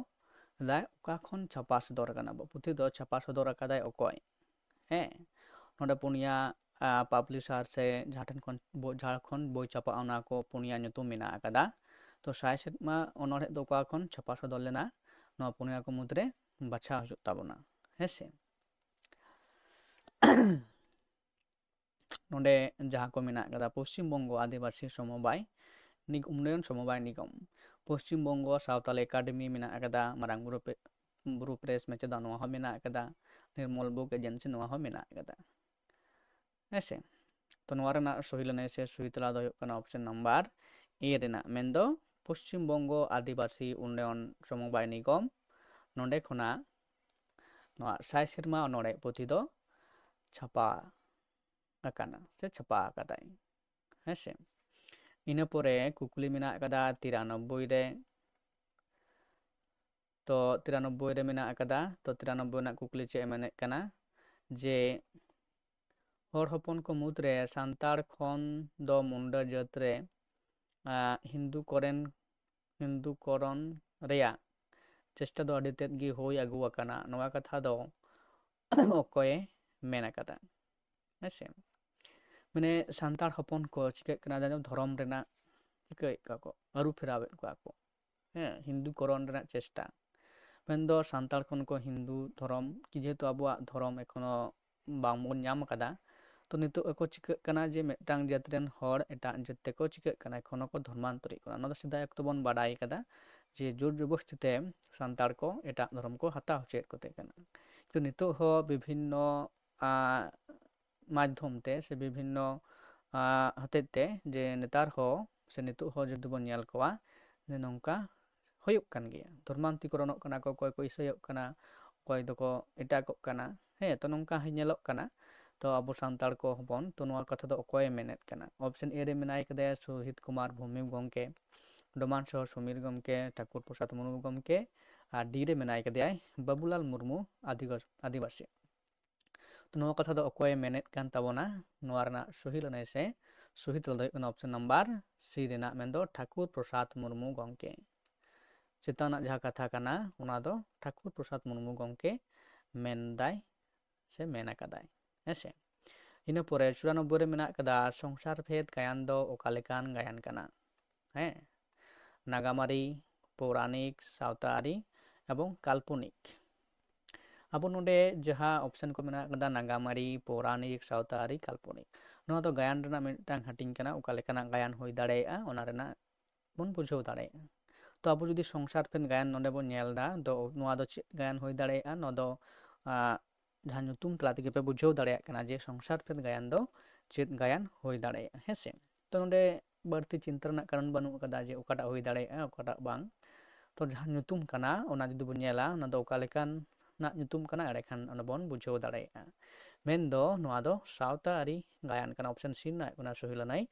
ᱞᱟᱭ ᱚᱠᱟ ᱠᱷᱚᱱ ᱪᱷᱟᱯᱟ ᱥᱚᱫᱚᱨ ᱟᱠᱟᱱᱟ? ᱯᱩᱛᱷᱤ ᱫᱚ ᱪᱷᱟᱯᱟ ᱥᱚᱫᱚᱨ ᱟᱠᱟᱫᱟᱭ ᱚᱠᱚᱭ? ᱦᱮᱸ, ᱱᱚᱰᱮ ᱯᱩᱱᱭᱟ ᱯᱟᱵᱽᱞᱤᱥᱟᱨ ᱥᱮ ᱡᱟᱦᱟᱸ ᱴᱷᱮᱱ ᱠᱷᱚᱱ ᱵᱳ-, ᱡᱟᱦᱟᱸ ᱠᱷᱚᱱ ᱵᱳᱭ ᱪᱷᱟᱯᱟᱜᱼᱟ, ᱚᱱᱟ ᱠᱚ ᱯᱩᱱᱭᱟ ᱧᱩᱛᱩᱢ ᱢᱮᱱᱟᱜ ᱟᱠᱟᱫᱟ᱾ ᱛᱚ ᱥᱟᱭ ᱥᱮᱨᱢᱟ ᱚᱱᱚᱬᱦᱮ ᱫᱚ ᱚᱠᱟ ᱠᱷᱚᱱ ᱪᱷᱟᱯᱟ ᱥᱚᱫᱚᱨ ᱞᱮᱱᱟ? ᱱᱚᱣᱟ ᱯᱩᱱᱭᱟ ᱠᱚ ᱢᱩᱫᱽᱨᱮ ᱵᱟᱪᱷᱟᱣ ᱦᱩᱭᱩᱜ ᱛᱟᱵᱚᱱᱟ, ᱦᱮᱸ ᱥᱮ᱾ ᱱᱚᱰᱮ ᱡᱟᱦᱟᱸ ᱠᱚ ᱢᱮᱱᱟᱜ ᱟᱠᱟᱫᱟ, ᱯᱚᱥᱪᱤᱢ ᱵᱚᱝᱜᱚ ᱟᱹᱫᱤᱵᱟᱹᱥᱤ ᱥᱚᱢᱚᱵᱟᱭ ᱱᱤᱜ-, ᱩᱱᱱᱚᱭᱚᱱ ᱥᱚᱢᱚᱵᱟᱭ ᱱᱤᱜᱚᱢ, ᱯᱚᱥᱪᱤᱢ ᱵᱚᱝᱜᱚ ᱥᱟᱶᱛᱟᱞ ᱮᱠᱟᱰᱮᱢᱤ ᱢᱮᱱᱟᱜ ᱟᱠᱟᱫᱟ, ᱢᱟᱨᱟᱝ ᱵᱩᱨᱩ ᱯᱮ-, ᱵᱩᱨᱩ ᱯᱨᱮᱥ ᱢᱮᱪᱮᱫᱟ, ᱱᱚᱣᱟ ᱦᱚᱸ ᱢᱮᱱᱟᱜ ᱟᱠᱟᱫᱟ, ᱱᱤᱨᱢᱚᱞ ᱵᱩᱠ ᱮᱡᱮᱱᱥᱤ, ᱱᱚᱣᱟ ᱦᱚᱸ ᱢᱮᱱᱟᱜ ᱟᱠᱟᱫᱟ, ᱦᱮᱸ ᱥᱮ᱾ ᱛᱚ ᱱᱚᱣᱟ ᱨᱮᱱᱟᱜ ᱥᱚᱦᱤ ᱞᱟᱹᱱᱟᱹᱭ ᱥᱮ ᱥᱚᱦᱤ ᱛᱮᱞᱟ ᱫᱚ ᱦᱩᱭᱩᱜ ᱠᱟᱱᱟ ᱚᱯᱥᱮᱱ ᱱᱟᱢᱵᱟᱨ ᱮ ᱨᱮᱱᱟᱜ, ᱢᱮᱱᱫᱚ ᱯᱚᱥᱪᱤᱢ ᱵᱚᱝᱜᱚ ᱟᱹᱫᱤᱵᱟᱹᱥᱤ ᱩᱱᱱᱚᱭᱚᱱ ᱥᱚᱢᱚᱵᱟᱭ ᱱᱤᱜᱚᱢ, ᱱᱚᱰᱮ ᱠᱷᱚᱱᱟᱜ ᱱᱚᱣᱟ ᱥᱟᱭ ᱥᱮᱨᱢᱟ ᱚᱱᱚᱬᱦᱮ ᱯᱩᱛᱷᱤ ᱫᱚ ᱪᱷᱟᱯᱟ ᱟᱠᱟᱱᱟ ᱥᱮ ᱪᱷᱟᱯᱟ ᱟᱠᱟᱫᱟᱭ, ᱦᱮᱸ ᱥᱮ᱾ ᱤᱱᱟᱹ ᱯᱚᱨᱮ ᱠᱩᱠᱞᱤ ᱢᱮᱱᱟᱜ ᱟᱠᱟᱫᱟ ᱛᱤᱨᱟᱱᱚᱵᱵᱳᱭ ᱨᱮ᱾ ᱛᱚ ᱛᱤᱨᱟᱱᱚᱵᱵᱳᱭ ᱨᱮ ᱢᱮᱱᱟᱜ ᱟᱠᱟᱫᱟ᱾ ᱛᱚ ᱛᱤᱨᱟᱱᱚᱵᱵᱳᱭ ᱨᱮᱱᱟᱜ ᱠᱩᱠᱞᱤ ᱪᱮᱫ ᱮ ᱢᱮᱱᱮᱫ ᱠᱟᱱᱟ? ᱡᱮ ᱦᱚᱲ ᱦᱚᱯᱚᱱ ᱠᱚ ᱢᱩᱫᱽᱨᱮ ᱥᱟᱱᱛᱟᱲ ᱠᱷᱚᱱ ᱫᱚ ᱢᱩᱱᱰᱟᱹ ᱡᱟᱹᱛ ᱨᱮ, ᱟᱸ, ᱦᱤᱱᱫᱩ ᱠᱚᱨᱮᱱ, ᱦᱤᱱᱫᱩ ᱠᱚᱨᱚᱱ ᱨᱮᱭᱟᱜ ᱪᱮᱥᱴᱟ ᱫᱚ ᱟᱹᱰᱤ ᱛᱮᱫ ᱜᱮ ᱦᱩᱭ ᱟᱹᱜᱩ ᱟᱠᱟᱱᱟ, ᱱᱚᱣᱟ ᱠᱟᱛᱷᱟ ᱫᱚ ᱚᱠᱚᱭᱮ ᱢᱮᱱ ᱟᱠᱟᱫᱟ? ᱦᱮᱸ ᱥᱮ, ᱢᱟᱱᱮ ᱥᱟᱱᱛᱟᱲ ᱦᱚᱯᱚᱱ ᱠᱚ ᱪᱤᱠᱟᱹᱜ ᱠᱟᱱᱟ, ᱡᱟᱦᱟᱸ ᱫᱚ ᱫᱷᱚᱨᱚᱢ ᱨᱮᱱᱟᱜ ᱪᱤᱠᱟᱹᱭᱮᱫ ᱠᱚᱣᱟ ᱠᱚ, ᱟᱹᱨᱩ ᱯᱷᱮᱨᱟᱣᱮᱫ ᱠᱚᱣᱟ ᱠᱚ, ᱦᱮᱸ, ᱦᱤᱱᱫᱩ ᱠᱚᱨᱚᱱ ᱨᱮᱱᱟᱜ ᱪᱮᱥᱴᱟ᱾ ᱢᱮᱱᱫᱚ ᱥᱟᱱᱛᱟᱲ ᱠᱷᱚᱱ ᱠᱚ ᱦᱤᱱᱫᱩ ᱫᱷᱚᱨᱚᱢ, ᱠᱤ ᱡᱮᱦᱮᱛᱩ ᱟᱵᱚᱣᱟᱜ ᱫᱷᱚᱨᱚᱢ ᱮᱠᱷᱚᱱᱳ ᱵᱟᱝᱵᱚᱱ ᱧᱟᱢ ᱟᱠᱟᱫᱟ, ᱛᱚ ᱱᱤᱛᱚᱜ ᱮᱠᱚ ᱪᱤᱠᱟᱹᱜ ᱠᱟᱱᱟ ᱡᱮ ᱢᱤᱫᱴᱟᱝ ᱡᱟᱹᱛ ᱨᱮᱱ ᱦᱚᱲ ᱮᱴᱟᱜ ᱡᱟᱹᱛ ᱛᱮᱠᱚ ᱪᱤᱠᱟᱹᱜ ᱠᱟᱱᱟ, ᱮᱠᱷᱚᱱᱳ ᱠᱚ ᱫᱷᱚᱨᱢᱟᱱᱛᱚᱨᱤᱜ ᱠᱟᱱᱟ᱾ ᱚᱱᱟ ᱫᱚ ᱥᱮᱫᱟᱭ ᱚᱠᱛᱚ ᱵᱚᱱ ᱵᱟᱰᱟᱭ ᱟᱠᱟᱫᱟ ᱡᱮ ᱡᱳᱨ ᱡᱚᱵᱚᱥᱛᱤ ᱛᱮ ᱥᱟᱱᱛᱟᱲ ᱠᱚ ᱮᱴᱟᱜ ᱫᱷᱚᱨᱚᱢ ᱠᱚ ᱦᱟᱛᱟᱣ ᱦᱚᱪᱚᱭᱮᱫ ᱠᱚᱛᱮ ᱠᱟᱱᱟ᱾ ᱛᱚ ᱱᱤᱛᱚᱜ ᱦᱚᱸ ᱵᱤᱵᱷᱤᱱᱱᱚ, ᱟᱸ, ᱢᱟᱫᱽᱫᱷᱚᱢ ᱛᱮ ᱥᱮ ᱵᱤᱵᱷᱤᱱᱱᱚ, ᱟᱸ, ᱦᱚᱛᱮᱡ ᱛᱮ ᱡᱮ ᱱᱮᱛᱟᱨ ᱦᱚᱸ ᱥᱮ ᱱᱤᱛᱚᱜ ᱦᱚᱸ ᱡᱩᱫᱤ ᱵᱚᱱ ᱧᱮᱞ ᱠᱚᱣᱟ ᱡᱮ ᱱᱚᱝᱠᱟ ᱦᱩᱭᱩᱜ ᱠᱟᱱ ᱜᱮᱭᱟ, ᱫᱷᱚᱨᱢᱟᱱᱛᱤᱠᱚᱨᱚᱱᱚᱜ ᱠᱟᱱᱟ ᱠᱚ, ᱚᱠᱚᱭ ᱠᱚ ᱤᱥᱟᱹᱭᱚᱜ ᱠᱟᱱᱟ, ᱚᱠᱚᱭ ᱫᱚᱠᱚ ᱮᱴᱟᱜᱚᱜ ᱠᱟᱱᱟ, ᱦᱮᱸ, ᱛᱚ ᱱᱚᱝᱠᱟ ᱦᱚᱸ ᱧᱮᱞᱚᱜ ᱠᱟᱱᱟ᱾ ᱛᱚ ᱟᱵᱚ ᱥᱟᱱᱛᱟᱲ ᱠᱚ ᱦᱚᱯᱚᱱ, ᱛᱚ ᱱᱚᱣᱟ ᱠᱟᱛᱷᱟ ᱫᱚ ᱚᱠᱚᱭᱮ ᱢᱮᱱᱮᱫ ᱠᱟᱱᱟ? ᱚᱯᱥᱮᱱ ᱮ ᱨᱮ ᱢᱮᱱᱟᱭ ᱠᱟᱫᱮᱭᱟ ᱥᱩᱦᱤᱛ ᱠᱩᱢᱟᱨ ᱵᱷᱳᱣᱢᱤᱠ ᱜᱚᱢᱠᱮ, ᱰᱚᱢᱟᱱ ᱥᱚᱦᱚᱨ ᱥᱚᱢᱤᱨ ᱜᱚᱢᱠᱮ, ᱴᱷᱟᱠᱩᱨ ᱯᱨᱚᱥᱟᱫᱽ ᱢᱩᱨᱢᱩ ᱜᱚᱢᱠᱮ, ᱟᱨ ᱰᱤ ᱨᱮ ᱢᱮᱱᱟᱭ ᱠᱟᱫᱮᱭᱟᱭ ᱵᱟᱵᱩᱞᱟᱞ ᱢᱩᱨᱢᱩ ᱟᱹᱫᱤᱵᱟ-, ᱟᱹᱫᱤᱵᱟᱹᱥᱤ᱾ ᱛᱚ ᱱᱚᱣᱟ ᱠᱟᱛᱷᱟ ᱫᱚ ᱚᱠᱚᱭᱮ ᱢᱮᱱᱮᱫ ᱠᱟᱱ ᱛᱟᱵᱚᱱᱟ? ᱱᱚᱣᱟ ᱨᱮᱱᱟᱜ ᱥᱚᱦᱤ ᱞᱟᱹᱱᱟᱹᱭ ᱥᱮ ᱥᱚᱦᱤ ᱛᱮᱞᱟ ᱫᱚ ᱦᱩᱭᱩᱜ ᱠᱟᱱᱟ option number C ᱨᱮᱱᱟᱜ, ᱢᱮᱱᱫᱚ ᱴᱷᱟᱠᱩᱨ ᱯᱨᱚᱥᱟᱫᱽ ᱢᱩᱨᱢᱩ ᱜᱚᱢᱠᱮ᱾ ᱪᱮᱛᱟᱱ ᱨᱮᱱᱟᱜ ᱡᱟᱦᱟᱸ ᱠᱟᱛᱷᱟ ᱠᱟᱱᱟ, ᱚᱱᱟ ᱫᱚ ᱴᱷᱟᱠᱩᱨ ᱯᱨᱚᱥᱟᱫᱽ ᱢᱩᱨᱢᱩ ᱜᱚᱢᱠᱮ ᱢᱮᱱᱫᱟᱭ ᱥᱮ ᱢᱮᱱ ᱟᱠᱟᱫᱟᱭ, ᱦᱮᱸᱥᱮ᱾ ᱤᱱᱟᱹ ᱯᱚᱨᱮ ᱪᱩᱨᱟᱱᱚᱵᱵᱳᱭ ᱨᱮ ᱢᱮᱱᱟᱜ ᱟᱠᱟᱫᱟ, ᱥᱚᱝᱥᱟᱨ ᱵᱷᱮᱫ ᱜᱟᱭᱟᱱ ᱫᱚ ᱚᱠᱟ ᱞᱮᱠᱟᱱ ᱜᱟᱭᱟᱱ ᱠᱟᱱᱟ? ᱦᱮᱸ, ᱱᱟᱜᱟᱢᱟᱹᱨᱤ, ᱯᱳᱨᱟᱱᱤᱠ, ᱥᱟᱶᱛᱟ ᱟᱹᱨᱤ ᱮᱵᱚᱝ ᱠᱟᱞᱯᱚᱱᱤᱠ᱾ ᱟᱵᱚ ᱱᱚᱰᱮ ᱡᱟᱦᱟᱸ option ᱠᱚ ᱢᱮᱱᱟᱜ ᱟᱠᱟᱫᱟ, ᱱᱟᱜᱟᱢᱟᱹᱨᱤ, ᱯᱳᱨᱟᱱᱤᱠ, ᱥᱟᱶᱛᱟ ᱟᱹᱨᱤ, ᱠᱟᱞᱯᱚᱱᱤᱠ, ᱱᱚᱣᱟ ᱫᱚ ᱜᱟᱭᱟᱱ ᱨᱮᱱᱟᱜ ᱢᱤᱫᱴᱟᱝ ᱦᱟᱹᱴᱤᱧ ᱠᱟᱱᱟ, ᱚᱠᱟ ᱞᱮᱠᱟᱱᱟᱜ ᱜᱟᱭᱟᱱ ᱦᱩᱭ ᱫᱟᱲᱮᱭᱟᱜᱼᱟ, ᱚᱱᱟ ᱨᱮᱱᱟᱜ ᱵᱚᱱ ᱵᱩᱡᱷᱟᱹᱣ ᱫᱟᱲᱮᱭᱟᱜᱼᱟ᱾ ᱛᱚ ᱟᱵᱚ ᱡᱩᱫᱤ ᱥᱚᱝᱥᱟᱨ ᱵᱷᱮᱫ ᱜᱟᱭᱟᱱ ᱱᱚᱰᱮ ᱵᱚᱱ ᱧᱮᱞ ᱮᱫᱟ, ᱫᱚ ᱱᱚᱣᱟ ᱫᱚ ᱪᱮᱫ ᱜᱟᱭᱟᱱ ᱦᱩᱭ ᱫᱟᱲᱮᱭᱟᱜᱼᱟ? ᱱᱚᱣᱟ ᱫᱚ, ᱟᱸ, ᱡᱟᱦᱟᱸ ᱧᱩᱛᱩᱢ ᱛᱟᱞᱟ ᱛᱮᱜᱮ ᱯᱮ ᱵᱩᱡᱷᱟᱹᱣ ᱫᱟᱲᱮᱭᱟᱜ ᱠᱟᱱᱟ ᱡᱮ ᱥᱚᱝᱥᱟᱨ ᱵᱷᱮᱫ ᱜᱟᱭᱟᱱ ᱫᱚ ᱪᱮᱫ ᱜᱟᱭᱟᱱ ᱦᱩᱭ ᱫᱟᱲᱮᱭᱟᱜᱼᱟ, ᱦᱮᱸ ᱥᱮ᱾ ᱛᱚ ᱱᱚᱰᱮ ᱵᱟᱹᱲᱛᱤ ᱪᱤᱱᱛᱟᱹ ᱨᱮᱱᱟᱜ ᱠᱟᱨᱚᱱ ᱵᱟᱹᱱᱩᱜ ᱟᱠᱟᱫᱟ ᱡᱮ ᱚᱠᱟᱴᱟᱜ ᱦᱩᱭ ᱫᱟᱲᱮᱭᱟᱜᱼᱟ, ᱚᱠᱟᱴᱟᱜ ᱵᱟᱝ᱾ ᱛᱚ ᱡᱟᱦᱟᱸ ᱧᱩᱛᱩᱢ ᱠᱟᱱᱟ, ᱚᱱᱟ ᱡᱩᱫᱤ ᱵᱚᱱ ᱧᱮᱞᱟ, ᱚᱱᱟ ᱫᱚ ᱚᱠᱟ ᱞᱮᱠᱟᱱᱟᱜ ᱧᱩᱛᱩᱢ ᱠᱟᱱᱟ, ᱮᱸᱰᱮᱠᱷᱟᱱ ᱚᱱᱟ ᱵᱚᱱ ᱵᱩᱡᱷᱟᱹᱣ ᱫᱟᱲᱮᱭᱟᱜᱼᱟ᱾ ᱢᱮᱱᱫᱚ ᱱᱚᱣᱟ ᱫᱚ ᱥᱟᱶᱛᱟ ᱟᱹᱨᱤ ᱜᱟᱭᱟᱱ ᱠᱟᱱᱟ᱾ Option C ᱨᱮᱱᱟᱜ ᱦᱩᱭᱩᱜ ᱠᱟᱱᱟ ᱥᱚᱦᱤ ᱞᱟᱹᱱᱟᱹᱭ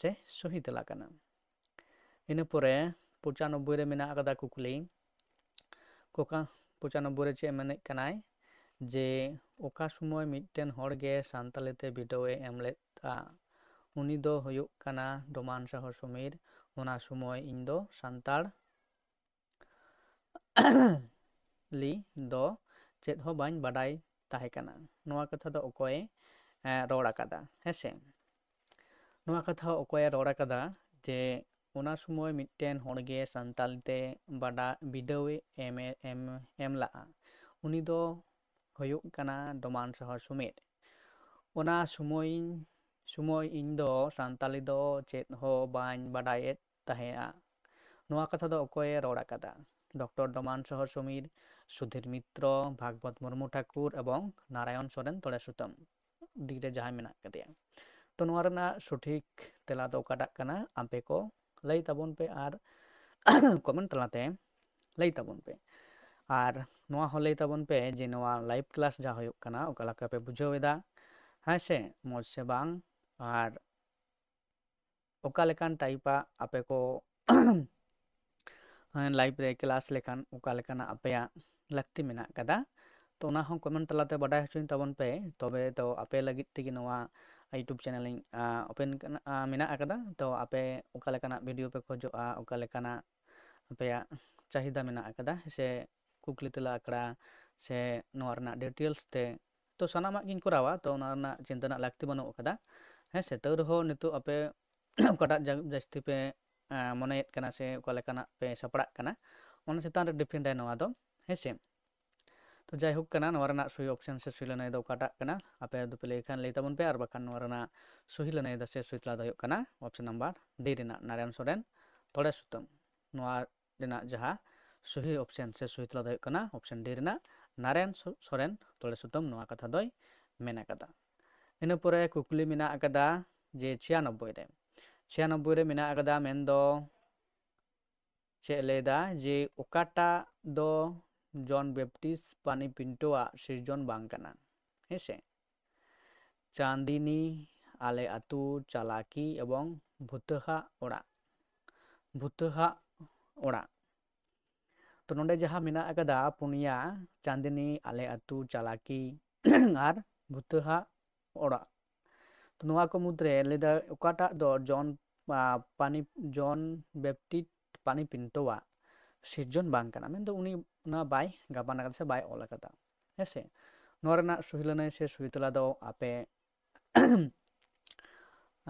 ᱥᱮ ᱥᱚᱦᱤ ᱛᱮᱞᱟ ᱠᱟᱱᱟ᱾ ᱤᱱᱟᱹ ᱯᱚᱨᱮ ᱯᱚᱸᱪᱟᱱᱚᱵᱵᱳᱭ ᱨᱮ ᱢᱮᱱᱟᱜ ᱟᱠᱟᱫᱟ ᱠᱩᱠᱞᱤ, ᱠᱚᱠᱟ-, ᱯᱚᱸᱪᱟᱱᱚᱵᱵᱳᱭ ᱨᱮ ᱪᱮᱫ ᱮ ᱢᱮᱱᱮᱫ ᱠᱟᱱᱟᱭ ᱡᱮ ᱚᱠᱟ ᱥᱚᱢᱚᱭ ᱢᱤᱫᱴᱮᱱ ᱦᱚᱲ ᱜᱮ ᱥᱟᱱᱛᱟᱞᱤ ᱛᱮ ᱵᱤᱰᱟᱹᱣ ᱮ ᱮᱢ ᱞᱮᱫᱼᱟ? ᱩᱱᱤ ᱫᱚ ᱦᱩᱭᱩᱜ ᱠᱟᱱᱟ ᱰᱚᱢᱟᱱ ᱥᱟᱦᱚ ᱥᱚᱢᱤᱨ᱾ ᱚᱱᱟ ᱥᱚᱢᱚᱭ ᱤᱧ ᱫᱚ ᱥᱟᱱᱛᱟᱲ ᱞᱤ ᱫᱚ ᱪᱮᱫ ᱦᱚᱸ ᱵᱟᱹᱧ ᱵᱟᱰᱟᱭ ᱛᱟᱦᱮᱸ ᱠᱟᱱᱟ᱾ ᱱᱚᱣᱟ ᱠᱟᱛᱷᱟ ᱫᱚ ᱚᱠᱚᱭᱮ, ᱮ, ᱨᱚᱲ ᱟᱠᱟᱫᱟ, ᱦᱮᱸ ᱥᱮ? ᱱᱚᱣᱟ ᱠᱟᱛᱷᱟ ᱚᱠᱚᱭᱮ ᱨᱚᱲ ᱟᱠᱟᱫᱟ ᱡᱮ ᱚᱱᱟ ᱥᱚᱢᱚᱭ ᱢᱤᱫᱴᱮᱱ ᱦᱚᱲ ᱜᱮ ᱥᱟᱱᱛᱟᱞᱤ ᱛᱮ ᱵᱟᱰᱟ-, ᱵᱤᱰᱟᱹᱣᱮ ᱮᱢ, ᱮᱢ, ᱮᱢ ᱞᱟᱜᱼᱟ? ᱩᱱᱤ ᱫᱚ ᱦᱩᱭᱩᱜ ᱠᱟᱱᱟ ᱰᱚᱢᱟᱱ ᱥᱟᱦᱚ ᱥᱚᱢᱤᱨ᱾ ᱚᱱᱟ ᱥᱚᱢᱚᱭ, ᱥᱚᱢᱚᱭ ᱤᱧ ᱫᱚ ᱥᱟᱱᱛᱟᱞᱤ ᱫᱚ ᱪᱮᱫ ᱦᱚᱸ ᱵᱟᱹᱧ ᱵᱟᱰᱟᱭᱮᱫ ᱛᱟᱦᱮᱸᱫᱼᱟ᱾ ᱱᱚᱣᱟ ᱠᱟᱛᱷᱟ ᱫᱚ ᱚᱠᱚᱭᱮ ᱨᱚᱲ ᱟᱠᱟᱫᱟ? ᱰᱚᱠᱴᱚᱨ ᱰᱚᱢᱟᱱ ᱥᱟᱦᱚ ᱥᱚᱢᱤᱨ, ᱥᱩᱫᱷᱤᱨ ᱢᱤᱛᱨᱚ, ᱵᱷᱟᱜᱽᱵᱚᱛ ᱢᱩᱨᱢᱩ ᱴᱷᱟᱠᱩᱨ ᱮᱵᱚᱝ ᱱᱟᱨᱟᱭᱚᱱ ᱥᱚᱨᱮᱱ ᱛᱚᱲᱮ ᱥᱩᱛᱟᱹᱢ᱾ ᱰᱤ ᱨᱮ ᱡᱟᱦᱟᱸᱭ ᱢᱮᱱᱟᱜ ᱟᱠᱟᱫᱮᱭᱟ᱾ ᱛᱚ ᱱᱚᱣᱟ ᱨᱮᱱᱟᱜ ᱥᱚᱴᱷᱤᱠ ᱛᱮᱞᱟ ᱫᱚ ᱚᱠᱟᱴᱟᱜ ᱠᱟᱱᱟ? ᱟᱯᱮ ᱠᱚ ᱞᱟᱹᱭ ᱛᱟᱵᱚᱱ ᱯᱮ ᱟᱨ comment ᱛᱟᱞᱟᱛᱮ ᱞᱟᱹᱭ ᱛᱟᱵᱚᱱ ᱯᱮ᱾ ᱟᱨ ᱱᱚᱣᱟ ᱦᱚᱸ ᱞᱟᱹᱭ ᱛᱟᱵᱚᱱ ᱯᱮ ᱡᱮ ᱱᱚᱣᱟ live class ᱡᱟᱦᱟᱸ ᱦᱩᱭᱩᱜ ᱠᱟᱱᱟ, ᱚᱠᱟ ᱞᱮᱠᱟ ᱯᱮ ᱵᱩᱡᱷᱟᱹᱣ ᱮᱫᱟ, ᱦᱮᱸ ᱥᱮ, ᱢᱚᱡᱽ ᱥᱮ ᱵᱟᱝ, ᱟᱨ ᱚᱠᱟ ᱞᱮᱠᱟᱱ type ᱟᱜ ᱟᱯᱮ ᱠᱚ live ᱨᱮ class ᱞᱮᱠᱷᱟᱱ ᱚᱠᱟ ᱞᱮᱠᱟᱱᱟᱜ ᱟᱯᱮᱭᱟᱜ ᱞᱟᱹᱠᱛᱤ ᱢᱮᱱᱟᱜ ᱟᱠᱟᱫᱟ, ᱛᱚ ᱚᱱᱟ ᱦᱚᱸ ᱠᱚᱢᱮᱱᱴ ᱛᱟᱞᱟᱛᱮ ᱵᱟᱰᱟᱭ ᱦᱚᱪᱚᱧ ᱛᱟᱵᱚᱱ ᱯᱮ, ᱛᱚᱵᱮ ᱛᱚ ᱟᱯᱮ ᱞᱟᱹᱜᱤᱫ ᱛᱮᱜᱮ ᱱᱚᱣᱟ YouTube ᱪᱮᱱᱮᱞ ᱤᱧ ᱳᱯᱮᱱ ᱢᱮᱱᱟᱜ ᱟᱠᱟᱫᱟ᱾ ᱛᱚ ᱟᱯᱮ ᱚᱠᱟ ᱞᱮᱠᱟᱱᱟᱜ ᱵᱷᱤᱰᱤᱭᱳ ᱯᱮ ᱠᱷᱚᱡᱚᱜᱼᱟ, ᱚᱠᱟ ᱞᱮᱠᱟᱱᱟᱜ ᱟᱯᱮᱭᱟᱜ ᱪᱟᱦᱤᱫᱟ ᱢᱮᱱᱟᱜ ᱟᱠᱟᱫᱟ, ᱥᱮ ᱠᱩᱠᱞᱤ ᱛᱮᱞᱟ ᱟᱠᱷᱲᱟ, ᱥᱮ ᱱᱚᱣᱟ ᱨᱮᱱᱟᱜ ᱰᱤᱴᱮᱞᱥ ᱛᱮ, ᱛᱚ ᱥᱟᱱᱟᱢᱟᱜ ᱜᱤᱧ ᱠᱚᱨᱟᱣᱟ᱾ ᱛᱚ ᱚᱱᱟ ᱨᱮᱱᱟᱜ ᱪᱤᱱᱛᱟᱹ ᱨᱮᱱᱟᱜ ᱞᱟᱹᱠᱛᱤ ᱵᱟᱹᱱᱩᱜ ᱟᱠᱟᱫᱟ, ᱦᱮᱸ ᱥᱮ᱾ ᱛᱟᱹᱣ ᱨᱮᱦᱚᱸ ᱱᱤᱛᱚᱜ ᱟᱯᱮ ᱚᱠᱟᱴᱟᱜ ᱡᱟ- ᱡᱟᱹᱥᱛᱤ ᱯᱮ ᱟᱸ, ᱢᱚᱱᱮᱭᱮᱫ ᱠᱟᱱᱟ ᱥᱮ ᱚᱠᱟ ᱞᱮᱠᱟᱱᱟᱜ ᱯᱮ ᱥᱟᱯᱲᱟᱜ ᱠᱟᱱᱟ, ᱚᱱᱟ ᱪᱮᱛᱟᱱ ᱨᱮ ᱰᱤᱯᱮᱱᱰ ᱟᱭ ᱱᱚᱣᱟ ᱫᱚ, ᱦᱮᱸ ᱥᱮ᱾ ᱛᱚ ᱡᱟᱭᱦᱳᱠ ᱠᱟᱱᱟ, ᱱᱚᱣᱟ ᱨᱮᱱᱟᱜ ᱥᱚᱦᱤ ᱚᱯᱥᱮᱱ ᱥᱮ ᱥᱚᱦᱤ ᱞᱟᱹᱱᱟᱹᱭ ᱫᱚ ᱚᱠᱟᱴᱟᱜ ᱠᱟᱱᱟ, ᱟᱯᱮ ᱫᱚᱯᱮ ᱞᱟᱹᱭ ᱠᱷᱟᱱ ᱞᱟᱹᱭ ᱛᱟᱵᱚᱱ ᱯᱮ, ᱟᱨ ᱵᱟᱠᱷᱟᱱ ᱱᱚᱣᱟ ᱨᱮᱱᱟᱜ ᱥᱚᱦᱤ ᱞᱟᱹᱱᱟᱹᱭ ᱫᱚ ᱥᱮ ᱥᱚᱦᱤ ᱛᱮᱞᱟ ᱫᱚ ᱦᱩᱭᱩᱜ ᱠᱟᱱᱟ ᱚᱯᱥᱮᱱ ᱱᱟᱢᱵᱟᱨ ᱰᱤ ᱨᱮᱱᱟᱜ ᱱᱟᱨᱟᱭᱚᱱ ᱥᱚᱨᱮᱱ ᱛᱚᱲᱮ ᱥᱩᱛᱟᱹᱢ᱾ ᱱᱚᱣᱟ ᱨᱮᱱᱟᱜ ᱡᱟᱦᱟᱸ ᱥᱚᱦᱤ ᱚᱯᱥᱮᱱ ᱥᱮ ᱥᱚᱦᱤ ᱛᱮᱞᱟ ᱫᱚ ᱦᱩᱭᱩᱜ ᱠᱟᱱᱟ ᱚᱯᱥᱮᱱ ᱰᱤ ᱨᱮᱱᱟᱜ ᱱᱟᱨᱟᱭᱚᱱ ᱥᱚ- ᱥᱚᱨᱮᱱ ᱛᱚᱲᱮ ᱥᱩᱛᱟᱹᱢ, ᱱᱚᱣᱟ ᱠᱟᱛᱷᱟ ᱫᱚᱭ ᱢᱮᱱ ᱟᱠᱟᱫᱟ᱾ ᱤᱱᱟᱹ ᱯᱚᱨᱮ ᱠᱩᱠᱞᱤ ᱢᱮᱱᱟᱜ ᱟᱠᱟᱫᱟ ᱡᱮ ᱪᱷᱤᱭᱟᱱᱚᱵᱵᱳᱭ ᱨᱮ, ᱪᱷᱤᱭᱟᱱᱚᱵᱵᱳᱭ ᱨᱮ ᱢᱮᱱᱟᱜ ᱟᱠᱟᱫᱟ, ᱢᱮᱱᱫᱚ ᱪᱮᱫ ᱮ ᱞᱟᱹᱭᱫᱟ ᱡᱮ ᱚᱠᱟᱴᱟᱜ ᱫᱚ ᱡᱚᱱ ᱵᱮᱯᱴᱤᱥᱴ ᱯᱟᱱᱤ ᱯᱤᱱᱴᱳᱣᱟᱜ ᱥᱤᱨᱡᱚᱱ ᱵᱟᱝ ᱠᱟᱱᱟ, ᱦᱮᱸ ᱥᱮ? ᱪᱟᱸᱫᱤᱱᱤ, ᱟᱞᱮ ᱟᱹᱛᱩ, ᱪᱟᱞᱟᱠᱤ ᱮᱵᱚᱝ ᱵᱷᱩᱛᱟᱹᱦᱟᱜ ᱚᱲᱟᱜ, ᱵᱷᱩᱛᱟᱹᱦᱟᱜ ᱚᱲᱟᱜ᱾ ᱛᱚ ᱱᱚᱰᱮ ᱡᱟᱦᱟᱸ ᱢᱮᱱᱟᱜ ᱟᱠᱟᱫᱟ ᱯᱩᱱᱭᱟ, ᱪᱟᱸᱫᱤᱱᱤ, ᱟᱞᱮ ᱟᱹᱛᱩ, ᱪᱟᱞᱟᱠᱤ ᱟᱨ ᱵᱷᱩᱛᱟᱹᱦᱟᱜ ᱚᱲᱟᱜ᱾ ᱛᱚ ᱱᱚᱣᱟ ᱠᱚ ᱢᱩᱫᱽᱨᱮ ᱞᱟᱹᱭᱫᱟ ᱚᱠᱟᱴᱟᱜ ᱫᱚ ᱡᱚᱱ ᱟ, ᱯᱟᱱᱤ ᱡᱚᱱ ᱵᱮᱯᱴᱤᱥᱴ ᱯᱟᱱᱤ ᱯᱤᱱᱴᱳᱣᱟᱜ ᱥᱤᱨᱡᱚᱱ ᱵᱟᱝ ᱠᱟᱱᱟ, ᱢᱮᱱᱫᱚ ᱩᱱᱤ ᱚᱱᱟ ᱵᱟᱭ ᱜᱟᱵᱟᱱ ᱟᱠᱟᱫᱟ ᱥᱮ ᱵᱟᱭ ᱚᱞ ᱟᱠᱟᱫᱟ, ᱦᱮᱸ ᱥᱮ᱾ ᱱᱚᱣᱟ ᱨᱮᱱᱟᱜ ᱥᱚᱦᱤ ᱞᱟᱹᱱᱟᱹᱭ ᱥᱮ ᱥᱚᱦᱤ ᱛᱮᱞᱟ ᱫᱚ ᱟᱯᱮ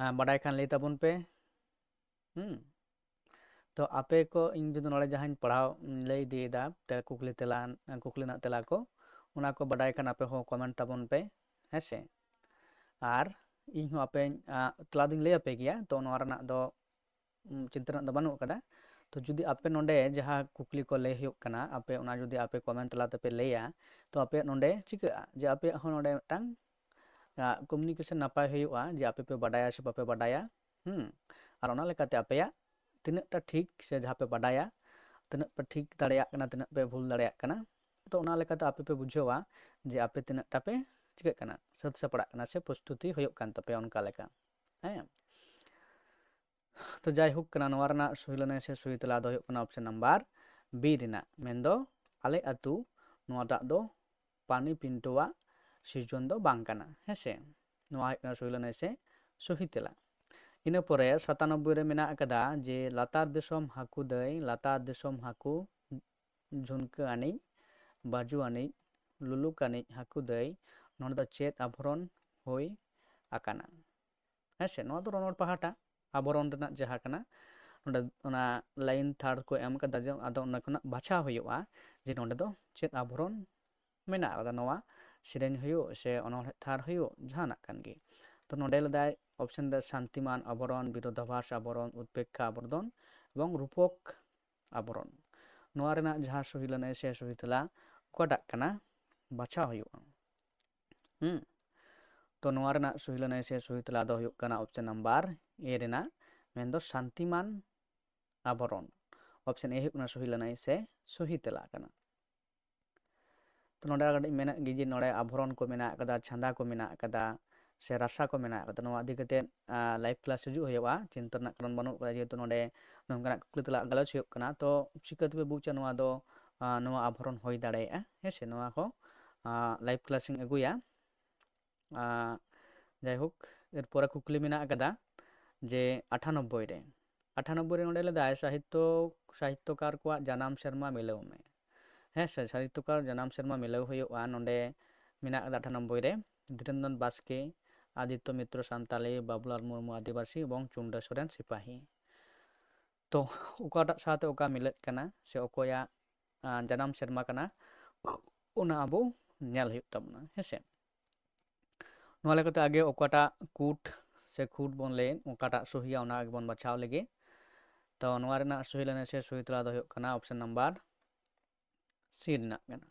ᱟ, ᱵᱟᱰᱟᱭ ᱠᱷᱟᱱ ᱞᱟᱹᱭ ᱛᱟᱵᱚᱱ ᱯᱮ᱾ ᱦᱩᱸ᱾ ᱛᱚ ᱟᱯᱮ ᱠᱚ, ᱤᱧ ᱡᱩᱫᱤ ᱱᱚᱰᱮ ᱡᱟᱦᱟᱸᱧ ᱯᱟᱲᱦᱟᱣ ᱞᱟᱹᱭ ᱤᱫᱤᱭᱮᱫᱟ ᱛᱮ ᱠᱩᱠᱞᱤ ᱛᱮᱞᱟ, ᱠᱩᱠᱞᱤ ᱨᱮᱱᱟᱜ ᱛᱮᱞᱟ ᱠᱚ, ᱚᱱᱟ ᱠᱚ ᱵᱟᱰᱟᱭ ᱠᱷᱟᱱ ᱟᱯᱮ ᱦᱚᱸ ᱠᱚᱢᱮᱱᱴ ᱛᱟᱵᱚᱱ ᱯᱮ, ᱦᱮᱸ ᱥᱮ᱾ ᱟᱨ ᱤᱧ ᱦᱚᱸ ᱟᱯᱮ ᱟ, ᱛᱮᱞᱟ ᱫᱚᱧ ᱞᱟᱹᱭ ᱟᱯᱮ ᱜᱮᱭᱟ, ᱛᱚ ᱱᱚᱣᱟ ᱨᱮᱱᱟᱜ ᱫᱚ ᱩᱸ, ᱪᱤᱱᱛᱟᱹ ᱨᱮᱱᱟᱜ ᱫᱚ ᱵᱟᱹᱱᱩᱜ ᱟᱠᱟᱫᱟ᱾ ᱛᱚ ᱡᱩᱫᱤ ᱟᱯᱮ ᱱᱚᱰᱮ ᱡᱟᱦᱟᱸ ᱠᱩᱠᱞᱤ ᱠᱚ ᱞᱟᱹᱭ ᱦᱩᱭᱩᱜ ᱠᱟᱱᱟ, ᱟᱯᱮ ᱚᱱᱟ ᱡᱩᱫᱤ ᱟᱯᱮ ᱠᱚᱢᱮᱱᱴ ᱛᱟᱞᱟ ᱛᱮᱯᱮ ᱞᱟᱹᱭᱟ, ᱛᱚ ᱟᱯᱮᱭᱟᱜ ᱱᱚᱰᱮ ᱪᱤᱠᱟᱹᱜᱼᱟ ᱡᱮ ᱟᱯᱮᱭᱟᱜ ᱦᱚᱸ ᱱᱚᱰᱮ ᱢᱤᱫᱴᱟᱝ ᱠᱚᱢᱤᱭᱩᱱᱤᱠᱮᱥᱚᱱ ᱱᱟᱯᱟᱭ ᱦᱩᱭᱩᱜᱼᱟ ᱡᱮ ᱟᱯᱮ ᱯᱮ ᱵᱟᱰᱟᱭᱟ ᱥᱮ ᱵᱟᱯᱮ ᱵᱟᱰᱟᱭᱟ᱾ ᱦᱩᱸ᱾ ᱟᱨ ᱚᱱᱟ ᱞᱮᱠᱟᱛᱮ ᱟᱯᱮᱭᱟᱜ ᱛᱤᱱᱟᱹᱜ ᱴᱟ ᱴᱷᱤᱠ ᱥᱮ ᱡᱟᱦᱟᱸ ᱯᱮ ᱵᱟᱰᱟᱭᱟ, ᱛᱤᱱᱟᱹᱜ ᱯᱮ ᱴᱷᱤᱠ ᱫᱟᱲᱮᱭᱟᱜ ᱠᱟᱱᱟ, ᱛᱤᱱᱟᱹᱜ ᱯᱮ ᱵᱷᱩᱞ ᱫᱟᱲᱮᱭᱟᱜ ᱠᱟᱱᱟ, ᱛᱚ ᱚᱱᱟ ᱞᱮᱠᱟᱛᱮ ᱟᱯᱮ ᱯᱮ ᱵᱩᱡᱷᱟᱹᱣᱟ ᱡᱮ ᱟᱯᱮ ᱛᱤᱱᱟᱹᱜ ᱴᱟ ᱯᱮ ᱪᱤᱠᱟᱹᱜ ᱠᱟᱱᱟ, ᱥᱟᱹᱛ ᱥᱟᱯᱲᱟᱜ ᱠᱟᱱᱟ ᱥᱮ ᱯᱨᱚᱥᱛᱩᱛᱤ ᱦᱩᱭᱩᱜ ᱠᱟᱱ ᱛᱟᱯᱮᱭᱟ ᱚᱱᱠᱟ ᱞᱮᱠᱟ᱾ ᱦᱮᱸ᱾ ᱛᱚ ᱡᱟᱭᱦᱳᱠ ᱠᱟᱱᱟ, ᱱᱚᱣᱟ ᱨᱮᱱᱟᱜ ᱥᱚᱦᱤ ᱞᱟᱹᱱᱟᱹᱭ ᱥᱮ ᱥᱚᱦᱤ ᱛᱮᱞᱟ ᱫᱚ ᱦᱩᱭᱩᱜ ᱠᱟᱱᱟ ᱚᱯᱥᱮᱱ ᱱᱟᱢᱵᱟᱨ ᱵᱤ ᱨᱮᱱᱟᱜ, ᱢᱮᱱᱫᱚ ᱟᱞᱮ ᱟᱹᱛᱩ, ᱱᱚᱣᱟᱴᱟᱜ ᱫᱚ ᱯᱟᱱᱤ ᱯᱤᱱᱴᱳᱣᱟᱜ ᱥᱤᱨᱡᱚᱱ ᱫᱚ ᱵᱟᱝ ᱠᱟᱱᱟ᱾ ᱦᱮᱸ ᱥᱮ, ᱱᱚᱣᱟ ᱦᱩᱭᱩᱜ ᱠᱟᱱᱟ ᱥᱚᱦᱤ ᱞᱟᱹᱱᱟᱹᱭ ᱥᱮ ᱥᱚᱦᱤ ᱛᱮᱞᱟ᱾ ᱤᱱᱟᱹ ᱯᱚᱨᱮ ᱥᱟᱛᱟᱱᱚᱵᱵᱳᱭ ᱨᱮ ᱢᱮᱱᱟᱜ ᱟᱠᱟᱫᱟ ᱡᱮ ᱞᱟᱛᱟᱨ ᱫᱤᱥᱚᱢ ᱦᱟᱹᱠᱩ ᱫᱟᱹᱭ, ᱞᱟᱛᱟᱨ ᱫᱤᱥᱚᱢ ᱦᱟᱹᱠᱩ ᱡᱷᱩᱱᱠᱟᱹ ᱟᱹᱱᱤᱡ, ᱵᱟᱹᱡᱩ ᱟᱹᱱᱤᱡ, ᱞᱩᱞᱩᱠ ᱟᱹᱱᱤᱡ ᱦᱟᱹᱠᱩ ᱫᱟᱹᱭ, ᱱᱚᱰᱮ ᱫᱚ ᱪᱮᱫ ᱟᱵᱷᱚᱨᱚᱱ ᱦᱩᱭ ᱟᱠᱟᱱᱟ? ᱦᱮᱸ ᱥᱮ, ᱱᱚᱣᱟ ᱫᱚ ᱨᱚᱱᱚᱲ ᱯᱟᱦᱴᱟ ᱟᱵᱷᱚᱨᱚᱱ ᱨᱮᱱᱟᱜ ᱡᱟᱦᱟᱸ ᱠᱟᱱᱟ, ᱱᱚᱰᱮ ᱚᱱᱟ ᱞᱟᱭᱤᱱ ᱛᱷᱟᱨᱰ ᱠᱚ ᱮᱢ ᱠᱟᱫᱟ, ᱡᱮ ᱟᱫᱚ ᱚᱱᱟ ᱠᱷᱚᱱᱟᱜ ᱵᱟᱪᱷᱟᱣ ᱦᱩᱭᱩᱜᱼᱟ ᱡᱮ ᱱᱚᱰᱮ ᱫᱚ ᱪᱮᱫ ᱟᱵᱷᱚᱨᱚᱱ ᱢᱮᱱᱟᱜ ᱟᱠᱟᱫᱟ, ᱱᱚᱣᱟ ᱥᱮᱨᱮᱧ ᱦᱩᱭᱩᱜ ᱥᱮ ᱚᱱᱚᱬᱦᱮ ᱛᱷᱟᱨ ᱦᱩᱭᱩᱜ, ᱡᱟᱦᱟᱱᱟᱜ ᱠᱟᱱ ᱜᱮ᱾ ᱛᱚ ᱱᱚᱰᱮ ᱞᱮᱫᱟᱭ ᱚᱯᱥᱮᱱ ᱨᱮ ᱥᱟᱱᱛᱤᱢᱟᱱ ᱟᱵᱷᱚᱨᱚᱱ, ᱵᱤᱨᱳᱫᱷᱟᱵᱷᱟᱥ ᱟᱵᱷᱚᱨᱚᱱ, ᱩᱛᱯᱮᱠᱠᱷᱟ ᱟᱵᱷᱚᱨᱚᱱ ᱮᱵᱚᱝ ᱨᱩᱯᱚᱠ ᱟᱵᱷᱚᱨᱚᱱ᱾ ᱱᱚᱣᱟ ᱨᱮᱱᱟᱜ ᱡᱟᱦᱟᱸ ᱥᱚᱦᱤ ᱞᱟᱹᱱᱟᱹᱭ ᱥᱮ ᱥᱚᱦᱤ ᱛᱮᱞᱟ ᱚᱠᱟᱴᱟᱜ ᱠᱟᱱᱟ, ᱵᱟᱪᱷᱟᱣ ᱦᱩᱭᱩᱜᱼᱟ᱾ ᱦᱩᱸ, ᱛᱚ ᱱᱚᱣᱟ ᱨᱮᱱᱟᱜ ᱥᱚᱦᱤ ᱞᱟᱹᱱᱟᱹᱭ ᱥᱮ ᱥᱚᱦᱤ ᱛᱮᱞᱟ ᱫᱚ ᱦᱩᱭᱩᱜ ᱠᱟᱱᱟ ᱚᱯᱥᱮᱱ ᱱᱟᱢᱵᱟᱨ ᱮ ᱨᱮᱱᱟᱜ, ᱢᱮᱱᱫᱚ ᱥᱟᱱᱛᱤᱢᱟᱱ ᱟᱵᱷᱚᱨᱚᱱ᱾ ᱚᱯᱥᱮᱱ ᱮ ᱦᱩᱭᱩᱜ ᱠᱟᱱᱟ ᱥᱚᱦᱤ ᱞᱟᱹᱱᱟᱹᱭ ᱥᱮ ᱥᱚᱦᱤ ᱛᱮᱞᱟ ᱠᱟᱱᱟ᱾ ᱛᱚ ᱱᱚᱰᱮ ᱟᱨ ᱠᱟᱹᱴᱤᱡ ᱢᱮᱱᱟᱜ ᱜᱮ ᱡᱮ ᱱᱚᱰᱮ ᱟᱵᱷᱚᱨᱚᱱ ᱠᱚ ᱢᱮᱱᱟᱜ ᱟᱠᱟᱫᱟ, ᱪᱷᱟᱸᱫᱟ ᱠᱚ ᱢᱮᱱᱟᱜ ᱟᱠᱟᱫᱟ, ᱥᱮ ᱨᱟᱥᱟ ᱠᱚ ᱢᱮᱱᱟᱜ ᱟᱠᱟᱫᱟ, ᱱᱚᱣᱟ ᱤᱫᱤ ᱠᱟᱛᱮ ᱞᱟᱭᱤᱵᱷ ᱠᱞᱟᱥ ᱦᱤᱡᱩᱜ ᱦᱩᱭᱩᱜᱼᱟ, ᱪᱤᱱᱛᱟᱹ ᱨᱮᱱᱟᱜ ᱠᱟᱨᱚᱱ ᱵᱟᱹᱱᱩᱜ ᱟᱠᱟᱫᱟ, ᱡᱮᱦᱮᱛᱩ ᱱᱚᱰᱮ ᱱᱚᱝᱠᱟᱱᱟᱜ ᱠᱩᱠᱞᱤ ᱛᱮᱞᱟ ᱜᱟᱞᱚᱪ ᱦᱩᱭᱩᱜ ᱠᱟᱱᱟ᱾ ᱛᱚ ᱪᱤᱠᱟᱹ ᱛᱮᱯᱮ ᱵᱩᱡᱟ ᱱᱚᱣᱟ ᱫᱚ, ᱟᱸ, ᱱᱚᱣᱟ ᱟᱵᱷᱚᱨᱚᱱ ᱦᱩᱭ ᱫᱟᱲᱮᱭᱟᱜᱼᱟ? ᱦᱮᱸ ᱥᱮ, ᱱᱚᱣᱟ ᱠᱚ, ᱟᱸ, ᱞᱟᱭᱤᱵᱷ ᱠᱞᱟᱥ ᱤᱧ ᱟᱹᱜᱩᱭᱟ᱾ ᱟᱸ, ᱡᱟᱭᱦᱳᱠ, ᱮᱨᱯᱚᱨᱮ ᱠᱩᱠᱞᱤ ᱢᱮᱱᱟᱜ ᱟᱠᱟᱫᱟ ᱡᱮ ᱟᱴᱷᱟᱱᱚᱵᱵᱳᱭ ᱨᱮ, ᱟᱴᱷᱟᱱᱚᱵᱵᱳᱭ ᱨᱮ ᱱᱚᱰᱮ ᱞᱮᱫᱟᱭ ᱥᱟᱦᱤᱛᱛᱚ, ᱥᱟᱦᱤᱛᱛᱚᱠᱟᱨ ᱠᱚᱣᱟᱜ ᱡᱟᱱᱟᱢ ᱥᱮᱨᱢᱟ ᱢᱤᱞᱟᱹᱣ ᱢᱮ᱾ ᱦᱮᱸ ᱥᱮ, ᱥᱟᱦᱤᱛᱛᱚᱠᱟᱨ ᱡᱟᱱᱟᱢ ᱥᱮᱨᱢᱟ ᱢᱤᱞᱟᱹᱣ ᱦᱩᱭᱩᱜᱼᱟ᱾ ᱱᱚᱰᱮ ᱢᱮᱱᱟᱜ ᱟᱠᱟᱫᱟ ᱟᱴᱷᱟᱱᱚᱵᱵᱳᱭ ᱨᱮ ᱫᱷᱤᱨᱮᱱᱫᱨᱚᱱᱟᱛᱷ ᱵᱟᱥᱠᱮ, ᱟᱫᱤᱛᱛᱚ ᱢᱤᱛᱨᱚ ᱥᱟᱱᱛᱟᱞᱤ, ᱵᱟᱵᱩᱞᱟᱞ ᱢᱩᱨᱢᱩ ᱟᱹᱫᱤᱵᱟᱹᱥᱤ ᱮᱵᱚᱝ ᱪᱩᱱᱰᱟᱹ ᱥᱚᱨᱮᱱ ᱥᱤᱯᱟᱦᱤ᱾ ᱛᱚ ᱚᱠᱟᱴᱟᱜ ᱥᱟᱶᱛᱮ ᱚᱠᱟ ᱢᱤᱞᱟᱹᱜ ᱠᱟᱱᱟ ᱥᱮ ᱚᱠᱚᱭᱟᱜ, ᱟᱸ, ᱡᱟᱱᱟᱢ ᱥᱮᱨᱢᱟ ᱠᱟᱱᱟ, ᱚᱱᱟ ᱟᱵᱚ ᱧᱮᱞ ᱦᱩᱭᱩᱜ ᱛᱟᱵᱚᱱᱟ, ᱦᱮᱸ ᱥᱮ᱾ ᱱᱚᱣᱟ ᱞᱮᱠᱟᱛᱮ ᱟᱜᱮ ᱚᱠᱟᱴᱟᱜ ᱠᱩᱴ ᱥᱮ ᱠᱷᱩᱴ ᱵᱚᱱ ᱞᱟᱹᱭᱮᱫ, ᱚᱠᱟᱴᱟᱜ ᱥᱚᱦᱤᱭᱟ, ᱚᱱᱟ ᱜᱮᱵᱚᱱ ᱵᱟᱪᱷᱟᱣ ᱞᱮᱜᱮ᱾ ᱛᱚ ᱱᱚᱣᱟ ᱨᱮᱱᱟᱜ ᱥᱚᱦᱤ ᱞᱟᱹᱱᱟᱹᱭ ᱥᱮ ᱥᱚᱦᱤ ᱛᱮᱞᱟ ᱫᱚ ᱦᱩᱭᱩᱜ ᱠᱟᱱᱟ ᱚᱯᱥᱮᱱ ᱱᱟᱢᱵᱟᱨ ᱥᱤ ᱨᱮᱱᱟᱜ ᱠᱟᱱᱟ᱾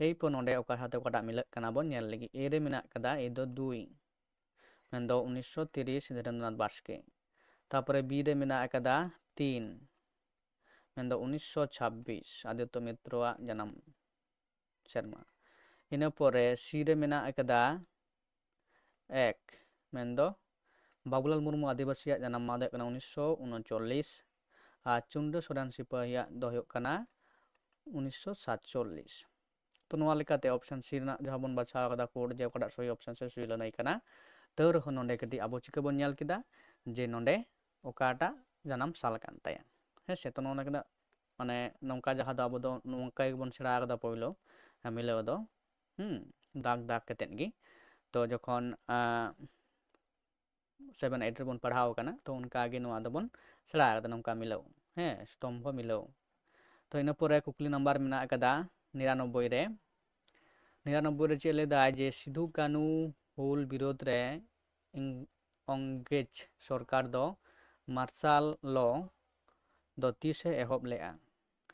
ᱮᱨᱯᱚᱨ ᱱᱚᱰᱮ ᱚᱠᱟ ᱥᱟᱶᱛᱮ ᱚᱠᱟᱴᱟᱜ ᱢᱤᱞᱟᱹᱜ ᱠᱟᱱᱟ ᱵᱚᱱ ᱧᱮᱞ ᱞᱮᱜᱮ᱾ ᱮ ᱨᱮ ᱢᱮᱱᱟᱜ ᱟᱠᱟᱫᱟ, ᱮ ᱫᱚ ᱫᱩᱭ, ᱢᱮᱱᱫᱚ ᱩᱱᱤᱥᱥᱚ ᱛᱤᱨᱤᱥ ᱫᱷᱤᱨᱮᱱᱫᱨᱚᱱᱟᱛᱷ ᱵᱟᱥᱠᱮ᱾ ᱛᱟᱨᱯᱚᱨᱮ ᱵᱤ ᱨᱮ ᱢᱮᱱᱟᱜ ᱟᱠᱟᱫᱟ ᱛᱤᱱ, ᱢᱮᱱᱫᱚ ᱩᱱᱤᱥᱥᱚ ᱪᱷᱟᱵᱵᱤᱥ, ᱟᱫᱤᱛᱛᱚ ᱢᱤᱛᱨᱚᱣᱟᱜ ᱡᱟᱱᱟᱢ ᱥᱮᱨᱢᱟ᱾ ᱤᱱᱟᱹ ᱯᱚᱨᱮ ᱥᱤ ᱨᱮ ᱢᱮᱱᱟᱜ ᱟᱠᱟᱫᱟ ᱮᱠ, ᱢᱮᱱᱫᱚ ᱵᱟᱵᱩᱞᱟᱞ ᱢᱩᱨᱢᱩ ᱟᱹᱫᱤᱵᱟᱹᱥᱤᱭᱟᱜ ᱡᱟᱱᱟᱢ ᱢᱟᱦᱟ ᱫᱚ ᱦᱩᱭᱩᱜ ᱠᱟᱱᱟ ᱩᱱᱤᱥᱥᱚ ᱩᱱᱪᱚᱞᱞᱤᱥ, ᱟᱨ ᱪᱩᱱᱰᱟᱹ ᱥᱚᱨᱮᱱ ᱥᱤᱯᱟᱹᱦᱤᱭᱟᱜ ᱫᱚ ᱦᱩᱭᱩᱜ ᱠᱟᱱᱟ ᱩᱱᱤᱥᱥᱚ ᱥᱟᱛᱪᱚᱞᱞᱤᱥ᱾ ᱛᱚ ᱱᱚᱣᱟ ᱞᱮᱠᱟᱛᱮ option C ᱨᱮᱱᱟᱜ ᱡᱟᱦᱟᱸ ᱵᱚᱱ ᱵᱟᱪᱷᱟᱣ ᱠᱟᱫᱟ code, ᱡᱮ ᱚᱠᱟᱴᱟᱜ ᱥᱚᱦᱤ option ᱥᱮ ᱥᱚᱦᱤ ᱞᱟᱹᱱᱟᱹᱭ ᱠᱟᱱᱟ, ᱛᱟᱹᱣ ᱨᱮᱦᱚᱸ ᱱᱚᱰᱮ ᱠᱟᱹᱴᱤᱡ ᱟᱵᱚ ᱪᱤᱠᱟᱹ ᱵᱚᱱ ᱧᱮᱞ ᱠᱮᱫᱟ ᱡᱮ ᱱᱚᱰᱮ ᱚᱠᱟᱴᱟᱜ ᱡᱟᱱᱟᱢ ᱥᱟᱞ ᱠᱟᱱ ᱛᱟᱭᱟ᱾ ᱦᱮᱸ ᱥᱮ? ᱛᱚ ᱱᱚᱜᱼᱚ ᱱᱚᱝᱠᱟᱱᱟᱜ, ᱢᱟᱱᱮ ᱱᱚᱝᱠᱟ ᱡᱟᱦᱟᱸ ᱫᱚ ᱟᱵᱚ ᱫᱚ ᱱᱚᱝᱠᱟ ᱜᱮᱵᱚᱱ ᱥᱮᱬᱟ ᱟᱠᱟᱫᱟ ᱯᱳᱭᱞᱳ, ᱦᱮᱸ, ᱢᱤᱞᱟᱹᱣ ᱫᱚ, ᱦᱩᱸ, ᱫᱟᱜᱽ ᱫᱟᱜᱽ ᱠᱟᱛᱮᱫ ᱜᱮ᱾ ᱛᱚ ᱡᱚᱠᱷᱚᱱ, ᱟᱸ, seven eight ᱨᱮᱵᱚᱱ ᱯᱟᱲᱦᱟᱣ ᱟᱠᱟᱱᱟ, ᱛᱚ ᱚᱱᱠᱟ ᱜᱮ ᱱᱚᱣᱟ ᱫᱚᱵᱚᱱ ᱥᱮᱬᱟ ᱟᱠᱟᱫᱟ, ᱱᱚᱝᱠᱟ ᱢᱤᱞᱟᱹᱣ, ᱦᱮᱸ, ᱥᱛᱚᱢᱵᱷᱚ ᱢᱤᱞᱟᱹᱣ᱾ ᱛᱚ ᱤᱱᱟᱹ ᱯᱚᱨᱮ ᱠᱩᱠᱞᱤ ᱱᱟᱢᱵᱟᱨ ᱢᱮᱱᱟᱜ ᱟᱠᱟᱫᱟ ᱱᱤᱨᱟᱱᱚᱵᱵᱳᱭ ᱨᱮ᱾ ᱱᱤᱨᱟᱱᱚᱵᱵᱳᱭ ᱨᱮ ᱪᱮᱫ ᱞᱟᱹᱭ ᱫᱟᱭ ᱡᱮ ᱥᱤᱫᱷᱩ ᱠᱟᱹᱱᱩ ᱦᱩᱞ ᱵᱤᱨᱳᱫᱷ ᱨᱮ ᱤᱝ-, ᱚᱝᱜᱨᱮᱡᱽ ᱥᱚᱨᱠᱟᱨ ᱫᱚ ᱢᱟᱨᱥᱟᱞ ᱞᱚ ᱫᱚ ᱛᱤᱥᱮ ᱮᱦᱚᱵ ᱞᱮᱫᱼᱟ?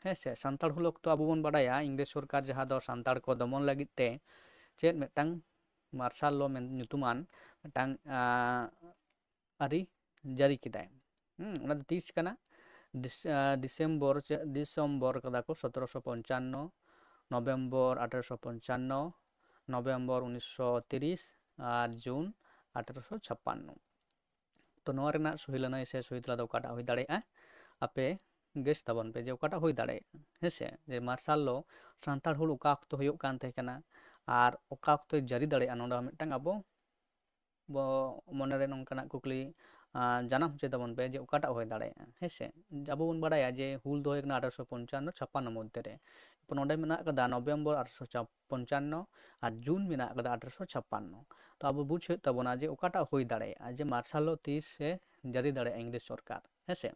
ᱦᱮᱸ ᱥᱮ, ᱥᱟᱱᱛᱟᱲ ᱦᱩᱞ ᱚᱠᱛᱚ ᱟᱵᱚ ᱵᱚᱱ ᱵᱟᱰᱟᱭᱟ ᱤᱝᱨᱮᱡᱽ ᱥᱚᱨᱠᱟᱨ ᱡᱟᱦᱟᱸ ᱫᱚ ᱥᱟᱱᱛᱟᱲ ᱠᱚ ᱫᱚᱢᱚᱱ ᱞᱟᱹᱜᱤᱫ ᱛᱮ ᱪᱮᱫ ᱢᱤᱫᱴᱟᱝ ᱢᱟᱨᱥᱟᱞ ᱞᱚ ᱢᱮᱱ ᱧᱩᱛᱩᱢᱟᱱ ᱢᱤᱫᱴᱟᱝ, ᱟᱸ, ᱟᱹᱨᱤ ᱡᱟᱹᱨᱤ ᱠᱮᱫᱟᱭ᱾ ᱦᱩᱸ, ᱚᱱᱟ ᱫᱚ ᱛᱤᱥ ᱠᱟᱱᱟ? ᱰᱤᱥ-, ᱟᱸ, ᱰᱤᱥᱮᱢᱵᱚᱨ ᱪᱮ-, ᱰᱤᱥᱮᱢᱵᱚᱨ ᱠᱟᱫᱟ ᱠᱚ ᱥᱚᱛᱨᱚᱥᱚ ᱯᱚᱧᱪᱟᱱᱱᱚ, ᱱᱚᱵᱷᱮᱢᱵᱚᱨ ᱟᱴᱷᱨᱚᱥᱚ ᱯᱚᱧᱪᱟᱱᱱᱚ, ᱱᱚᱵᱷᱮᱢᱵᱚᱨ ᱩᱱᱤᱥᱥᱚ ᱛᱤᱨᱤᱥ ᱟᱨ ᱡᱩᱱ ᱟᱴᱷᱨᱚᱥᱚ ᱪᱷᱟᱯᱯᱟᱱᱱᱚ᱾ ᱛᱚ ᱱᱚᱣᱟ ᱨᱮᱱᱟᱜ ᱥᱚᱦᱤ ᱞᱟᱹᱱᱟᱹᱭ ᱥᱮ ᱥᱚᱦᱤ ᱛᱮᱞᱟ ᱫᱚ ᱚᱠᱟᱴᱟᱜ ᱦᱩᱭ ᱫᱟᱲᱮᱭᱟᱜᱼᱟ? ᱟᱯᱮ ᱜᱮᱥ ᱛᱟᱵᱚᱱ ᱯᱮ ᱡᱮ ᱚᱠᱟᱴᱟᱜ ᱦᱩᱭ ᱫᱟᱲᱮᱭᱟᱜᱼᱟ, ᱦᱮᱸ ᱥᱮ? ᱡᱮ ᱢᱟᱨᱥᱟᱞ ᱞᱚ ᱥᱟᱱᱛᱟᱲ ᱦᱩᱞ ᱚᱠᱟ ᱚᱠᱛᱚ ᱦᱩᱭᱩᱜ ᱠᱟᱱ ᱛᱟᱦᱮᱸ ᱠᱟᱱᱟ ᱟᱨ ᱚᱠᱟ ᱚᱠᱛᱚᱭ ᱡᱟᱹᱨᱤ ᱫᱟᱲᱮᱭᱟᱜᱼᱟ, ᱱᱚᱰᱮ ᱦᱚᱸ ᱢᱤᱫᱴᱟᱝ ᱟᱵᱚ ᱵᱚ ᱢᱚᱱᱮᱨᱮ ᱱᱚᱝᱠᱟᱱᱟᱜ ᱠᱩᱠᱞᱤ, ᱟᱸ, ᱡᱟᱱᱟᱢ ᱦᱚᱪᱚᱭ ᱛᱟᱵᱚᱱ ᱯᱮ ᱡᱮ ᱚᱠᱟᱴᱟᱜ ᱦᱩᱭ ᱫᱟᱲᱮᱭᱟᱜᱼᱟ, ᱦᱮᱸ ᱥᱮ? ᱟᱵᱚ ᱵᱚᱱ ᱵᱟᱲᱟᱭᱟ ᱡᱮ ᱦᱩᱞ ᱫᱚ ᱦᱩᱭ ᱠᱟᱱᱟ ᱟᱴᱷᱨᱚᱥᱚ ᱯᱚᱧᱪᱟᱱᱱᱚ ᱪᱷᱟᱯᱯᱟᱱᱱᱚ ᱢᱚᱫᱽᱫᱷᱮ ᱨᱮ᱾ ᱮᱨᱯᱚᱨ ᱱᱚᱰᱮ ᱢᱮᱱᱟᱜ ᱠᱟᱫᱟ ᱱᱚᱵᱷᱮᱢᱵᱚᱨ ᱟᱴᱷᱨᱚᱥᱚ ᱯᱚᱧᱪᱟᱱᱱᱚ ᱟᱨ ᱡᱩᱱ ᱢᱮᱱᱟᱜ ᱠᱟᱫᱟ ᱟᱴᱷᱨᱚᱥᱚ ᱪᱷᱟᱯᱯᱟᱱᱱᱚ᱾ ᱛᱚ ᱟᱵᱚ ᱵᱩᱡᱽ ᱦᱩᱭᱩᱜ ᱛᱟᱵᱚᱱᱟ ᱡᱮ ᱚᱠᱟᱴᱟᱜ ᱦᱩᱭ ᱫᱟᱲᱮᱭᱟᱜᱼᱟ, ᱡᱮ ᱢᱟᱨᱥᱟᱞ ᱞᱚ ᱛᱤᱥ ᱮ ᱡᱟᱹᱨᱤ ᱫᱟᱲᱮᱭᱟᱜᱼᱟ ᱤᱝᱨᱮᱡᱽ ᱥᱚᱨᱠᱟᱨ, ᱦᱮᱸ ᱥᱮ?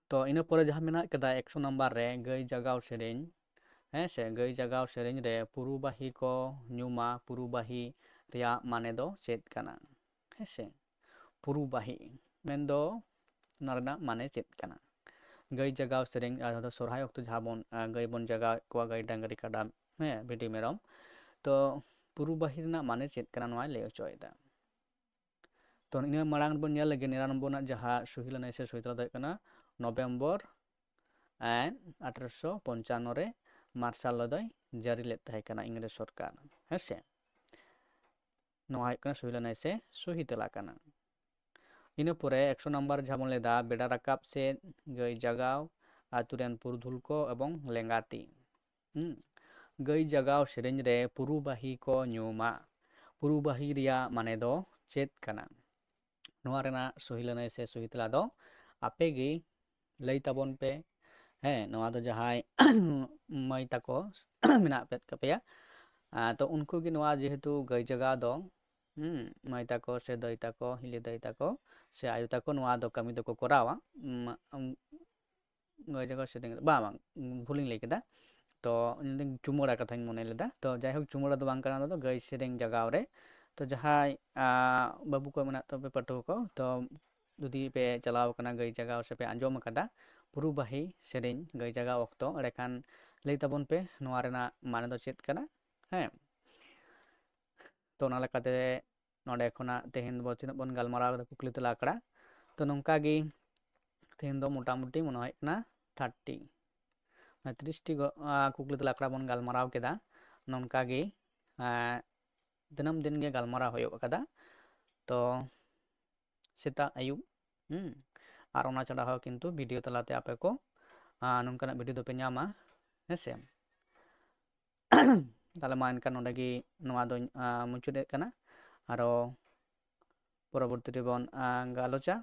ᱛᱚ ᱤᱱᱟᱹ ᱯᱚᱨᱮ ᱡᱟᱦᱟᱸ ᱢᱮᱱᱟᱜ ᱠᱟᱫᱟ ᱮᱠᱥᱚ ᱱᱟᱢᱵᱟᱨ ᱨᱮ ᱜᱟᱹᱭ ᱡᱟᱜᱟᱣ ᱥᱮᱨᱮᱧ, ᱦᱮᱸ ᱥᱮ, ᱜᱟᱹᱭ ᱡᱟᱜᱟᱣ ᱥᱮᱨᱮᱧ ᱨᱮ ᱯᱩᱨᱩᱵᱟᱦᱤ ᱠᱚ ᱧᱩᱢᱟ, ᱯᱩᱨᱩᱵᱟᱦᱤ ᱨᱮᱭᱟᱜ ᱢᱟᱱᱮ ᱫᱚ ᱪᱮᱫ ᱠᱟᱱᱟ? ᱦᱮᱸ ᱥᱮ, ᱯᱩᱨᱩᱵᱟᱦᱤ ᱢᱮᱱᱫᱚ ᱚᱱᱟ ᱨᱮᱱᱟᱜ ᱢᱟᱱᱮ ᱪᱮᱫ ᱠᱟᱱᱟ? ᱜᱟᱹᱭ ᱡᱟᱜᱟᱣ ᱥᱮᱨᱮᱧ, ᱟᱨ ᱫᱚ ᱥᱚᱨᱦᱟᱭ ᱚᱠᱛᱚ ᱡᱟᱦᱟᱸ ᱵᱚᱱ, ᱟᱸ, ᱜᱟᱹᱭ ᱵᱚᱱ ᱡᱟᱜᱟᱣᱮᱫ ᱠᱚᱣᱟ, ᱜᱟᱹᱭ, ᱰᱟᱝᱨᱤ, ᱠᱟᱰᱟ, ᱦᱮᱸ, ᱵᱷᱤᱰᱤ, ᱢᱮᱨᱚᱢ᱾ ᱛᱚ ᱯᱩᱨᱩᱵᱟᱦᱤ ᱨᱮᱱᱟᱜ ᱢᱟᱱᱮ ᱪᱮᱫ ᱠᱟᱱᱟ, ᱱᱚᱣᱟᱭ ᱞᱟᱹᱭ ᱦᱚᱪᱚᱭᱮᱫᱟ᱾ ᱛᱚ ᱤᱱᱟᱹ ᱢᱟᱲᱟᱝ ᱨᱮᱵᱚᱱ ᱧᱮᱞ ᱞᱮᱜᱮ ᱱᱤᱨᱟᱱᱚᱵᱵᱳᱭ ᱨᱮᱱᱟᱜ ᱡᱟᱦᱟᱸ ᱥᱚᱦᱤ ᱞᱟᱹᱱᱟᱹᱭ ᱥᱮ ᱥᱚᱦᱤ ᱛᱮᱞᱟ ᱫᱚ ᱦᱩᱭᱩᱜ ᱠᱟᱱᱟ ᱱᱚᱵᱷᱮᱢᱵᱚᱨ ᱟᱴᱷᱨᱚᱥᱚ ᱯᱚᱧᱪᱟᱱᱱᱚ ᱨᱮ ᱢᱟᱨᱥᱟᱞ ᱞᱚ ᱫᱚᱭ ᱡᱟᱹᱨᱤ ᱞᱮᱫ ᱛᱟᱦᱮᱸ ᱠᱟᱱᱟ ᱤᱝᱨᱮᱡᱽ ᱥᱚᱨᱠᱟᱨ, ᱦᱮᱸ ᱥᱮ? ᱱᱚᱣᱟ ᱦᱩᱭᱩᱜ ᱠᱟᱱᱟ ᱥᱚᱦᱤ ᱞᱟᱹᱱᱟᱹᱭ ᱥᱮ ᱥᱚᱦᱤ ᱛᱮᱞᱟ ᱠᱟᱱᱟ᱾ ᱤᱱᱟᱹ ᱯᱚᱨᱮ ᱮᱠᱥᱚ ᱱᱟᱢᱵᱟᱨ ᱡᱟᱦᱟᱸ ᱵᱚᱱ ᱞᱟᱹᱭᱫᱟ ᱵᱮᱲᱟ ᱨᱟᱠᱟᱵ ᱥᱮᱫ ᱜᱟᱹᱭ ᱡᱟᱜᱟᱣ, ᱟᱛᱳ ᱨᱮᱱ ᱯᱩᱨᱩᱫᱷᱩᱞ ᱠᱚ ᱮᱵᱚᱝ ᱞᱮᱸᱜᱟ ᱛᱤ᱾ ᱦᱩᱸ, ᱜᱟᱹᱭ ᱡᱟᱜᱟᱣ ᱥᱮᱨᱮᱧ ᱨᱮ ᱯᱩᱨᱩᱵᱟᱦᱤ ᱠᱚ ᱧᱩᱢᱟ᱾ ᱯᱩᱨᱩᱵᱟᱦᱤ ᱨᱮᱭᱟᱜ ᱢᱟᱱᱮ ᱫᱚ ᱪᱮᱫ ᱠᱟᱱᱟ? ᱱᱚᱣᱟ ᱨᱮᱱᱟᱜ ᱥᱚᱦᱤ ᱞᱟᱹᱱᱟᱹᱭ ᱥᱮ ᱥᱚᱦᱤ ᱛᱮᱞᱟ ᱫᱚ ᱟᱯᱮ ᱜᱮ ᱞᱟᱹᱭ ᱛᱟᱵᱚᱱ ᱯᱮ᱾ ᱦᱮᱸ, ᱱᱚᱣᱟ ᱫᱚ ᱡᱟᱦᱟᱸᱭ ᱢᱟᱹᱭ ᱛᱟᱠᱚ ᱢᱮᱱᱟᱜ ᱯᱮᱫ ᱠᱟᱯᱮᱭᱟ, ᱟᱨ ᱛᱚ ᱩᱱᱠᱩ ᱜᱮ ᱱᱚᱣᱟ ᱡᱮᱦᱮᱛᱩ ᱜᱟᱹᱭ ᱡᱟᱜᱟᱣ ᱫᱚ, ᱦᱩᱸ, ᱢᱟᱹᱭ ᱛᱟᱠᱚ ᱥᱮ ᱫᱟᱹᱭ ᱛᱟᱠᱚ, ᱦᱤᱞᱤ ᱫᱟᱹᱭ ᱛᱟᱠᱚ ᱥᱮ ᱟᱭᱳ ᱛᱟᱠᱚ ᱱᱚᱣᱟ ᱫᱚ ᱠᱟᱹᱢᱤ ᱫᱚᱠᱚ ᱠᱚᱨᱟᱣᱟ᱾ ᱩᱢ, ᱩᱢ, ᱜᱟᱹᱭ ᱡᱟᱜᱟᱣ ᱥᱮᱨᱮᱧ ᱨᱮ, ᱵᱟᱝ, ᱵᱟᱝ, ᱵᱷᱩᱞᱤᱧ ᱞᱟᱹᱭ ᱠᱮᱫᱟ᱾ ᱛᱚ ᱤᱧ ᱫᱚᱧ ᱪᱩᱢᱟᱹᱲᱟ ᱠᱟᱛᱷᱟᱧ ᱢᱚᱱᱮ ᱞᱮᱫᱟ᱾ ᱛᱚ ᱡᱟᱭᱦᱳᱠ, ᱪᱩᱢᱟᱹᱲᱟ ᱫᱚ ᱵᱟᱝ ᱠᱟᱱᱟ, ᱚᱱᱟ ᱫᱚ ᱜᱟᱹᱭ ᱥᱮᱨᱮᱧ ᱡᱟᱜᱟᱣ ᱨᱮ᱾ ᱛᱚ ᱡᱟᱦᱟᱸᱭ, ᱟ, ᱵᱟᱹᱵᱩ ᱠᱚ ᱢᱮᱱᱟᱜ ᱛᱟᱯᱮ ᱯᱟᱹᱴᱷᱩᱣᱟᱹ ᱠᱚ, ᱛᱚ ᱡᱩᱫᱤ ᱯᱮ ᱪᱟᱞᱟᱣ ᱠᱟᱱᱟ ᱜᱟᱹᱭ ᱡᱟᱜᱟᱣ ᱥᱮ ᱯᱮ ᱟᱸᱡᱚᱢ ᱟᱠᱟᱫᱟ ᱯᱩᱨᱩᱵᱟᱦᱤ ᱥᱮᱨᱮᱧ ᱜᱟᱹᱭ ᱡᱟᱜᱟᱣ ᱚᱠᱛᱚ, ᱮᱸᱰᱮᱠᱷᱟᱱ ᱞᱟᱹᱭ ᱛᱟᱵᱚᱱ ᱯᱮ ᱱᱚᱣᱟ ᱨᱮᱱᱟᱜ ᱢᱟᱱᱮ ᱫᱚ ᱪᱮᱫ ᱠᱟᱱᱟ᱾ ᱦᱮᱸ, ᱛᱚ ᱚᱱᱟ ᱞᱮᱠᱟᱛᱮ ᱱᱚᱰᱮ ᱠᱷᱚᱱᱟᱜ ᱛᱮᱦᱮᱧ ᱫᱚ ᱛᱤᱱᱟᱹᱜ ᱵᱚᱱ ᱜᱟᱞᱢᱟᱨᱟᱣ ᱠᱮᱫᱟ ᱠᱩᱠᱞᱤ ᱛᱮᱞᱟ ᱟᱠᱷᱲᱟ᱾ ᱛᱚ ᱱᱚᱝᱠᱟ ᱜᱮ ᱛᱮᱦᱮᱧ ᱫᱚ ᱢᱚᱴᱟᱢᱩᱴᱤ ᱢᱚᱱᱮ ᱦᱩᱭᱩᱜ ᱠᱟᱱᱟ ᱛᱷᱟᱨᱴᱤ, ᱢᱟᱱᱮ ᱛᱤᱨᱤᱥ ᱴᱤ ᱜᱚ-, ᱟ, ᱠᱩᱠᱞᱤ ᱛᱮᱞᱟ ᱟᱠᱷᱲᱟ ᱵᱚᱱ ᱜᱟᱞᱢᱟᱨᱟᱣ ᱠᱮᱫᱟ᱾ ᱱᱚᱝᱠᱟ ᱜᱮ, ᱟ, ᱫᱤᱱᱟᱹᱢ ᱫᱤᱱ ᱜᱮ ᱜᱟᱞᱢᱟᱨᱟᱣ ᱦᱩᱭᱩᱜ ᱠᱟᱫᱟ᱾ ᱛᱚ ᱥᱮᱛᱟᱜ ᱟᱹᱭᱩᱵ, ᱦᱩᱸ, ᱟᱨ ᱚᱱᱟ ᱪᱷᱟᱰᱟ ᱦᱚᱸ ᱠᱤᱱᱛᱩ ᱵᱷᱤᱰᱤᱭᱳ ᱛᱟᱞᱟᱛᱮ ᱟᱯᱮ ᱠᱚ, ᱟ, ᱱᱚᱝᱠᱟᱱᱟᱜ ᱵᱷᱤᱰᱤᱭᱳ ᱫᱚᱯᱮ ᱧᱟᱢᱟ, ᱦᱮᱸ ᱥᱮ᱾ ᱛᱟᱦᱞᱮ ᱢᱟ ᱮᱱᱠᱷᱟᱱ ᱱᱚᱰᱮ ᱜᱮ ᱱᱚᱣᱟ ᱫᱚᱧ, ᱟ, ᱢᱩᱪᱟᱹᱫᱮᱫ ᱠᱟᱱᱟ᱾ ᱟᱨᱚ ᱯᱚᱨᱚᱵᱚᱨᱛᱤ ᱨᱮᱵᱚᱱ, ᱟ, ᱜᱟᱞᱚᱪᱟ᱾